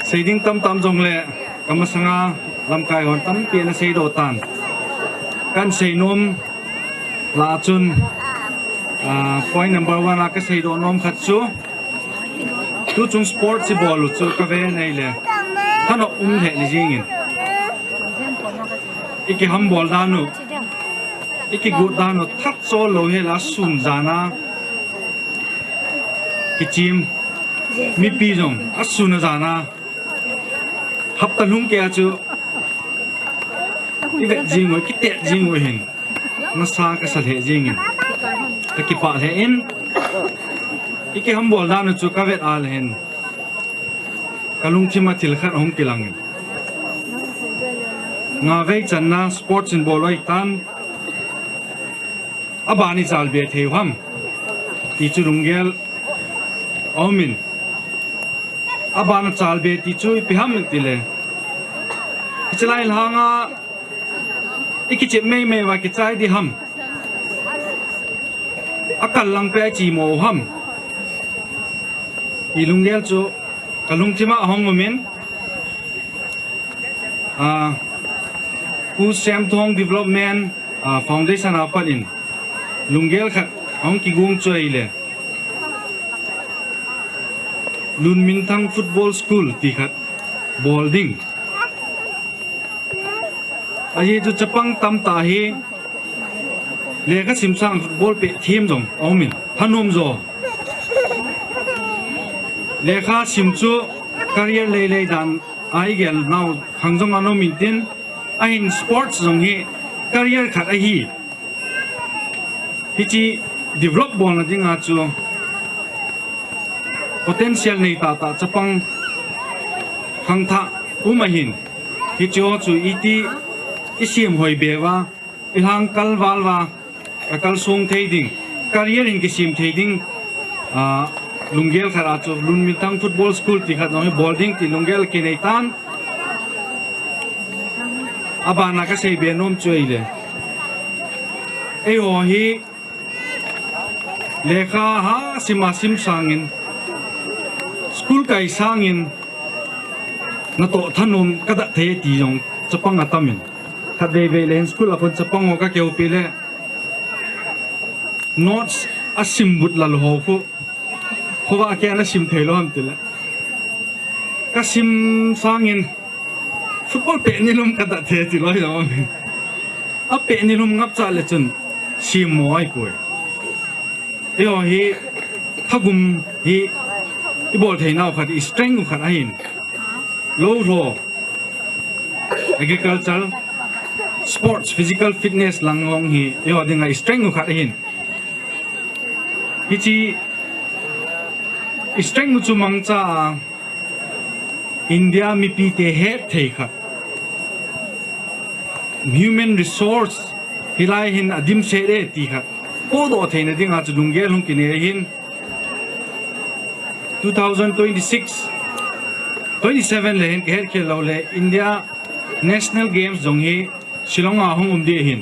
Sei ding tamtam jongle, kamasanga lamkai hon tampi ana seidoh tan. Kahin seinom lah a chun, ah, point number one a kaseidoh nom khat chu, tuchung sports ibol u chu kave nai le, thanop um lheh jingin. Ikihambol dan u, ikigot dan u, that chol lou hel a sun jan a kichim, mipi jong asun a jan a, hapta lhung kei a chu ivet jing u, kitet jing u hin, nasa kasa lheh jingin, kakipah lheh in, ikihambol dan u chu kavet a le hin, kalungthim a thil khat ahung kilangin. Nga vei channa sports in bol u ahitan, aban ichalbe thei u ham, ti chu lunggel aumin. Aban chalbe ti chu ipi ham itile, hichelai lhanga ikichep meimei uva kichai di ham, akal lang peh a ichimo u ham, Lunggel chu kalungthim a ahung umin, ah, Pu Semthong Development, ah, Foundation a pat in lunggel khat ahung kigong chu ahile, Lunminthang Football School ti khat bol ding. Ajeh chu chapang tamtah hi lekha sim sang football peh them jong aumin, thanom jo. Lekha sim chu career lei lei dan a igel nau khang jong ana um intin, ahin sports jong hi career khat ahi. Hiche develop bolna dinga chu potential nei tahtah chapang khangthah um ahin. Hiche ho chu iti isem hoi be uva, ilhang kal val uva, akalsong thei ding, career in kisem thei ding, ah, lunggel khat a chu Lunminthang Football School ti khat jong hi bol ding ti lunggel kinei tan. Abana kasei be nom chu ahile, eiho hi lekha ha sim a sim sangin, school kai sangin, natoh thanom kadah thei ti jong chapang atamin. Khatvei vei le hin school a kon chapang ho kakihoupi le, notes asim but lal ho khu, khovah a kei ana sim thei lou ham tile, kasim sangin football peh nilum kadah thei ti loi jong aumin. Apeh nilum ngapcha le chun sim mo ahipoi. Eiho hi thagum hi ibol thei nau khat, i strength u khat ahin. Lou lho, agriculture, sports, physical fitness lang jong hi eiho dinga i strength u khat ahin. Hiche i strength u chu mangcha a India mipite het thei khat, human resource hilai hin adimset e ti khat pohdoh theina dinga chu lunggel hung kinei ahin. Two thousand twenty-six, twenty-seven le hin kihet khel lou le India National Games jong hi Shillong a hung um ding ahin.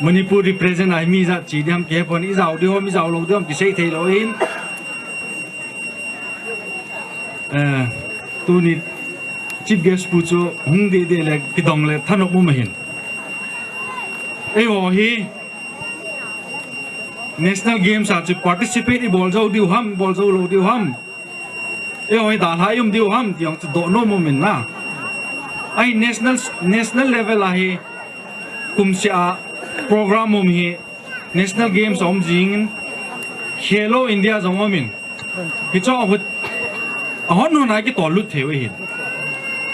Manipur represent a hi mi ijat che ding ham kihepon, ijao ding ham, ijao lou ding ham kisei thei lou ahin. Eh, tuni Chief Guest pu chu hung ding ding le kidong le thanom um ahin. Eiho hi National Games a chu participate ibol jou diu ham, bol jou lou diu ham, eiho hi dalha i um diu ham ti jong chu dohnom umin na. Ahi national, national level a hi kumseh a program um hi National Games aum jingin, Khelo India jong aumin. Hichu ahut, ahon hon a ikitollut thei u ahin.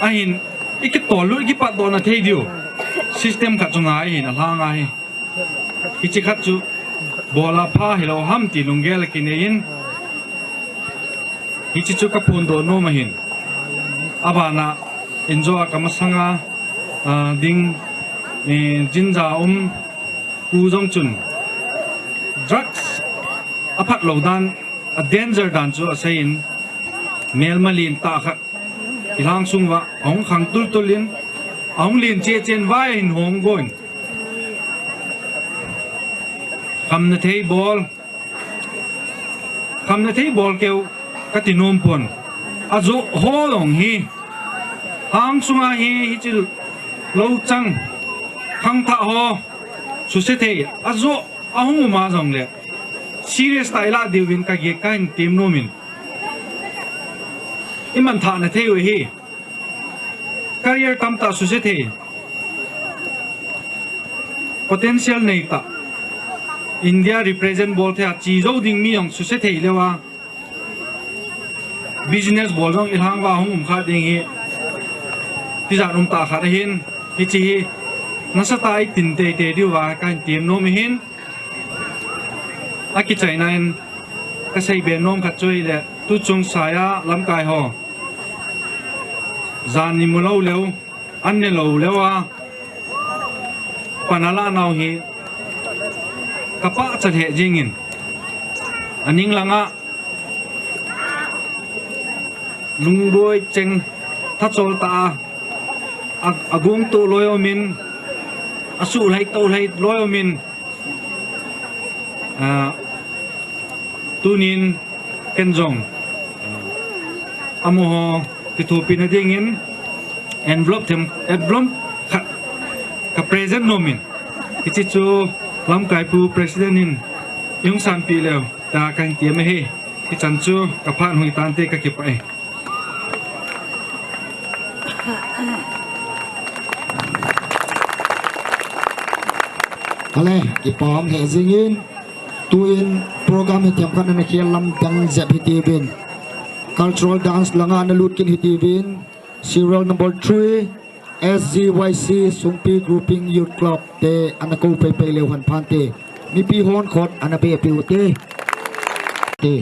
Ahin, ikitollut, ikipatdohna thei diu system khat chu ngai ahin, alhang a hi. Hiche khat chu bol a pha hilou ham ti lunggel akinei in. Hiche chu kaphondoh nom ahin. Abana injo a kamasanga, ah, ding, eh, jinja um pu jong chun drugs aphat lou dan, a danger dan chu aseiyin, melma lentah khat ilhang sung uva ahung khang tultul in, ahung len cheh cheh in vai ahin hong gon. Khamna thei bol, khamna thei bol keu kati nom pon. Ajoh ho jong hi, hang sunga hi, hiche louchang khangthah ho suse thei ajoh ahung um a jongle, serious tah ilah diuvin kagel kahin tem nomin. Imanthahna thei u ahi. Career tamtah suse thei, potential neitah, India represent bol thei a che jou ding mi jong suse thei leuva, business bol jong ilhang uva hung um kha ding hi tijat umtah khat ahin. Hiche hi nasatah a itin teitei diuva kahin tem nom ahin. Akichaina in kasei be nom khat chu ahile, tuchung saiya lamkai ho jan imu lou leu, an ne lou leuva pan alah nau hi kapachat lheh jengin, aning langa lungboi cheng, thachol tah a, a, agongtoh loi aumin, asuhlhai tohlhai loi aumin, ah, tunin ken jong, ah, Amaho kithopina dingin envelope them, envelope khat ka present nomin. Hiche chu lamkai pu president in ihung sanpeh leu ta kahin ti ahi. Hichan chu ka phat hung hitante ka kipah e. Ale, kipah hijingin, tuin program hi themkhat ana khel lam dang jep hitiuvin. Cultural dance langa ana lut kit hitiuvin. Serial number three, S G Y C Sungpi Grouping Youth Club te ana kou paipai leu hen phante. Mipi hon khut ana beh peh ute. Te.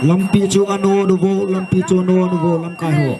Lampi chu ano nu vo, lampi chu ano nu vo, lamkai ho.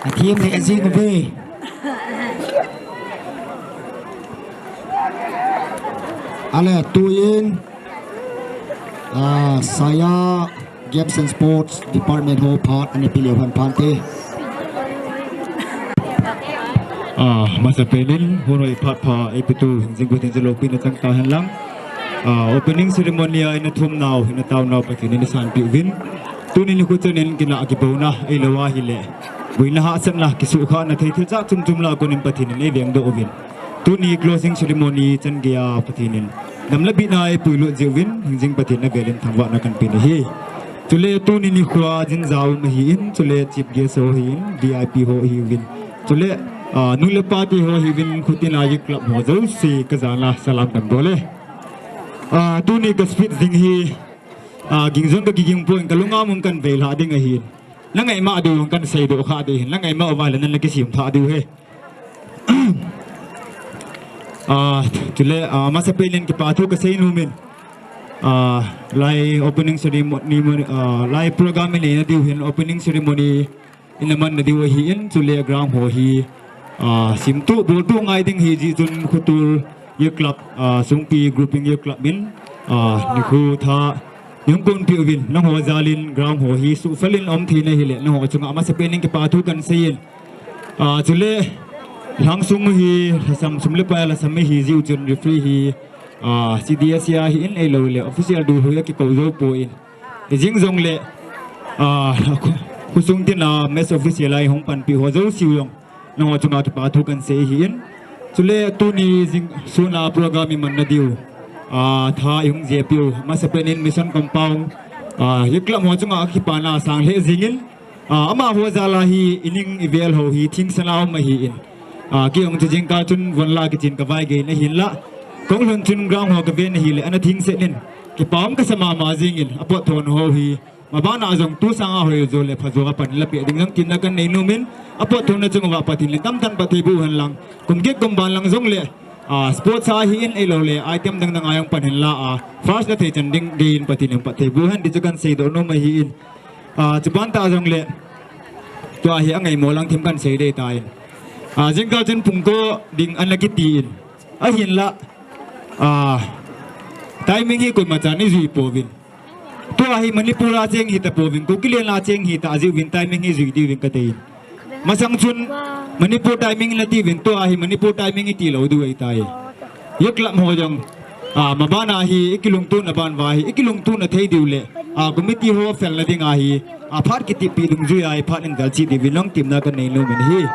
Athem lheh jing uve. Ale tuin, ah, Saiya Games and Sports Department ho phat ana pe leu hen phante. Ah, masapen in, hun hoi phat pha eipetu Hingjing Pathen jalopi na chang tahen lang. Ah, opening ceremony a ina thum nau, ina tao nau Pathen in eisanpi uvin. Tuni nikho chan in kina kibouna eilou ahile, boina hahsatna, kisukhahna thei thil chom chom lah a konin Pathen in eivengdoh uvin. Tuni closing ceremony chan geiya Pathen in dam le bihna eipuilut jiuvin, Hingjing Pathen in avel in thangvahna kahin pe ahi. Chule tuni nikho a jingjao um ahin, chule chief guest ho ahin, V I P ho ahiuvin. Chule, ah, nu le pa te ho ahiuvin, khuti na youth club ho jouse kajana salam kahin bol e. Ah, tuni ka speech ding hi, ah, ging jong ka kiging poi, ka lungam um kahin veilha ding ahin. Na ngaima diu kahin seidoh kha ding ahin, na ngaima uva le nana kisim tha diu ahi. Ah, chule, ah, masapen in kipa thu kasei nom in. Ah, lai opening ceremony, ah, lai program inei na diu hin opening ceremony ina man na diu ahin, chule ground ho hi, ah, simtuh boltuh ngai ding ahi jeh chun Khutol Youth Club, ah, Songpi Grouping Youth Club in, ah, nikho tha, nung kon pi uvin, nangho jal in ground ho hi suhfel in um thei na hile, nangho chunga masapen in kipa thu kahin sei in. Ah, chule, lhang sung hi, lhasam sum le pai lhasam ahi jeh chun referee hi, ah, C D S A ahin eilou le, official duhoi a kikou jou poi. Ijing jongle, ah, khu-, khosung tina match official a eihung panpi ho jouse jong, nangho chunga kipa thu kahin sei ahin. Chule tuni jing suna program iman na diu, ah, tha eihung jehpiu, masapen in Mission Compound, ah, youth club ho chunga kipana sang lheh jing in, ah, amaho jal a hi ining ivel ho hi thingsan a um ahin. Ah, kei jong chu jingkah chun von la kichen kavai gei na hinla, kahung lhun chun ground ho kave na hile, ana thingset in, kipa um kasa mama jing in, apot thona ho hi, maban a jong tu sang a hoi jo le pha jo a pan la pe ding jong tin na kahin nei nom in, apot thona chung uva Pathen in tamtah in phatthei boh hen lang, kum get kum ban lang jongle, ah, sports a ahin eilou le, item dang dang a jong pan hen la, ah, first na thei chan ding gei in Pathen in phatthei boh hen ti chu kahin seidoh nom ahin. Ah, chuban tah jongle, tua hi angaimo lang thim kahin sei ding tai. Ah, jingkah chun pung ko ding ana kiti in. Ahinla, ah, timing hi koima chan ijui pouvin. Tua hi Manipur a cheng hita pouvin, Kuki len a cheng hita jeh uvin timing hi jui diuvin katei in. Masang chun Manipur timing nati uvin, tua hi Manipur timing iti lou diu ahitai. Youth club ho jong, ah, maban a hi, ikilungtona ban uva hi, ikilungtona thei diu le, ah, committee ho felna ding a hi, ah, phat kitipeh dungjui a hi, phat in gal chi diuvin long temna kahin nei nom in ahi.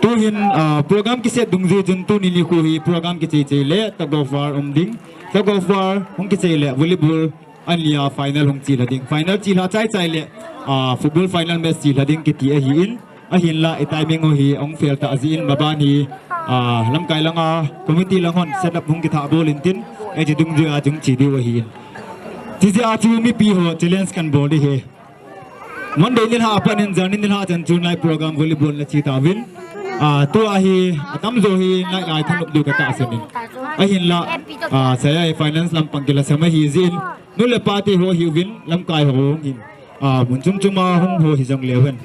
Tuhin, ah, program kiset dungjui chun tuni nikho hi, program kichei chei le, tug of war um ding, tug of war, hung kichei le, volleyball, Ania final hung chelha ding. Final chelha chai chai le, ah, football final match chelha ding kiti ahin. Ahinla, i timing ho hi ahung fel ta jeh in maban hi, ah, lamkai langa committee lang hon set up hung kitha bol in tin, hiche dungjui a chung che diu ahin. Chijeh a chu mipi ho challenge kahin bol ding ahi. Monday nilhah a pat in jan nilhah chan chun lai program volleyball na che tauvin. Ah, tua hi, atamjo hi, ngai lai thanop diu katahsan in. Ahinla, ah, Saiya hi finance lampang kilhasam ahi jeh in. Nu le pa te ho hiuvin, lamkai ho hung hin. Ah, mun chom chom a hung ho hijong leu hen.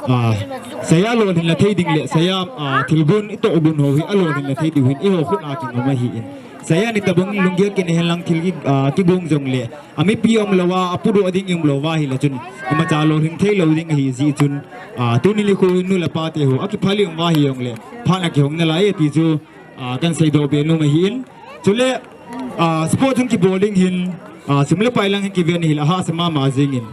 Ah, Saiya lolhinna thei ding le, Saiya, ah, thilgon itoh gon ho hi, alolhinna thei diu hin, eiho khut a kingam ahin. Saiya ni tabang lunggel kine hen lang thil ki, ah, kigong jong le. Amipi umlou a, apudoh ding umlou va ahile chun. Imacha lolhing thei lou ding ahi jeh chun. Ah, tuni nikho hin nu le pa te ho, akiphal um va hijong le. Phat a kihong nalai e ti chu, ah, kahin seidoh be nom ahin. Chule, ah, sport hung kibol ding hin, ah, sum le pai lang hin kiven ahile ahahsa mama jing in.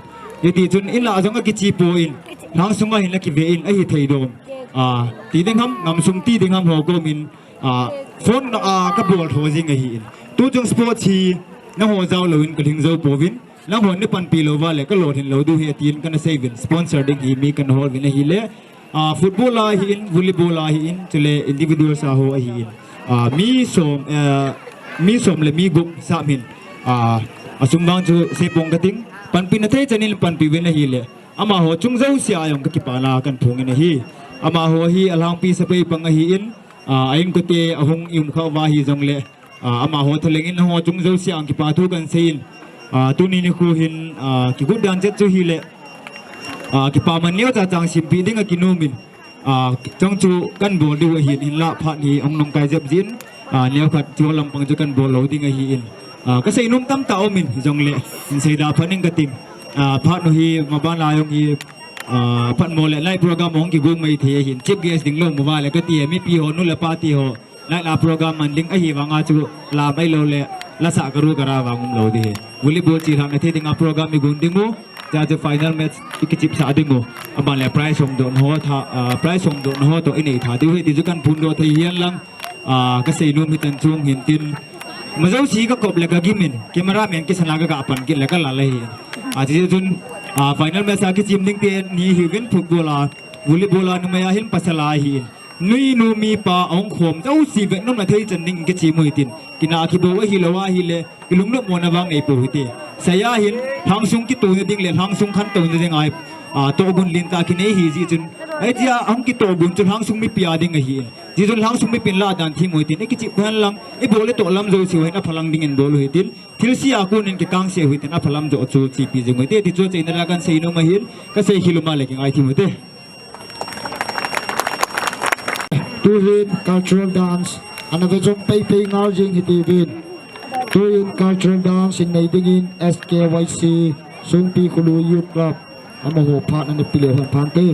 Hiti chun in lah jong akiche poi in, lhang sunga hin akive in, ahithei dom. Ah, ti ding ham, ngam sung ti ding ham ho kom in, ah, phone, ah, kabol tho jing ahin. Tu chung sport hi, nangho jao lou in kalhing jou pouvin. Nangho nei panpi lou va le kalolhin lou diu ahi tin kana sei uvin, sponsor ding hi mi kana hol uvin ahile. Ah, football a ahin, volleyball a ahin, chule individual sa ho ahin. Ah, mi som, eh, mi som le mi gup sah min. Ah, asum vang chu seipong kating. Panpina thei chan in panpi uvin ahile. Amaho chung jouse a jong kakipana kahin phong in ahi. Amaho hi alhangpi sepai pang ahin. Ah, a inkote ahung um kha uva hijong le. Ah, amaho thalheng in nangho chung jouse a kipa thu kahin sei in. Ah, tuni nikho hin, ah, kigot dan chet chu hile. ah, kipaman neocha chang simpi ding a kinom in, ah, chang chu kan bol diu ahin, hinlah phat hi hung nung kai jep jin, ah, neokhat chu lampang chu kan bol lou ding ahin, ah, ka seinom tamtah um in, hijongle hin seida phat ning katin, ah, phat nu hi maban lai hung hi, ah, phat mo le night program hung kigong mai thei ahin, chief guest ding lou mo vale kati e, mipi ho nu le pa ti ho. Night a program man ding ahi vanga chu la mai lou le, la sa karu kara vang um lou ding hi. Volleyball chi hang thei ding a program i gon ding u. Cha chu final match i kichip sa ding u. Aban le prize hung don ho tha, ah, prize hung don ho to i nei tha diu hi ti chu kan phondoh thei hihen lang. Ah, ka seinom hi tan chung hin tin. Majouse ka kop le ka gim in. Cameraman kisan a ka ga pan kit le ka la le hi. Ah, ti chun, ah, final match a kichim ding te ni hi vin football a, volleyball a numei a hin pasal a hi in. Nui nu mipa ahung khom jouse vet nom na thei chan ding kichi mu hitin. Kina kibo ahi lou ahile, kilungnom mona vang nei po hite. Saya hin, lhangsung kitouna ding le, lhangsung khantouna ding ahi, ah, tohgon lentah kinei hi jeh chun. Ahi tia, ahung kitohgon chu lhangsung mipi a ding ahi. Jeh chun lhangsung mipin lah dan thim u hitin. I kichi phan lang, i bol le toh lam jouse u hin aphalang ding in bol u hitin. Thilse a kon in kikangse u hitin, aphalam jo chu chipi jing u hite. Ti chu cheina la kan seinom ahin, ka sei khel u ma le kingai thim u hite. Tuhin cultural dance, ana ve jong pei pei ngal jing hiti vin. Tuhin cultural dance in nei dingin S K Y C, Songpi Khului Youth Club, amaho phat ana pe leu hen phante.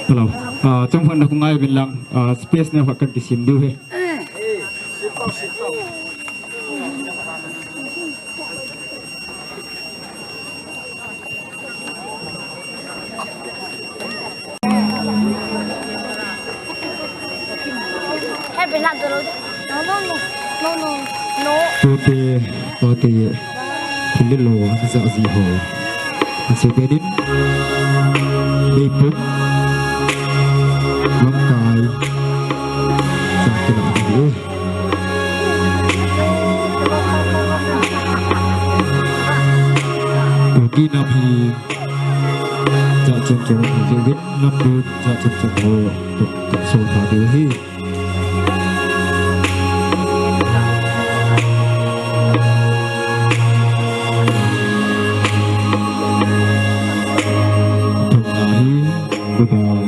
Hello. Ah, chongkhat na kong ngai uvin lang, ah, space neokhat kan kisem diu ahi. Hey, Bella, dolo de. No, no, no. No, no, no. Tute, tute ye. Thil le lo, an sa ji ho. An se be din. Meipum. Lamkai. Sa kila ye. Kuki nam hi jachem chem ho, Vietnam bu jachem chem ho, ka so tha diu ahi. Thum ahi. Goodbye.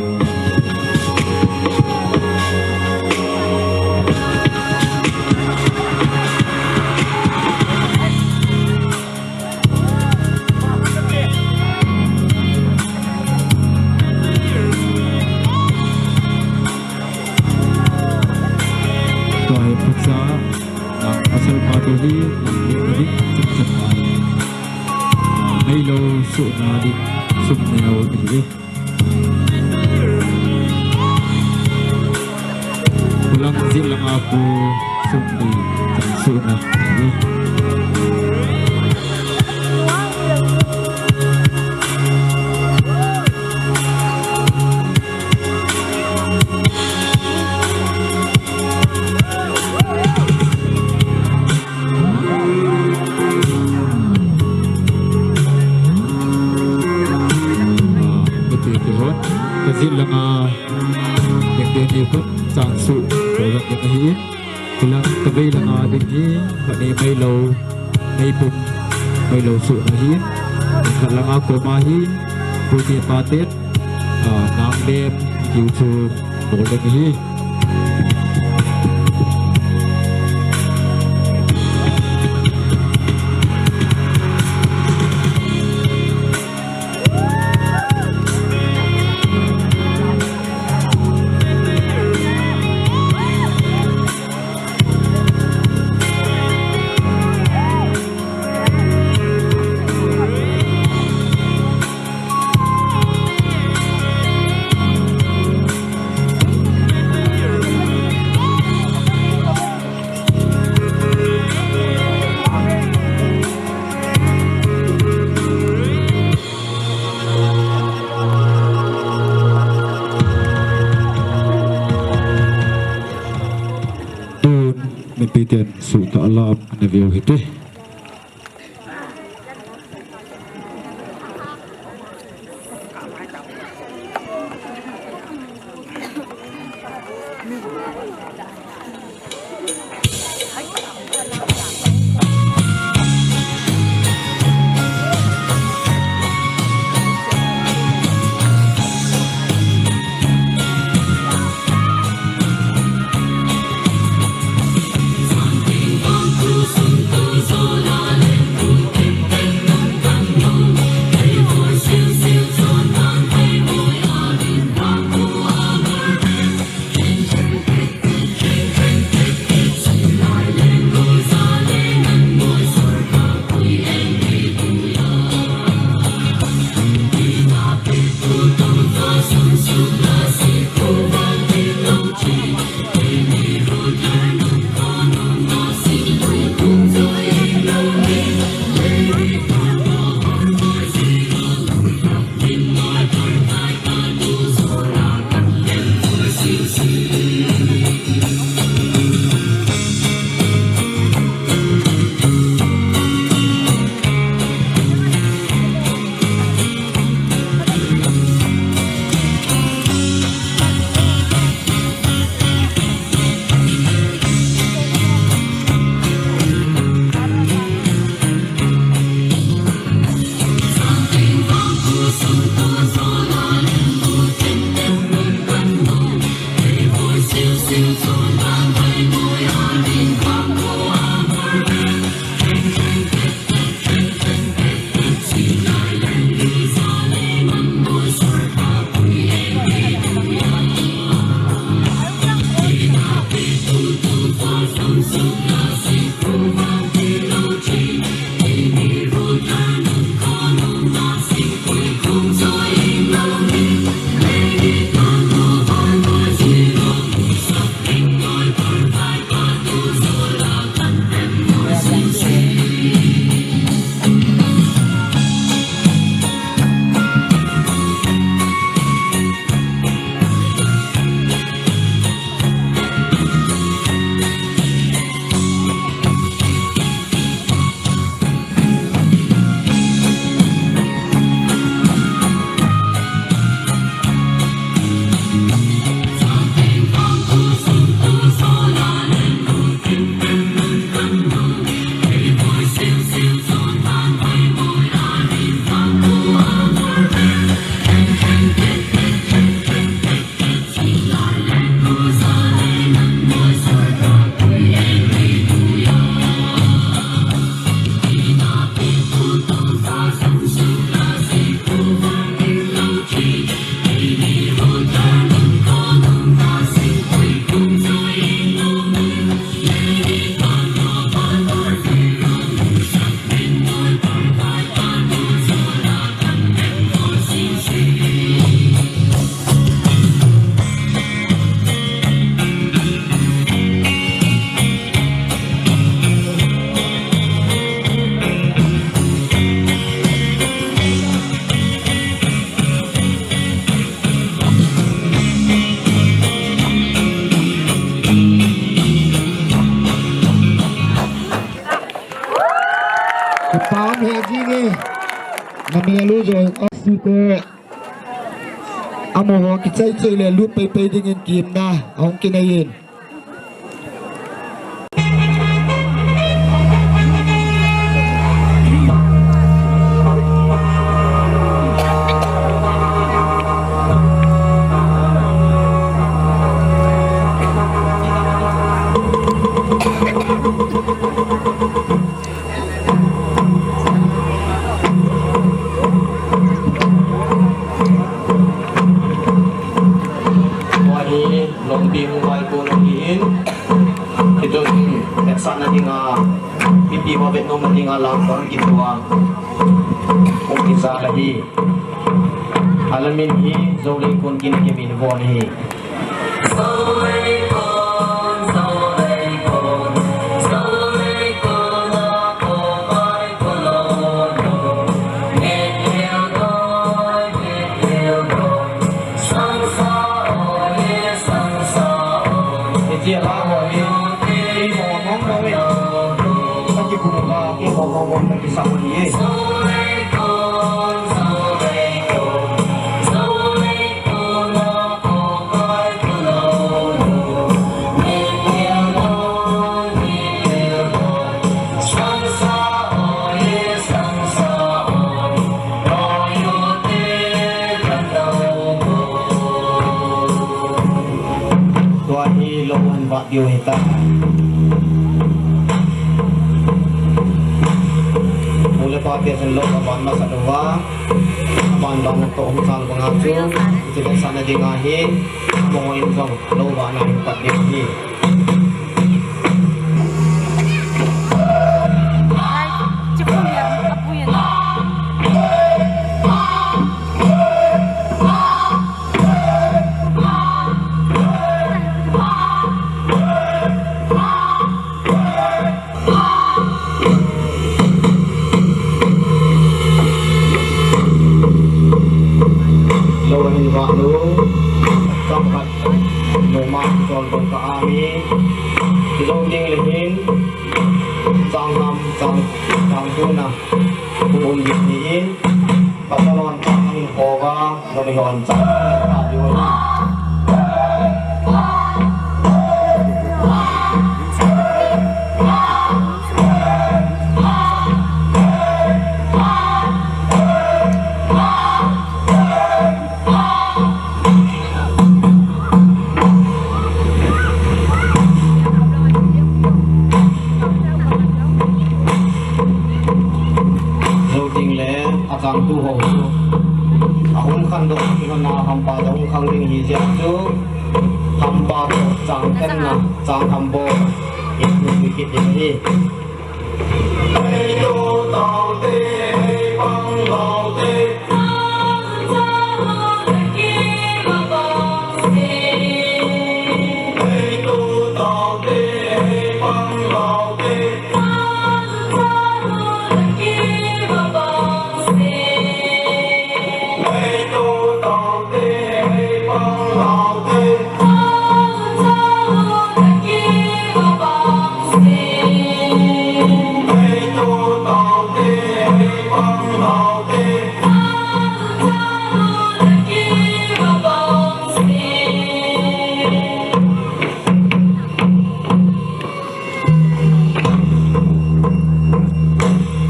Tua hi phatsa, nang pasal pa tu hi, nang ding na ding, chak chak pa. Meilou suhna ding, sum neo ding. Kulang jit langa ku sum di chang suhna. Kati ti hon, ka jit langa, ding ding ni khun, chang suh, program ding ahi in. Hilang ka vei langa ding hi, kani Meilou, Meipum, Meilou suhna ahi in. Khat langa koma hi, pu te pa te, ah, nang dem, kiu chu, bol ding ahi. Ana veu hite. Kipa um hel jing e. Na mel u jong a sute. Amaho kichai chai le lut pai pai dingin kimna ahung kinei in. Tua hi Longpi hung vaikon ahin, hitun hetsahna dinga, mipi ho vetnomna dinga lam hung kitoh a, hung kijal ahi. Alamin hi Zolei Kon Kin Kemin Von ahi. Tua hi lou ahin vah diu ahitai. Nu le pa te chun lou avah masa uva, aban ban a toh hung chang banga chu, hiche vetsahna dinga hi, amaho in jong lou vahna ahin pat diu ahi. Lou ahin vah nu, chomkhat, noma chol bol ka ami, kijou ding le hin, chang ham, chang, chang tuna, hung um ding ahin, pasal hon chang ahin kouva, numei hon chang ahin kouva. Lou ding le achangtu ho chu ahung khandoh, kilhonna hampa toh ahung khang ding ahi jeh chun, hampa toh chang khenna, chang ham bol, i, i, i, kit ding ahi.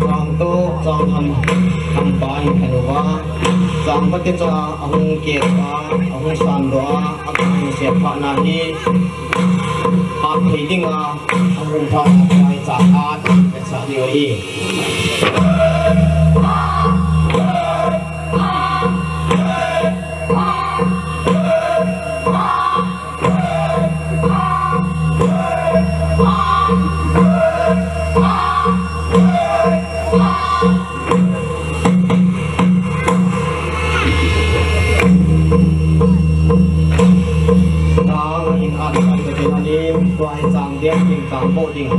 Chang toh, chang ham, hampa ahin khen uva. Chang phatecha ahung kep a, ahung sandoh a, ahung sep phat na hi, hat thei dinga, ahung phat na hi chang hat, vetsah diu ahi. Chang in at kan ka tin anin, tua hi chang ding, chang boh ding.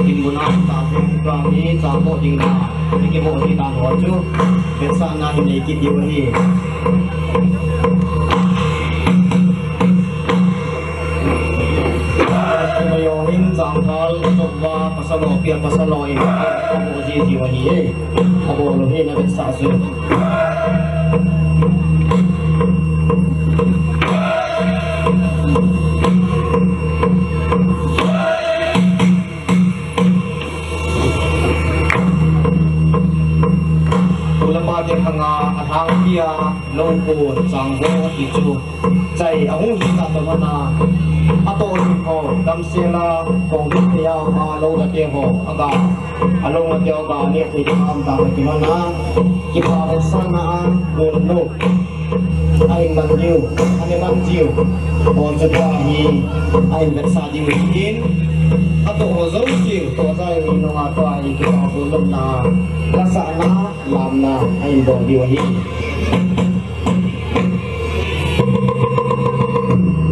Inmun a ta ding, chang hi chang boh ding na, ni kiboh ding dan ho chu, vetsahna hi nei kit diu ahi. Amaho hin chang thal, chop va, pasal ho, pia pasal ho in, aboh ji ji u ahi e. Aboh lou hi na vetsah chu. Nu le pa te khanga alhangpia lou kon chang vo ti chu. Chai ahung hi ta toh mana, atoh ding ho, damsel a, kong ding te a, ama lou gate ho, aga, alou gate ho, aga, neh thei ding a um ta toh ti mana, kipa vetsahna a, gon lou. Ahin man diu, ahin man diu. Bol chu tua hi, ahin vetsah diu hin. Atoh ho jouse, toh jai hi nunga tua hi kipa golna, lasahna, lamna, ahin bol diu ahi.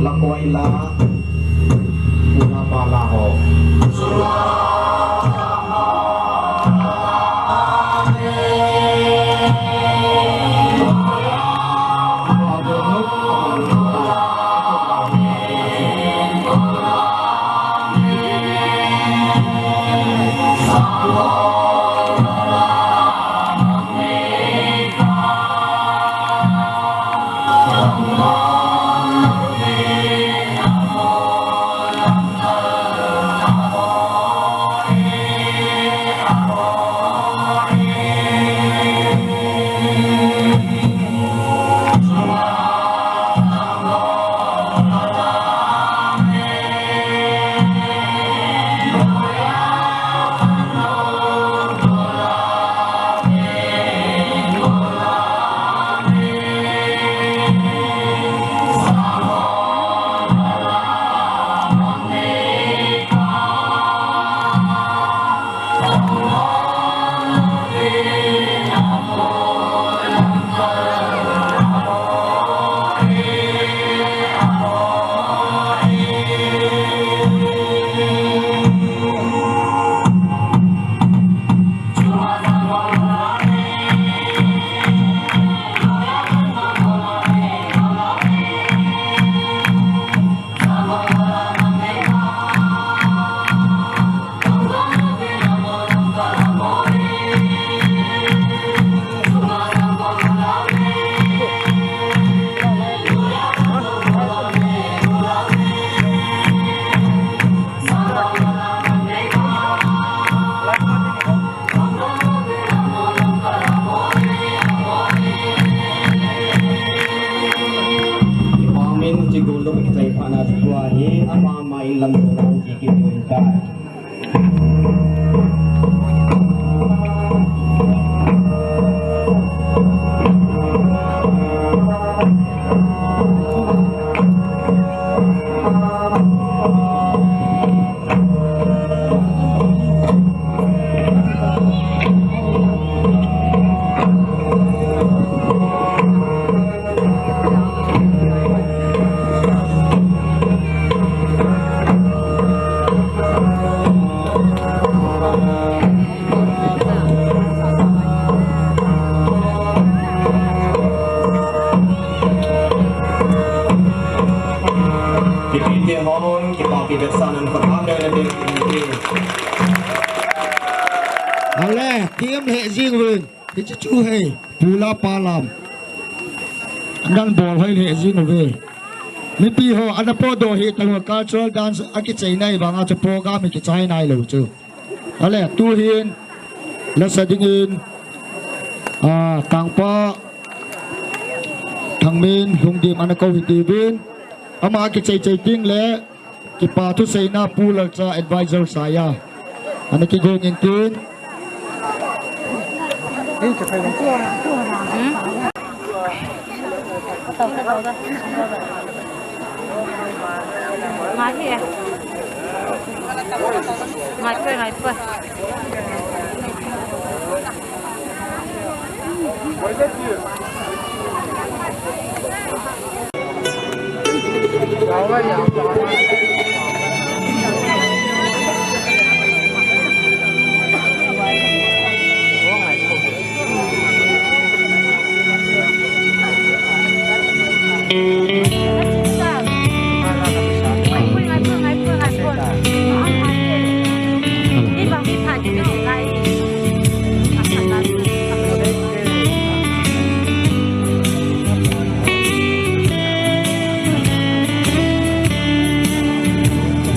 Lakoi la, puna pala ho. Hi ama ama in lam doh lang ti kit ding tai. Kipite hon, kipapi vetsahnan khut ham le le. Ale, team le jing win. Hiche chu hei, pula palam. Nan bol hoi le jing uve. Mipi ho, ana podoh hi tang cultural dance akichai nai vanga chu program hi kichai nai lou chu. Ale, tuhin, lasa dingin, ah, Tangpa, Thangmin, Lhungdim, ana kou hitiuvin. Ama kichai chai ting le, Kipa thuseina Pu Lalcha advisor saya. Ana kigong intin. Ngai hi e. Ngai poi, ngai poi.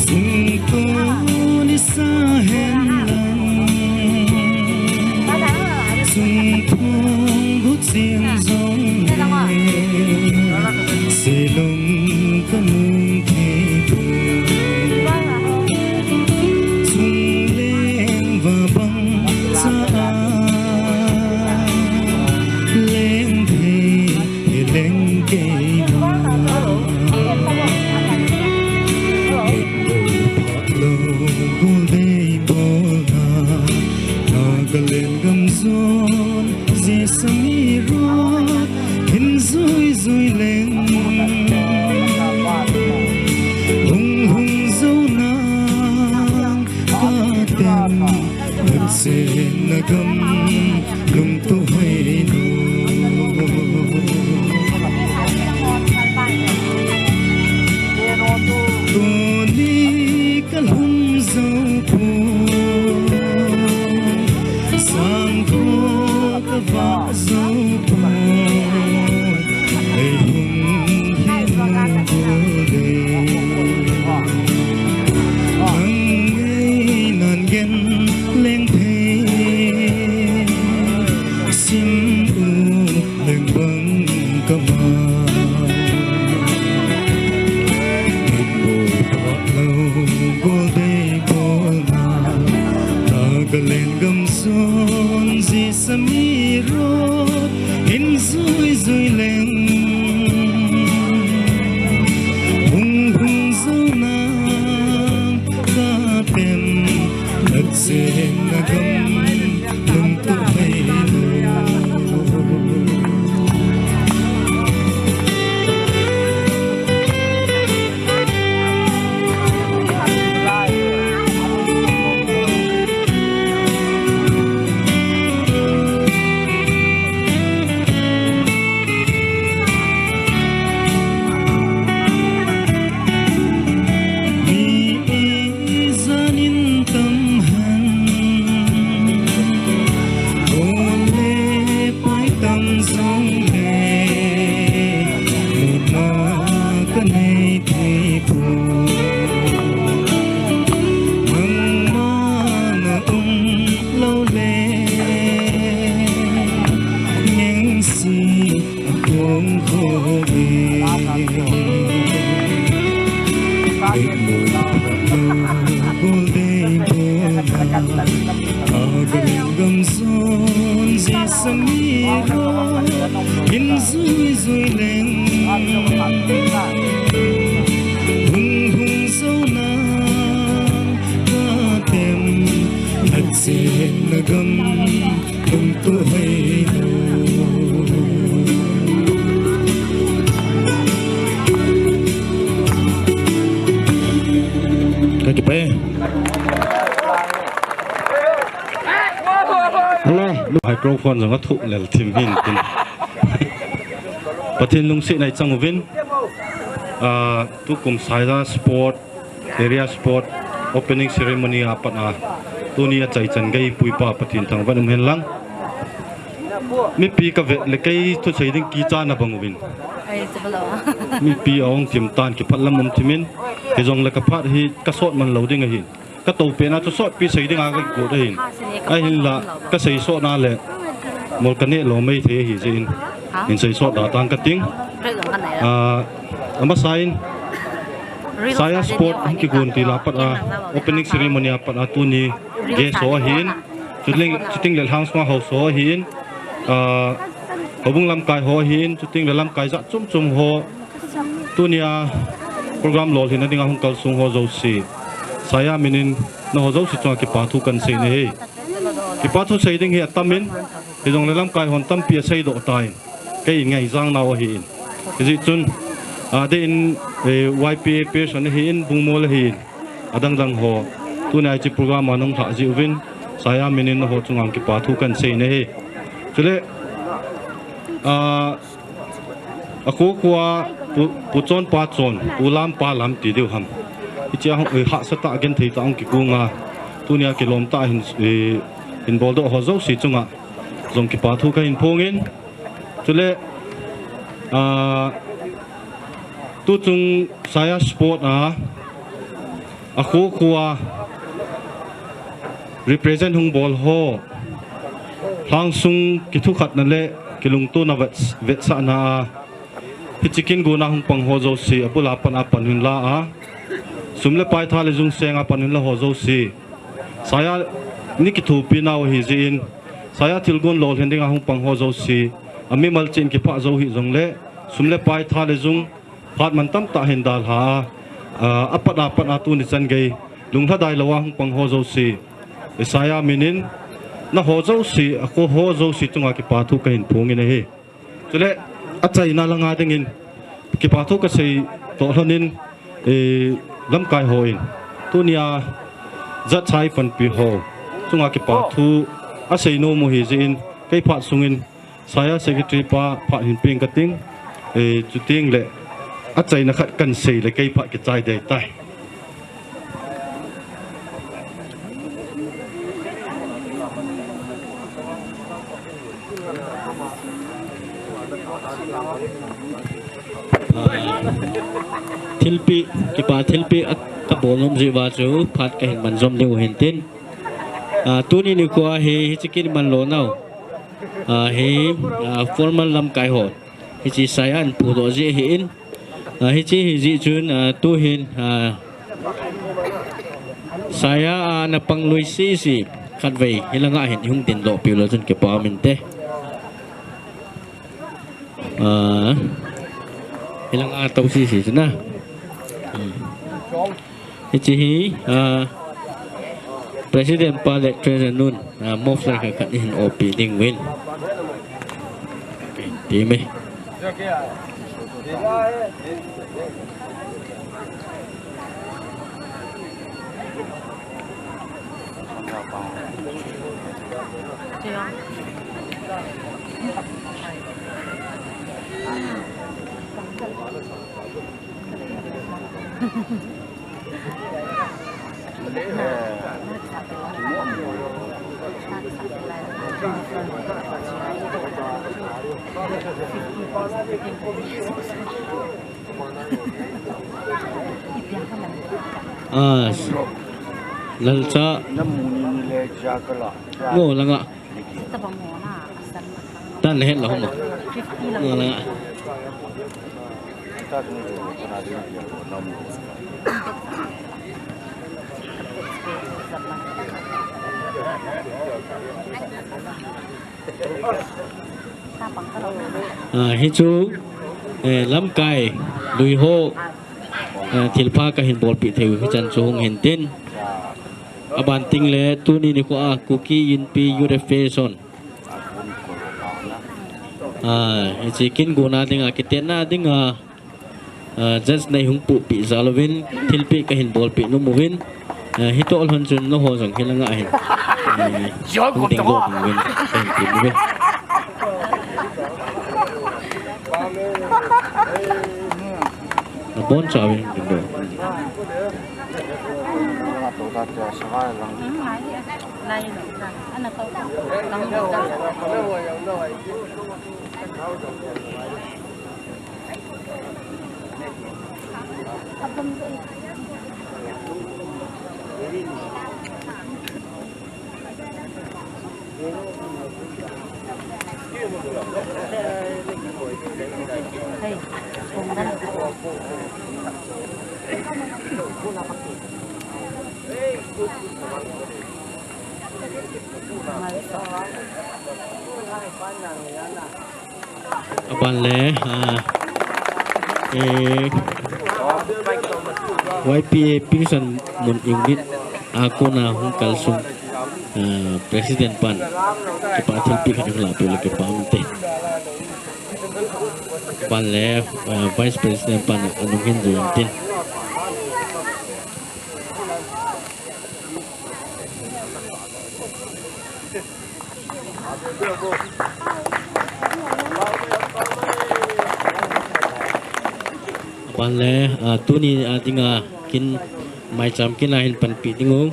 Sungtoni sa hen lang, sungthong bu chim jong le, silung ka nung thei poi. Chung leng va bang cha a, leng thei hi leng kei ma. Lou gol dei bolna, Nagaland gam jon, Jessami road, hin jui jui leng. Hung hung jou nang ka tem, nang sen na gam, lungto hoi lo. Tuni ka lhung jou poi, sangkho ka vah jou poi, ei hung hi nu gol dei. Nang ngei nan gen leng thei, sim u leng bang ka ma. Mitmu pha lou gol dei bolna, Nagaland gam jon, Jessami road, hin jui jui leng. Hung hung jou nang ka tem, nang sen na gam, lungto hoi lo. Mi ijat in tam hen, gol le pai tam jong le, muna ka nei thei poi. Nangma na um lou le, ngeng si Kong kho e. Agam gam zon zi sami ro, in zui zui leng. Hung hung zo na ka tem, na chen na gam, hung tu hei lo. Ka kipe. Hello. Microphone jong athuh lel thim hin tin. Pathen lungsetna i chang uvin. Ah, tukum Saia Sport, Area Sport, opening ceremony a pat a. Tuni a chaichan gei puipa Pathen thangvah in um hen lang. Mipi ka vet le kei thusei ding kicha na bang uvin. Ai, chu lo. Mipi a hung thim tan kiphat lam um thimin. Hijong le ka phat hi ka sot man lo ding ahin. Ka to pen a chu sotpi sei dinga ka kigot ahin. Ahinla ka sei sot na le mol ka neh lo mai thei ahi jeh in. Hin sei sot da tang ka ting. Ah, amasa in Saia Sport hung kigon til a pat a opening ceremony a pat a tuni guest ho ahin. Chuting, chuting le lhang sunga haosa ho ahin. Ah, houbung lamkai ho ahin. Chuting le lamkai jat chom chom ho. Tunia program lolhinna dinga hung kalsong ho jouse, Saia minin na ho jouse chunga kipa thu kan sei ne hi. Kipa thu sei ding hi atam in, hijong le lamkai hon tampi asei doh tan. Kei in ngai jang nau ahi in. Hijeh chun, a, de in, eh, Y P A person ahi in, bungmol ahi in. Adang dang ho. Tunia hiche program a nung lha ji uvin, Saia minin na ho chunga kipa thu kan sei ne hi. Chule, a, A khu khu a pu, pu chon pa chon, pu lam pa lam ti diu ham. Hichea hung, eh, hahsa tah a genthei tah a hung kigonga. Tunia kilom tah a hin, eh, hin boldoh ho jouse chunga. Jong kipa thu kahin phongin. Chule, ah, tuchung Saia Sport a, A khu khu a represent hung bol ho, lhangsung kithukhatna le kilungtona vet, vetsahna a, hiche kin guna hung pang ho jouse, abul a pan a pan hin la a, sum le pai tha le jung seng a pan hin la ho jouse, Saia ni kithopi nau ahi jeh in, Saia thilgon lolhin dinga hung pang ho jouse, amimal cheh in kiphah jou hih jongle, sum le pai tha le jung, phat man tamtah hin dalha a, a, apat apat a tuni chan gei, lunglhadai lou a hung pang ho jouse, Saia minin, na ho jouse, a khu ho jouse chunga kipa thu kahin phongin ahi. Chule, achaina langa dingin, kipa thu kasei toh lhonin, eh, lamkai hon, tunia jat chai panpi ho chunga kipa thu asei nom u ahi jeh in, kei phat sungin, Saia Secretary pa phat hin peng kating, eh, chuteng le, achaina khat kan sei le kei phat kichai dei tai. Ah, thilpeh, kipa thilpeh a kabol nom jeh uva chu phat kahin man jom diu hin tin. Ah, tuni nikho a hi, hiche kin man lou nau. Ah, hi, ah, formal lamkai ho. Hiche Saia in pudoh jeh ahi in. Ah, hiche ahi jeh chun, ah, tuhin, ah, Saia, ah, na pang lui sisi. Khatvei, hilanga hin hung dindoh piu lou chun kipa um inte. Ah, hilanga tou sisi chun a. Hmm. Hiche hi, ah, President pa le Treasurer nun, ah, muffler khat khat hin opi ding uvin. Ti me. Ah, lalcha. Ngo langa. Tan het la homa. Ngo langa. Ah, hichu, eh, lamkai, lui ho, eh, thilpha kahin bolpeh thei u hichan chu hung hin tin. Aban tengle tuni nikho a Kuki Inpi Youth Association, ah, hiche kin guna dinga, kitetna dinga, ah, judge nei hung pohpeh jal uvin, thilpeh kahin bolpeh nom uvin, ah, hitoh lhon chun nangho jong hilanga hin, eh, hung ding doh uvin, kahin ti uve. Nabonchauvin hung ding doh. Aban le, ah, eh, Y P A Pingsan Mun Unit a kona hung kalsung, ah, President pan kipa thilpeh khat hung lahpeh le kipa um inte. Aban le, ah, Vice President pan anung hin jui intin. Aban le, ah, tuni a dinga kin, maicham kin a hin panpi ding u.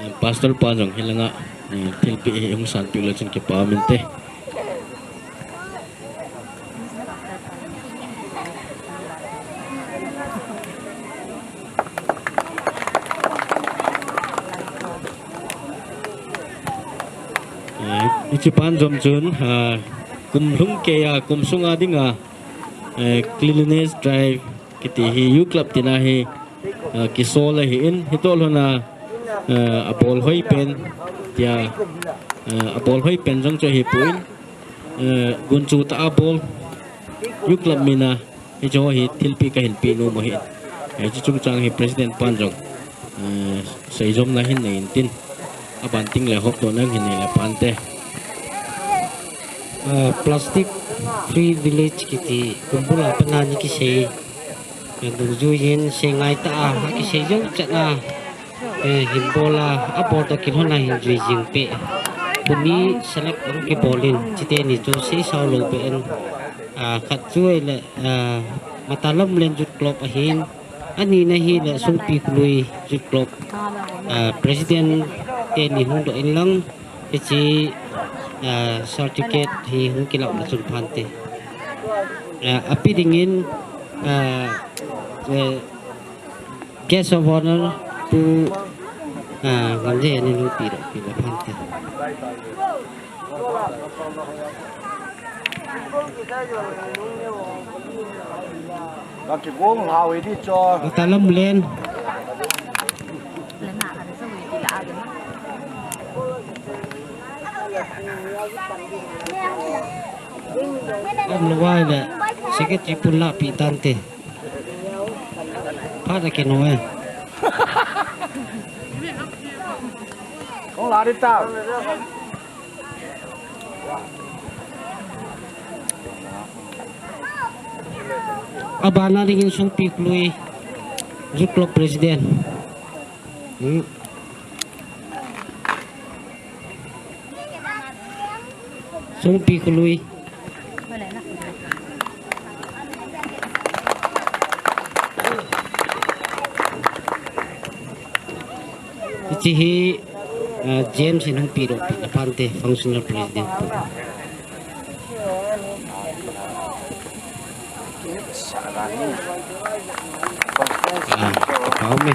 Eh, Pastor pa jong hilanga, eh, thilpeh hi hung sanpeh le chun kipa um inte. Eh, hiche pan jom chun, ah, kum lhung keiya, kum sunga dinga, eh, cleanliness drive kiti hi U Club tina hi, ah, kisol ahin, hitoh lhon a, ah, abol hoi pen, tia, ah, abol hoi pen jong chu ahipon, eh, gunchu tah a bol, U Club min a, hiche ho hi thilpeh kahin peh nom u ahin. Eh, hiche chungchang hi President pan jong, eh, seijomna hin nei intin. Aban tengle hopdohna hin nei le phante. Ah, plastic free village kiti kum bul a pat a ni kisei, eh, dungjuiyin seingai tah a, akisei jou chet a, eh, hin bol a, abol toh kilhon a hin jui jing peh. Tuni select hung kibol in, chuteni chu seisao lou beh in, ah, khat chu ahile, ah, Matalamlen Youth Club ahin, anina hile Songpi Khului Youth Club, ah, President teni hung doh in lang, hiche, ah, certificate hi hung kilah na chun phante. Ah, api dingin, ah, eh, Guest of Honor Pu, ah, Ngamjei anin hung pi doh peh le phante. Ka kigong lhau hi di cho. Matalamlen. Umlou ahile, secretary pun lahpeh tante. Phat a kino e. Kong la di ta. Abana dingin Songpi Khului Youth Club President. Hmm. Songpi Khului. Hiche hi, ah, James in hung pi doh peh na phante, Functional President pu. Ah, pao me.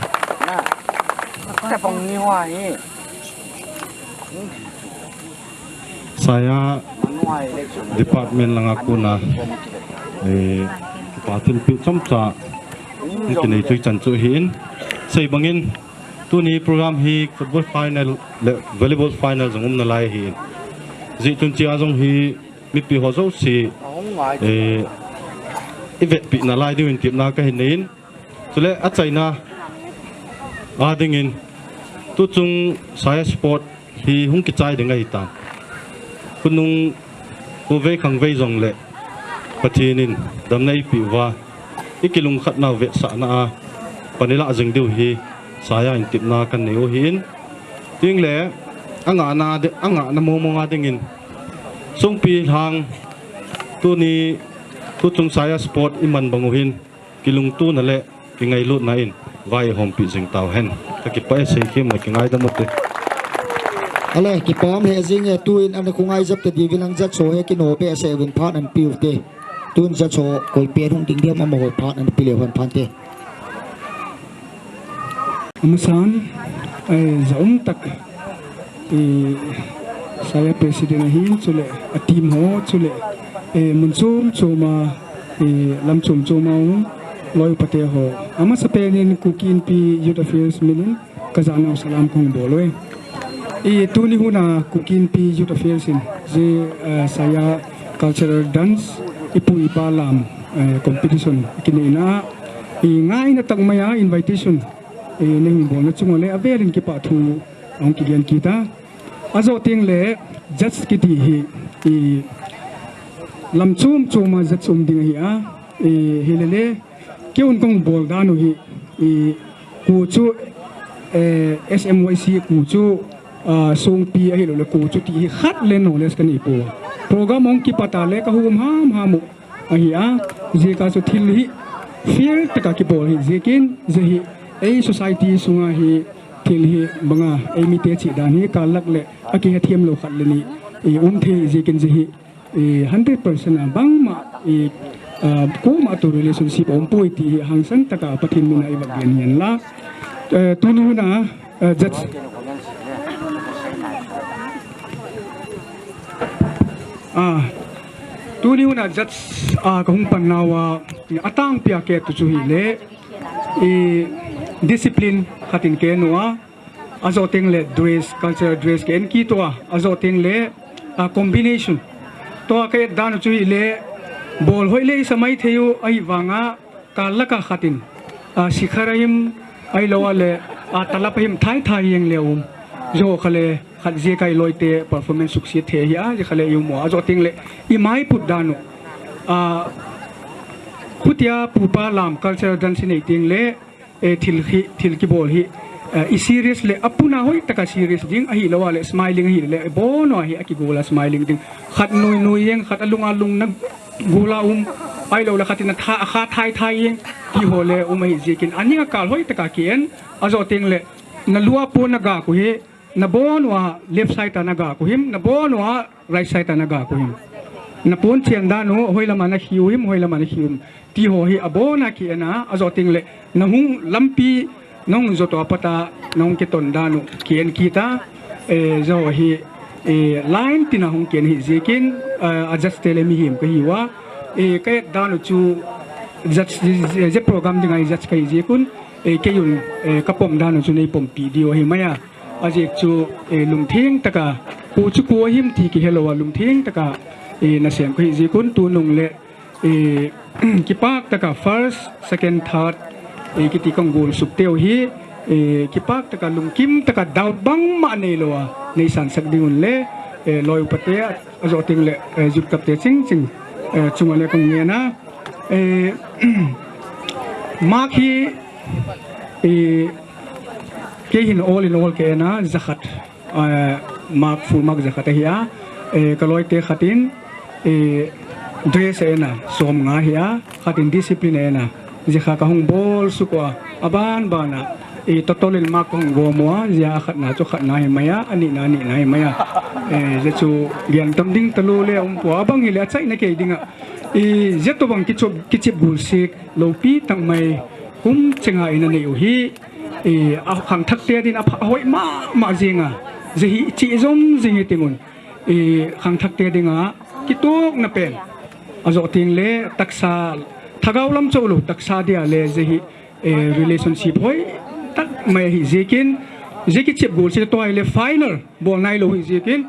Saya department langa kona, eh, kipa thilpeh chomcha hung kinei chu hichan chu ahin. Sei bangin, tuni program hi football final le volleyball final jong umna lai ahi. Jeh chun chia jong hi mipi ho jouse, eh, i vetpeh nalai diuvin tepna kahin nei in. Chule achaina a dingin, tuchung Saia Sport hi hung kichai ding ahitan. Khonung khovei khangvei jongle Pathen in damna eipeh uva, i kilungkhat nau vetsahna a pan ilah jing diu hi Saia in tepna kahin nei u ahin. Tin le, angahna di-, angahna mong mong a dingin, Songpi Lhang, tuni, tuchung Saia Sport i man bang u hin, kilungtona le kingailutna in vai ihompi jing tauhen. Kakipah e, Seikhemna kingaidam ute. Ale, kipah um heh jing e, tuin ana khongai jep ta diuvin lang judge ho he kinoh behseh uvin phat ana pe ute. Tun judge ho koi pen hung ding diam amaho phat ana pe leu hen phante. Amasan, eh, ja um tak, eh, Saia President ahin, chule a team ho, chule, eh, mun chom chom a, eh, lam chom chom a um loi upate ho. Amasapen in Kuki Inpi Youth Affairs min in kajana u salam kahung bol uve. Eh, tuni huna Kuki Inpi Youth Affairs in, je, eh, Saia Cultural Dance, ipu ipa lam, eh, competition kinei na, eh, ngaina tah mai a invitation, eh, nei hung bolna chunga le avel in kipa thu ahung kigen kit a. Ajoh teng le judge kiti hi, eh, lam chom chom a judge um ding ahi a, eh, hilele, keihon kahung bol dan u hi, eh, koi chu, eh, S M Y C koi chu, ah, Songpi ahilou le koi chu ti hi khat le knowledge kanei poi. Program ahung kipat a le kahung um ham ham u ahi a, jeh a chu thil hi fair tah a kibol ahi jeh in, je hi ei society sunga hi thil hi banga ei mite chih dan hi kalak le akihethem lou khat le ni, eh, um thei jeh in je hi, eh, hundred percent a bangma, eh, ah, koma tu relationship aum poi ti hi hangsan tah a Pathen min a i va gen hen lang. Eh, tuni huna, eh, judge. Ah, tuni huna judge, ah, kahung pan nauva, atangpi a kei tu chu hile, eh, discipline khat in kei nu a, ajoh teng le dress, cultural dress kei en kit uva, ajoh teng le, ah, combination. Tua kei dan chu hile, bol hoi le i sa mai thei u ahi vanga, kalak a khat in, ah, sikhar a him, ahilou le, ah, talap a him thai thai jeng le um. Jo kha le, khat jeh a i loi te performance succeed thei ahi a, je kha le i um u a, ajoh teng le, i mai put dan u. Ah, khutia pupa lam cultural dance nei teng le, eh, thil hi, thil kibol hi, eh, i serious le, apuna hoi tah a serious ding, ahilou le, smiling ahile, bon uva hi, akigol a smiling ding. Khat nui nui jeng, khat alung alung na gol a um, ahilou le khat in atha, akha thai thai jeng, ti ho le um ahi jeh in, aning a kal hoi tah a kei en, ajoh teng le, na lu a pon na gah u hi, na bon uva left side a na gah u him, na bon uva right side a na gah u him. Na pon chen dan u, hoi lam a na khi u him, hoi lam a na khi u him. Ti ho hi abon a kei en a, ajoh teng le, na hung lampi, na hung jot uva pat a, na hung kiton dan u, kei en kit a, eh, jo hi, eh, line tin a hung kei en ahi jeh in, eh, a judge te le mihem kahi uva, eh, ka et dan u chu judge, je, je program ding a judge kahi jeh un, eh, kei un, eh, ka pom dan u chu nei pompi diu ahi mai a. Ajeh chu, eh, lungtheng tah a, koi chu koi ahim ti kihe lou a lungtheng tah a, eh, na sem kahi jeh un tunung le, eh, kipak tah a first, second, third, eh, kiti kahung gol suk teu hi, eh, kipak tah a lungkim tah a doubt bangma nei lou a, nei sansak ding un le, eh, loi upa te, ajoh teng le, eh, youth club te ching ching, eh, chunga le kahung ngen a, eh, mark hi, eh, kei hin all in all kei en a, jakhat, eh, mark, full mark jakhat ahi a, eh, ka loi te khat in, eh, dress a en a, som nga ahi a, khat in discipline a en a, je kha kahung bol suk uva, aban ban a, eh, total in mark kahung gom uva, je a khat na chu khat na ahi mai a, ani na ani na ahi mai a, eh, je chu gen tam ding talou le um poi, abang hile achaina kei ding a, eh, je tobang kichep, kichep gol sik, loupi tah mai, kum chenga in anei u hi, eh, akhangthak te din apha, ahoi mama jeng a, je hi chi jom jing hi ti ngun, eh, khangthak te ding a, kitokna pen. Ajoh teng le, taksa, thagau lam chou lou, taksa dia le, je hi, eh, relationship hoi, tak mai hi ziakin, zia kichep gol se tua hi le final bol nai lo hi ziakin,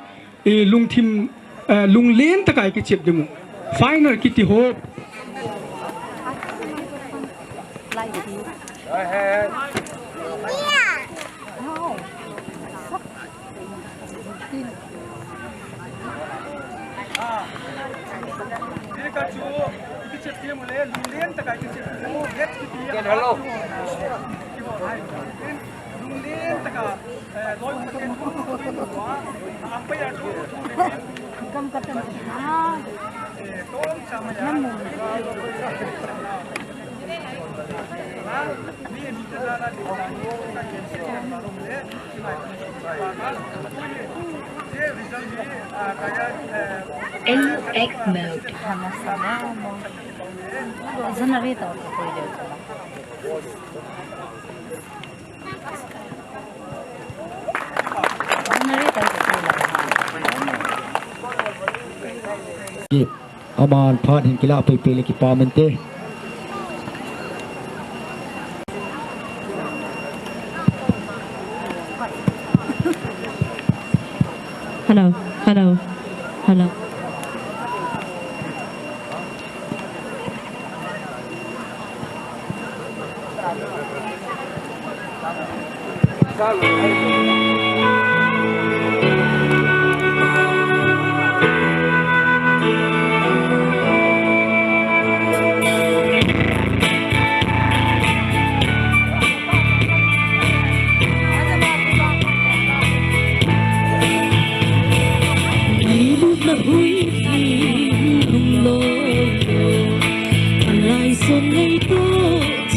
i lungthim, eh, lunglen taka i kichep ding u. Final kiti ho. L X mode. Generator. Aman phat hin kila pei pei le kipa mente. Hello, hello, hello. Ngai lutna hui hi lunglo lo. Alai son ngai to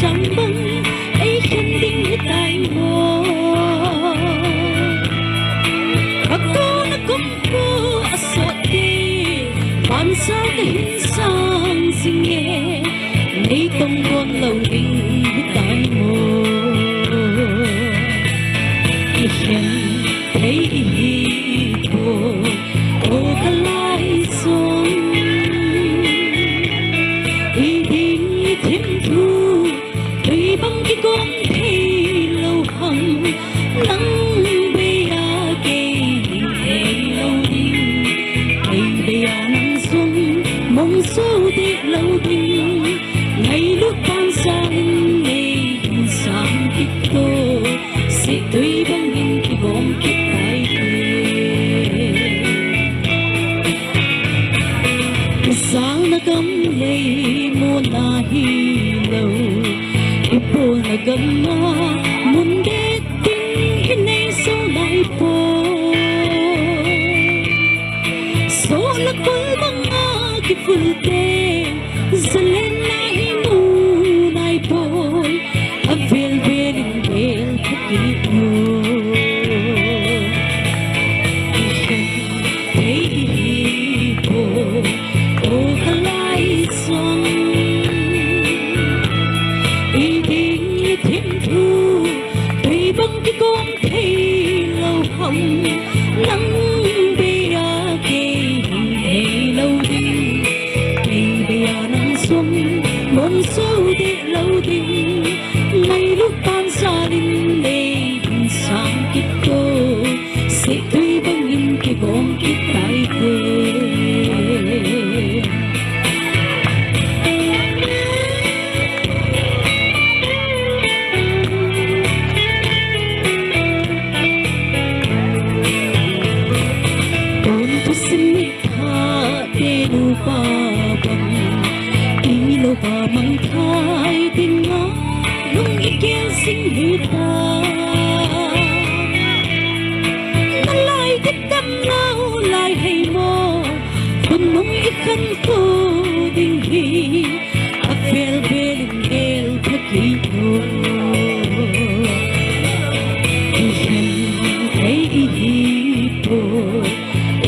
chang bang ei khen ding hi tai mo. Ka ko na kom ko a so te, pansa ka hin sang sing e, nei tong don lo ding hi tai mo. I khen thei i hi po, o ka lai song. I ding i thim thu, tui bang kikong thei lo ham. Nang bei a kei hing thei lo ding. Kei bei a nang song, mong so deh lo ding. Ngailut pan sangin nei hin sang kit to. Seh tui bangin kigong kit tai te. Kisalna gam lei mona hi lo. Ipolna gam a mun det ding hi nei so lai po. Sohna kol banga kiful te. Zalen na i mu nai poi, a vel vel in vel pha kit nu. I khen thei i hi po, o ka lai song. I ding i thim thu, tui bang kikong thei lo ham. Nang bei a kei hing thei lo ding. Kei bei a nang song, mong so deh lo ding. Ngailut pan sangin nei hin sang kit to. Seh tui bangin kigong kit tai te. Pon thusim mitha te nupa bang, i lo pa mang thai ding a, lung i kel sing hi ta. Na lai dip tam nau lai hei mo, khun nung i khan tu ding hi. A vel vel in vel pha kit nu. I khen thei i hi po,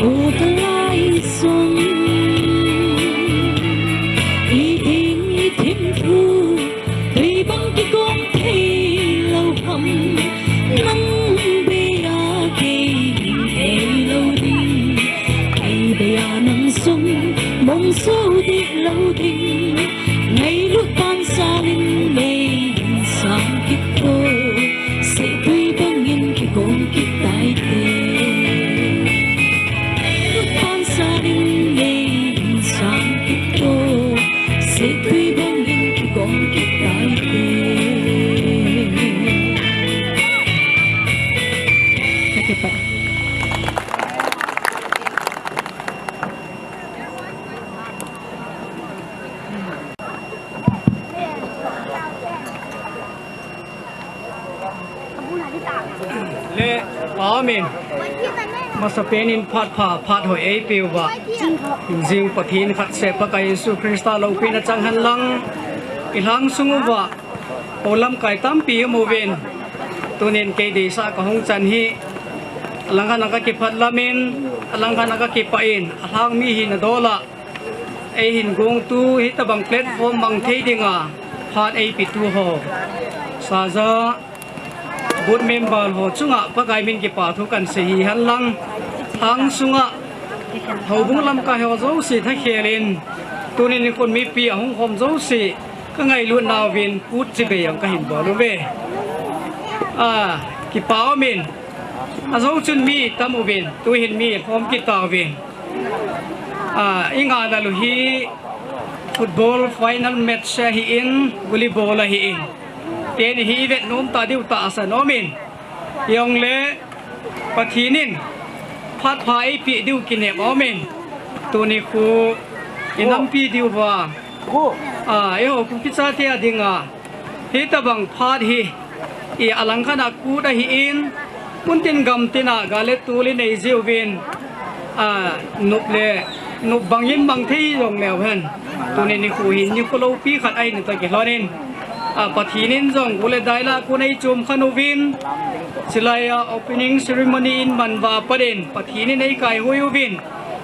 o ka lai song. I ding i thim thu, tui bang kigong thei lo ham. Nang bei a kei hing thei lo ding. Kei bei a nang song, mong so deh lo ding. Ngailut pan sangin nei hin sang kit to. Amen. Masapen in phat pha, phat hoi eipeuva, jing Pathen khat seh Pakai Jesu Christa loupina chang hen lang, ilhang sung uva, hou lamkai tampi um uvin, tunin kei deisah kahung chan hi, alang khat a kakipah lamin, alang khat a kakipah in, alhang mi hina dol a, eihin gongtu hitabang platform mang thei dinga phat eipetu ho, Saja Booth member ho chunga Pakai min kipathu kahin sei hi hen lang, lhang sunga houbung lamkai ho jouse thakhel in, tunin nikhun mipi ahung khom jouse kangailut nauvin kut chibai jong kahin bol uve. A, kipa umin, ajou chun mi tam uvin, tuhin mi khom kit tauvin. A, ingah nau hi football final match ahin, volleyball ahin, teni hi ivet nom ta diu tahsan umin, jongle Pathen in phat pha eipeh diu kinem umin, tuni khu inampi diuva, a, eiho Kuki chate a dinga hitabang phat hi, i, alang khat a kut ahin, muntin gamtin a gal le tol inei jiuvin, a, nop le nop bangin mang thei jongleu hen, tuni nikho hin nikho loupi khat ahina toh kilhonin, a, Pathen in jong gol le dai lah a kon eichom khen uvin, chulai a opening ceremony in man uva pat in Pathen in eikaihoi uvin,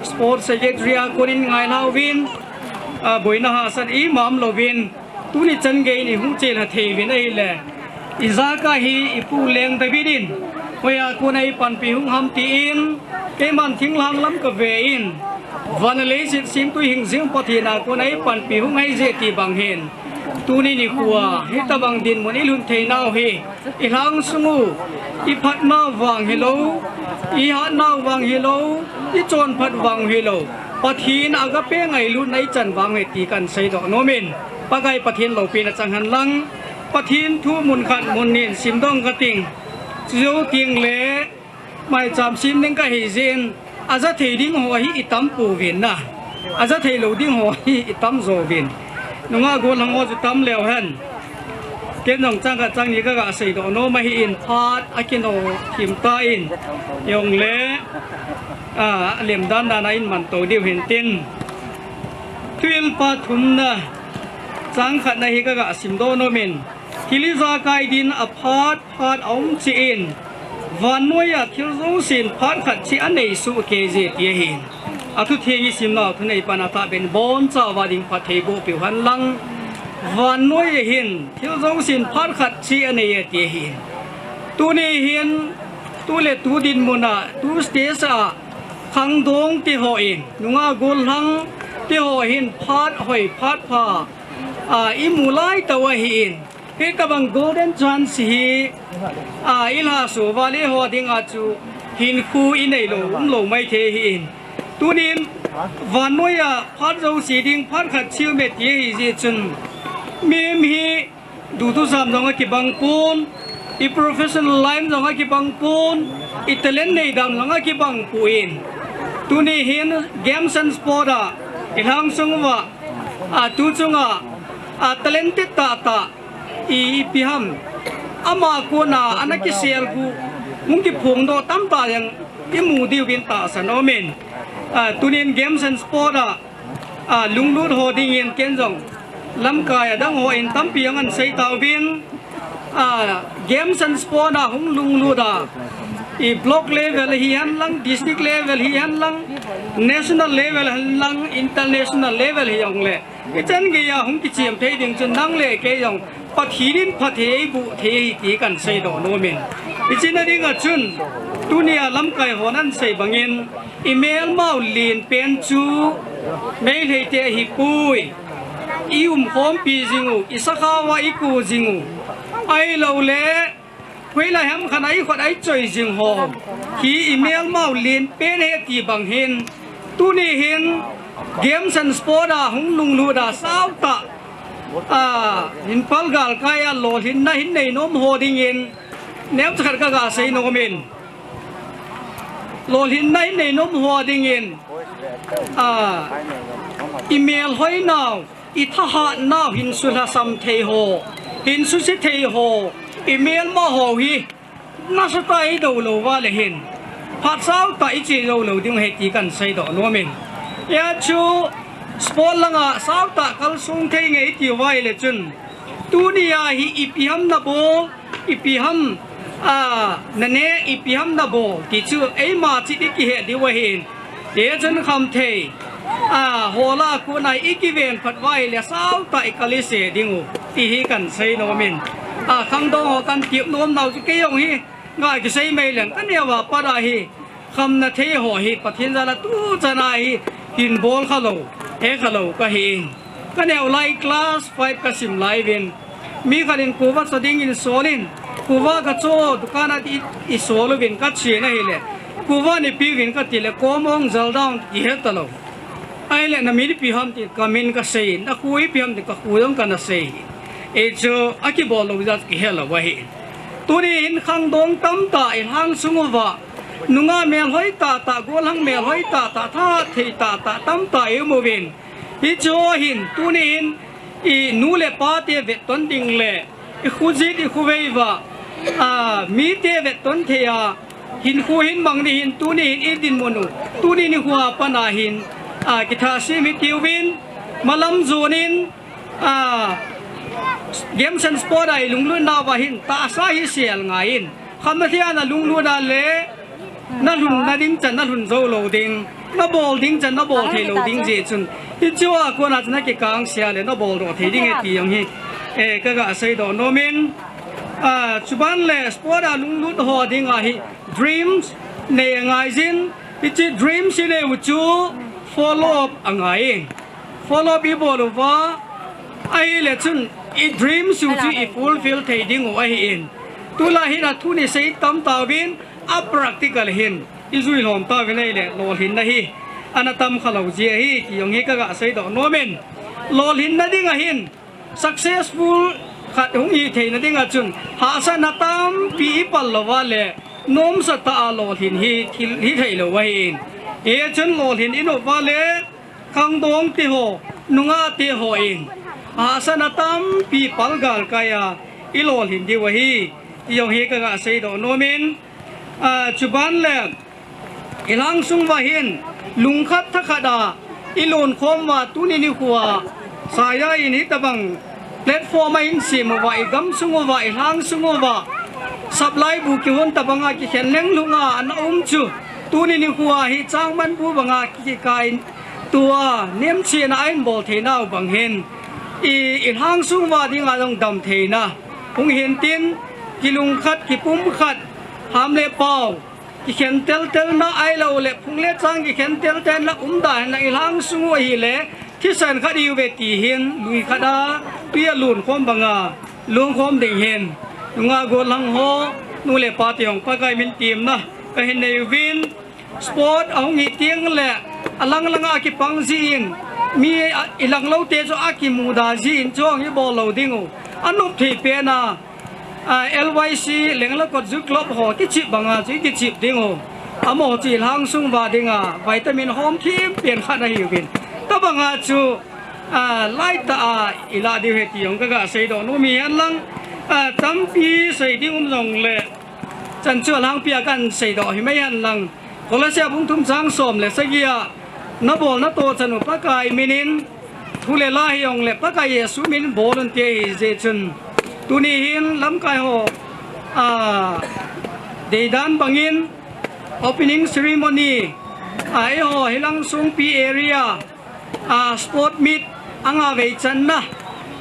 sports secretary a konin ngailha uvin, a, boina hahsat ima umlouvin, tuni chan geiyin ihung chelha thei uvin ahile, ijakai hi ipu Leng David in hoiya kon a eipanpi hung ham tin, keiman thinglhang lam kaven, van le leiset semtu hingjing Pathen a kon a eipanpi hung ahije ti bang hin, tuni nikho a hitabang dinmun ilhun theinau hi, ilhang sung u, iphatnau vang hilou, ihatnau vang hilou, ichonphat vang hilou, Pathen agape ngailutna ichan vang ahi ti kahin seidoh nomin, Pakai Pathen loupina chang hen lang, Pathen thu mun khat mun ni in simdoh kating, chujou tengle maicham sem ding kahi jeh in, aja thei ding ho hi itam pouvin na, aja theilou ding ho hi itam jouvin, nungah gollhang ho chu tam leu hen, ken jong chang khat chang ni kaga seidoh nom ahin, phat akino thim tan, jongle, a, alemdan dan a iman to diu hintin, Thuhilpa thumna chang khatna hi kaga simdoh nomin, thil ijakai din a phat phat aum cheh in, vannoiya thil jousen phat khat cheh anei soh keije ti ahin, athutheng isimnau thuneipan atahbeh in bonchauva ding phatthei bohpeh u hen lang, vannoiya hin thil jousen phat khat cheh anei e ti ahin, tuni hin tu le tu dinmun a, tu stage a, khangdong teho in, nungah gollhang teho hin phat hoi phat pha, a, imu lai tah u ahin, hitabang golden chance hi, a, ilhahsah uva le eiho dinga chu hinkho ineilou umlou maithei ahin, tunin vannoiya phat jouse ding phat khat cheh ume ti ahijeh chun, mihem hi duthusam jong akibang pon, i professional line jong akibang pon, i talent neidam jong akibang pon, tuni hin games and sport a ilhang sung uva, a, tu chunga, a, talented tahtah, i, ipi ham, ama kona ana kiselguh, hung kiphongdoh tamtah jong imu diuvin tahsan aumin, a, tunin games and sport a, a, lunglut ho dingin ken jong lamkai adang ho in tampi jong kahin sei tauvin, a, games and sport a hung lunglut a, i block level hihen lang, district level hihen lang, national level hen lang, international level hijongle, ichan geiya hung kichem thei ding chun nang le kei jong Pathen in phatthei eiboh thei ahi ti kahin seidoh nomin, hiche na dinga chun, tunia lamkai hon ahin sei bangin, imelmau lenpen chu Meiteite ahipoi, iumkhompi jing u, isakhao a ikou jing u, ahiloule hoilai ham khat a ikhut a ichoi jing ho, hi imelmau lenpen ahi ti bang hin, tuni hin games and sport a hung lunglut a sautah, a, hinpal galkai a lolhinna hin neinom ho dingin neocha khat kaga sei nomin, lolhinna hin neinom ho dingin, a, imelhoinau, ithahatnau hin sulhasam thei ho, hin suse thei ho, imelma ho hi nasatah a idou lou uva le hin, phat sao tah i che jou lou ding ahi ti kan seidoh nom in. Hia chu sport langa sao tah kalsong thei nge i ti uva ahile chun, tuni a hi ipi ham na bol, ipi ham, a, na ne, ipi ham na bol ti chu eima chit i kihe diu ahin. Hichun khamthei, a, hola kona i kiven phat uva ahile sao tah i kal i se ding u ti hi kan seinom in. A, khangdong ho kan tep nom nau chu kei jong hi, nga kisei mai leng ka neo a pat a hi, khamna thei ho hi Pathen jal a tu chan a hi hin bol kha lou, he kha lou ka hi in. Ka neo lai class five ka sim lai uvin, mi khat in kuva cho ding in sol in, kuva ka cho dukan a ti i sol uvin ka che na hile, kuva in ipi uvin ka ti le, kom ong jal dang ti he ta lou. Ahile na min ipi ham ti ka min ka sei in, na khu ipi ham ti ka khu jong ka na sei. Hichu a kibol lou jat kihe lou ahi. Tuni hin khangdong tamtah i lhang sung uva, nunga melhoi tahtah, gollhang melhoi tahtah, thahat thei tahtah tamtah i um uvin. Hichu hin tuni hin i nu le pa te vetton ding le i khujit i khuvei uva, a, mite vetton thei a, hinkho hin mang ni hin tuni hin i dinmun u, tuni nikho a pat a hin, a, kitha sim i tiu vin, malam jon in, a, games and sport a i lunglut nau va hin tahsa hi sel ngai in, khamna thei a na lunglut a le, na lhun na ding chan na lhun jou lou ding, na bol ding chan na bol thei lou ding jeh chun, hichu a kona chun na kikang sia le na bol doh thei ding e ti jong hi, eh, ka ga seidoh nom in, a, chuban le sport a lunglut ho ding a hi dreams nei angai jin, hichu dreams hi nei u chu follow up angai. Follow up i bol uva ahile chun i dreams u chu i fulfill thei ding u ahi in. Tulai hin a thu ni sei tam tauvin, a practical hin i jui lhom tauvin ahile lolhinna hi ana tam kha lou ji ahi ti jong hi ka ga seidoh nom in. Lolhinna ding a hin successful khat hung hi theina ding a chun hahsatna tampi i pal lou va le, nomsa tah a lolhin hi thil hi thei lou ahi in. Hichun lolhin i nop va le, khangdong te ho, nungah te ho in hahsatna tampi pal galkai a i lolhin diu ahi ti jong hi ka ga seidoh nom in, a, chuban le i lhang sung uva hin lungkhat thakhat a i lonkhom uva tuni nikho a Saya in hitabang platform a in sem uva, i gamsung uva, i lhang sung uva, supply bu kihon tabang a kikhen leng lhung a ana um chu, tuni nikho a hi changman bu bang a kikai in tua nemchena a in bol thei nau bang hin, i, i lhang sung uva ding a jong dam theina hung hin tin, kilungkhat, kipumkhat, ham le pau, kikhen teltelna ahilou le phung le chang kikhen teltelna um da hin lang i lhang sung u ahile, thisan khat i uve ti hin, lui khat a tui a lonkhom bang a lonkhom ding hin, nungah gollhang ho, nu le pa te jong Pakai min temna ka hin nei uvin, sport a hung hi teng le, alang lang a kipang ji in, mi a, i lang lou te chu a kimuda ji in, chuang i bol lou ding u, a nop thei pen a, a, L Y C, Lenglakot Youth Club ho kichep bang a chu i kichep ding u. Amaho chu i lhang sung uva ding a vitamin hom thim pen khat ahi uvin. Tabang a chu, a, lai tah a i lah diu ahi ti jong ka ga seidoh nom in lang, a, tampi sei ding um jong le, chan chu a lhangpi a kan seidoh hi mai hen lang. Kolosia bung thum chang som le sagi a, na bol na toh chan u Pakai min in, thu le la hi jong le Pakai Jesu min in bol un ti ahi jeh chun, tuni hin lamkai ho, a, deidan bang in opening ceremony, a, eiho hi lang Songpi area, a, sport meet a nga vei channa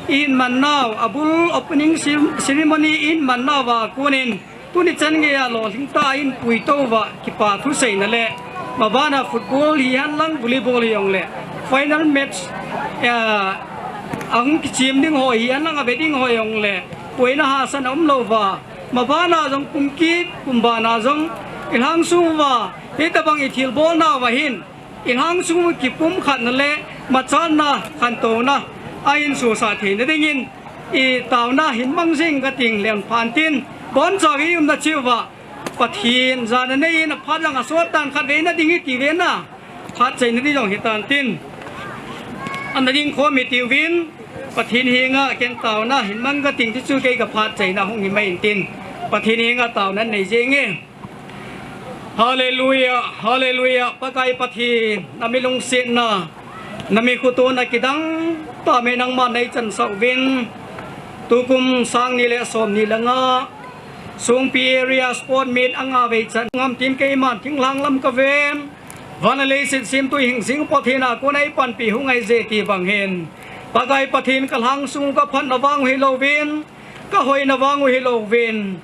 i hin man nau, a bul opening cere-, ceremony i hin man nau va kon in, tuni chan gei a lolhing tah a i hin puitou va kipa thu seina le, maban a football hi hen lang, volleyball hi jong le, final match, a, a hung kichem ding ho hi hen lang, a ve ding ho hi jong le, puina hahsatna um lou va, maban a jong kum kit, kum ban a jong i lhang sung uva, hitabang i thilbol nau va hin, i lhang sung u kipumkhatna le machalna, khantouna a hin suhsah theina ding in, i taona hin mang jing ka ting leng phan tin, boncha i umna cheh uva, Pathen jana nei in a phat lang a sot tan khat vei na ding hi ti ve na, phat chaina ding jong hi tan tin, ana ding khom hi ti uvin, Pathen henga ken taona hin mang ka ting chu chu kei ka phat chaina hung hi mai in tin, Pathen henga taona nei jeng e. Hallelujah, hallelujah. Pakai Pathen, na mi lungsetna, na mi khotona kidang tah mai nangma nei chansah uvin. Tukum sang ni le som ni le nga, Songpi area sport meet anga vei chan ngam tin keiman thinglhang lam ka ven. Van le leiset semtu hing jing Pathen a kona i panpi hung ahi jeh ti bang hin, Pakai Pathen ka lhang sung ka phatna vang u hilouvin, ka hoina vang u hilouvin,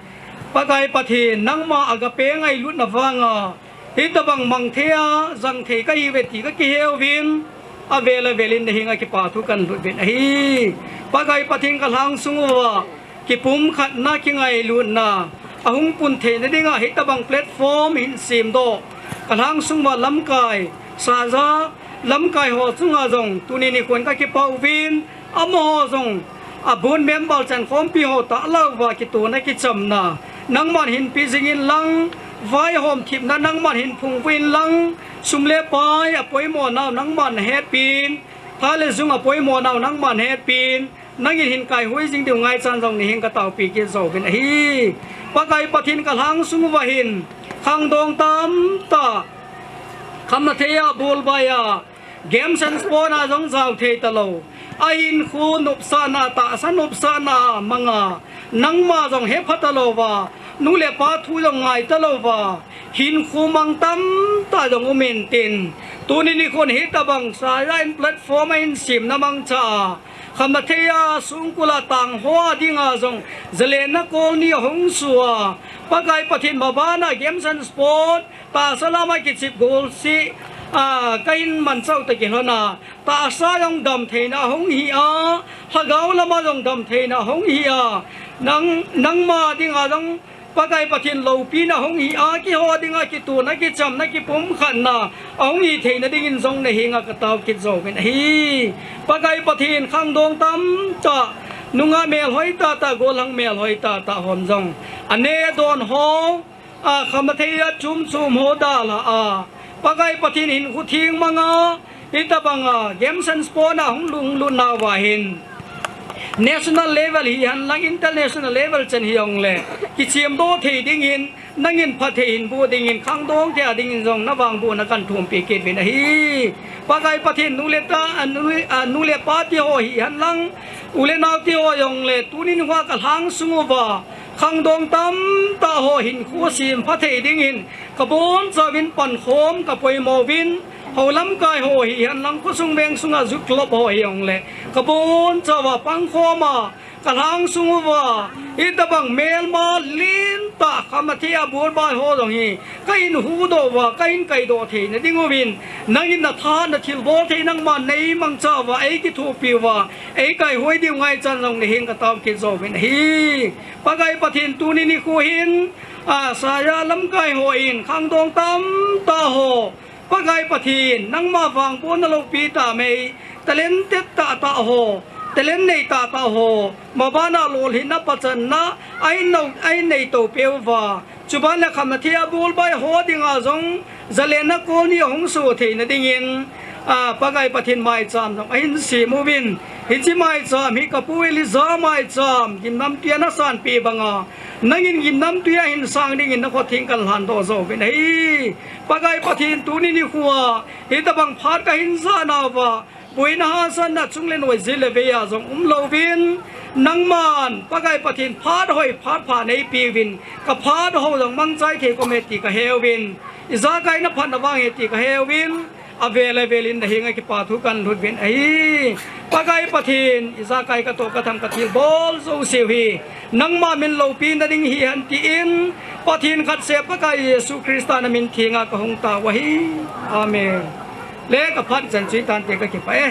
Pakai Pathen, nangma agape ngailutna vanga, hitabang mang thei a, jang thei ka hi uve ti ka kihe uvin, avel avel in na henga kipa thu kan lut uvin ahi. Pakai Pathen ka lhang sung uva, kipumkhatna, kingailutna, ahung pun theina dinga hitabang platform hin semdoh. Ka lhang sung uva lamkai, saja, lamkai ho chunga jong, tuni nikhon ka kipa uvin, amaho jong, a board member chankhompi ho tah louva kitona kichamna nangman hin pe jing in lang, vaihom thipna nangman hin phungvuh in lang, sum le pai apoimo nau nangman na hetpin, pha le jung apoimo nau nangman hetpin, nangin hin kaihoi jing diu ngaichan jong na henga ka taopi kit jouvin ahi. Pakai Pathen ka lhang sung uva hin, khangdong tamtah, khamna thei a, bolbai a, Games and Sport a jong jao thei talou. Ahinkho nopsahna, tahsa nopsahna manga, nangma jong hepha talouva, nu le pa thu jong ngai talouva, hinkho mang tamtah jong um intin, tuni nikhon hitabang saja in platform a hin semna mangcha a, khamna thei a, songkul a, tang ho a dinga jong, zalenna colony ahung soh a, Pakai Pathen, mabana Games and Sport, tahsa lama kichep golseh a, ka hin manchah u toh kilhon a, tahsa jong damtheina ahung hi a, lhagao lama jong damtheina ahung hi a, nang, nangma dinga jong Pakai Pathen loupina ahung hi a, keiho dinga kitona, kichamna, kipumkhatna ahung hi theina dingin jong na henga ka tao kit jouvin ahi. Pakai Pathen, khangdong tamtah, nungah melhoi tahtah, gollhang melhoi tahtah hon jong, aneh adon ho, a, khamna thei a chum chum ho dalha a, Pakai Pathen hinkho theng manga, hitabanga Games and Sport a hung lunglut nauva hin, national level hihen lang international level chan hijongle, kichemdoh thei dingin, nangin phatthei hin boh dingin, khangdong te a dingin jong na vangbohna kan thumpi kit uvin ahi. Pakai Pathen, nu le ta, a, nu, a, nu le pa te ho hihen lang, u le nao te ho jongle, tuni nikho ka lhang sung uva, khangdong tamtah ho hinkho sempha thei dingin, ka bonchauvin pankhom ka poimo uvin, hou lamkai ho hihen lang, khosung veng sunga youth club ho hijongle, ka bonchauva pangkhom a, ka lhang sung uva, hitabang melma lentah, khamna thei a bolbai ho jong hi, ka hin huhdoh uva, ka hin kaidoh theina dinguvin, nangin na tha, na thilbol thei nangman nei mangcha uva, ei kithopi uva, ei kaihoi diu ngaichan jong na henga ka tao kit jouvin ahi. Pakai Pathen, tuni nikho hin, a, saja lamkai hon khangdong tamtah ho, Pakai Pathen, nangma vangbohna loupi tah mai, talented tahtah ho, talent nei tahtah ho, mabana lolhinna, pachanna, ahin nou, ahin neito peh uva, chuban le khamna thei a bolbai ho dinga jong, zalenna colony ahung soh theina dingin, a, Pakai Pathen maicham jong ahin sem uvin, hiche maicham hi ka pu Elijah maicham, gimnamtwi a na sanpeh banga, nangin gimnamtwi a hin sang dingin na khut theng kan lhandoh jouvin ahi. Pakai Pathen, tuni nikho a, hitabang phat ka hin jah nauva, boina hahsatna chung le noi, jil le vei a jong umlouvin, nangman, Pakai Pathen, phat hoi, phat pha neipeuvin, ka phat ho jong mangchai thei kome ti ka heuvin, ijakai na phatna vang ahi ti ka heuvin, avel avel in na henga kipa thu kan lut uvin ahi. Pakai Pathen, ijakai ka toh ka tham ka thilbol jouseu hi, nangma min loupina ding hihen tin, Pathen khat seh Pakai Jesu Christa na min thenga ka hung tao u ahi. Amen. Le ka phat chan chu hitante, ka kipah e.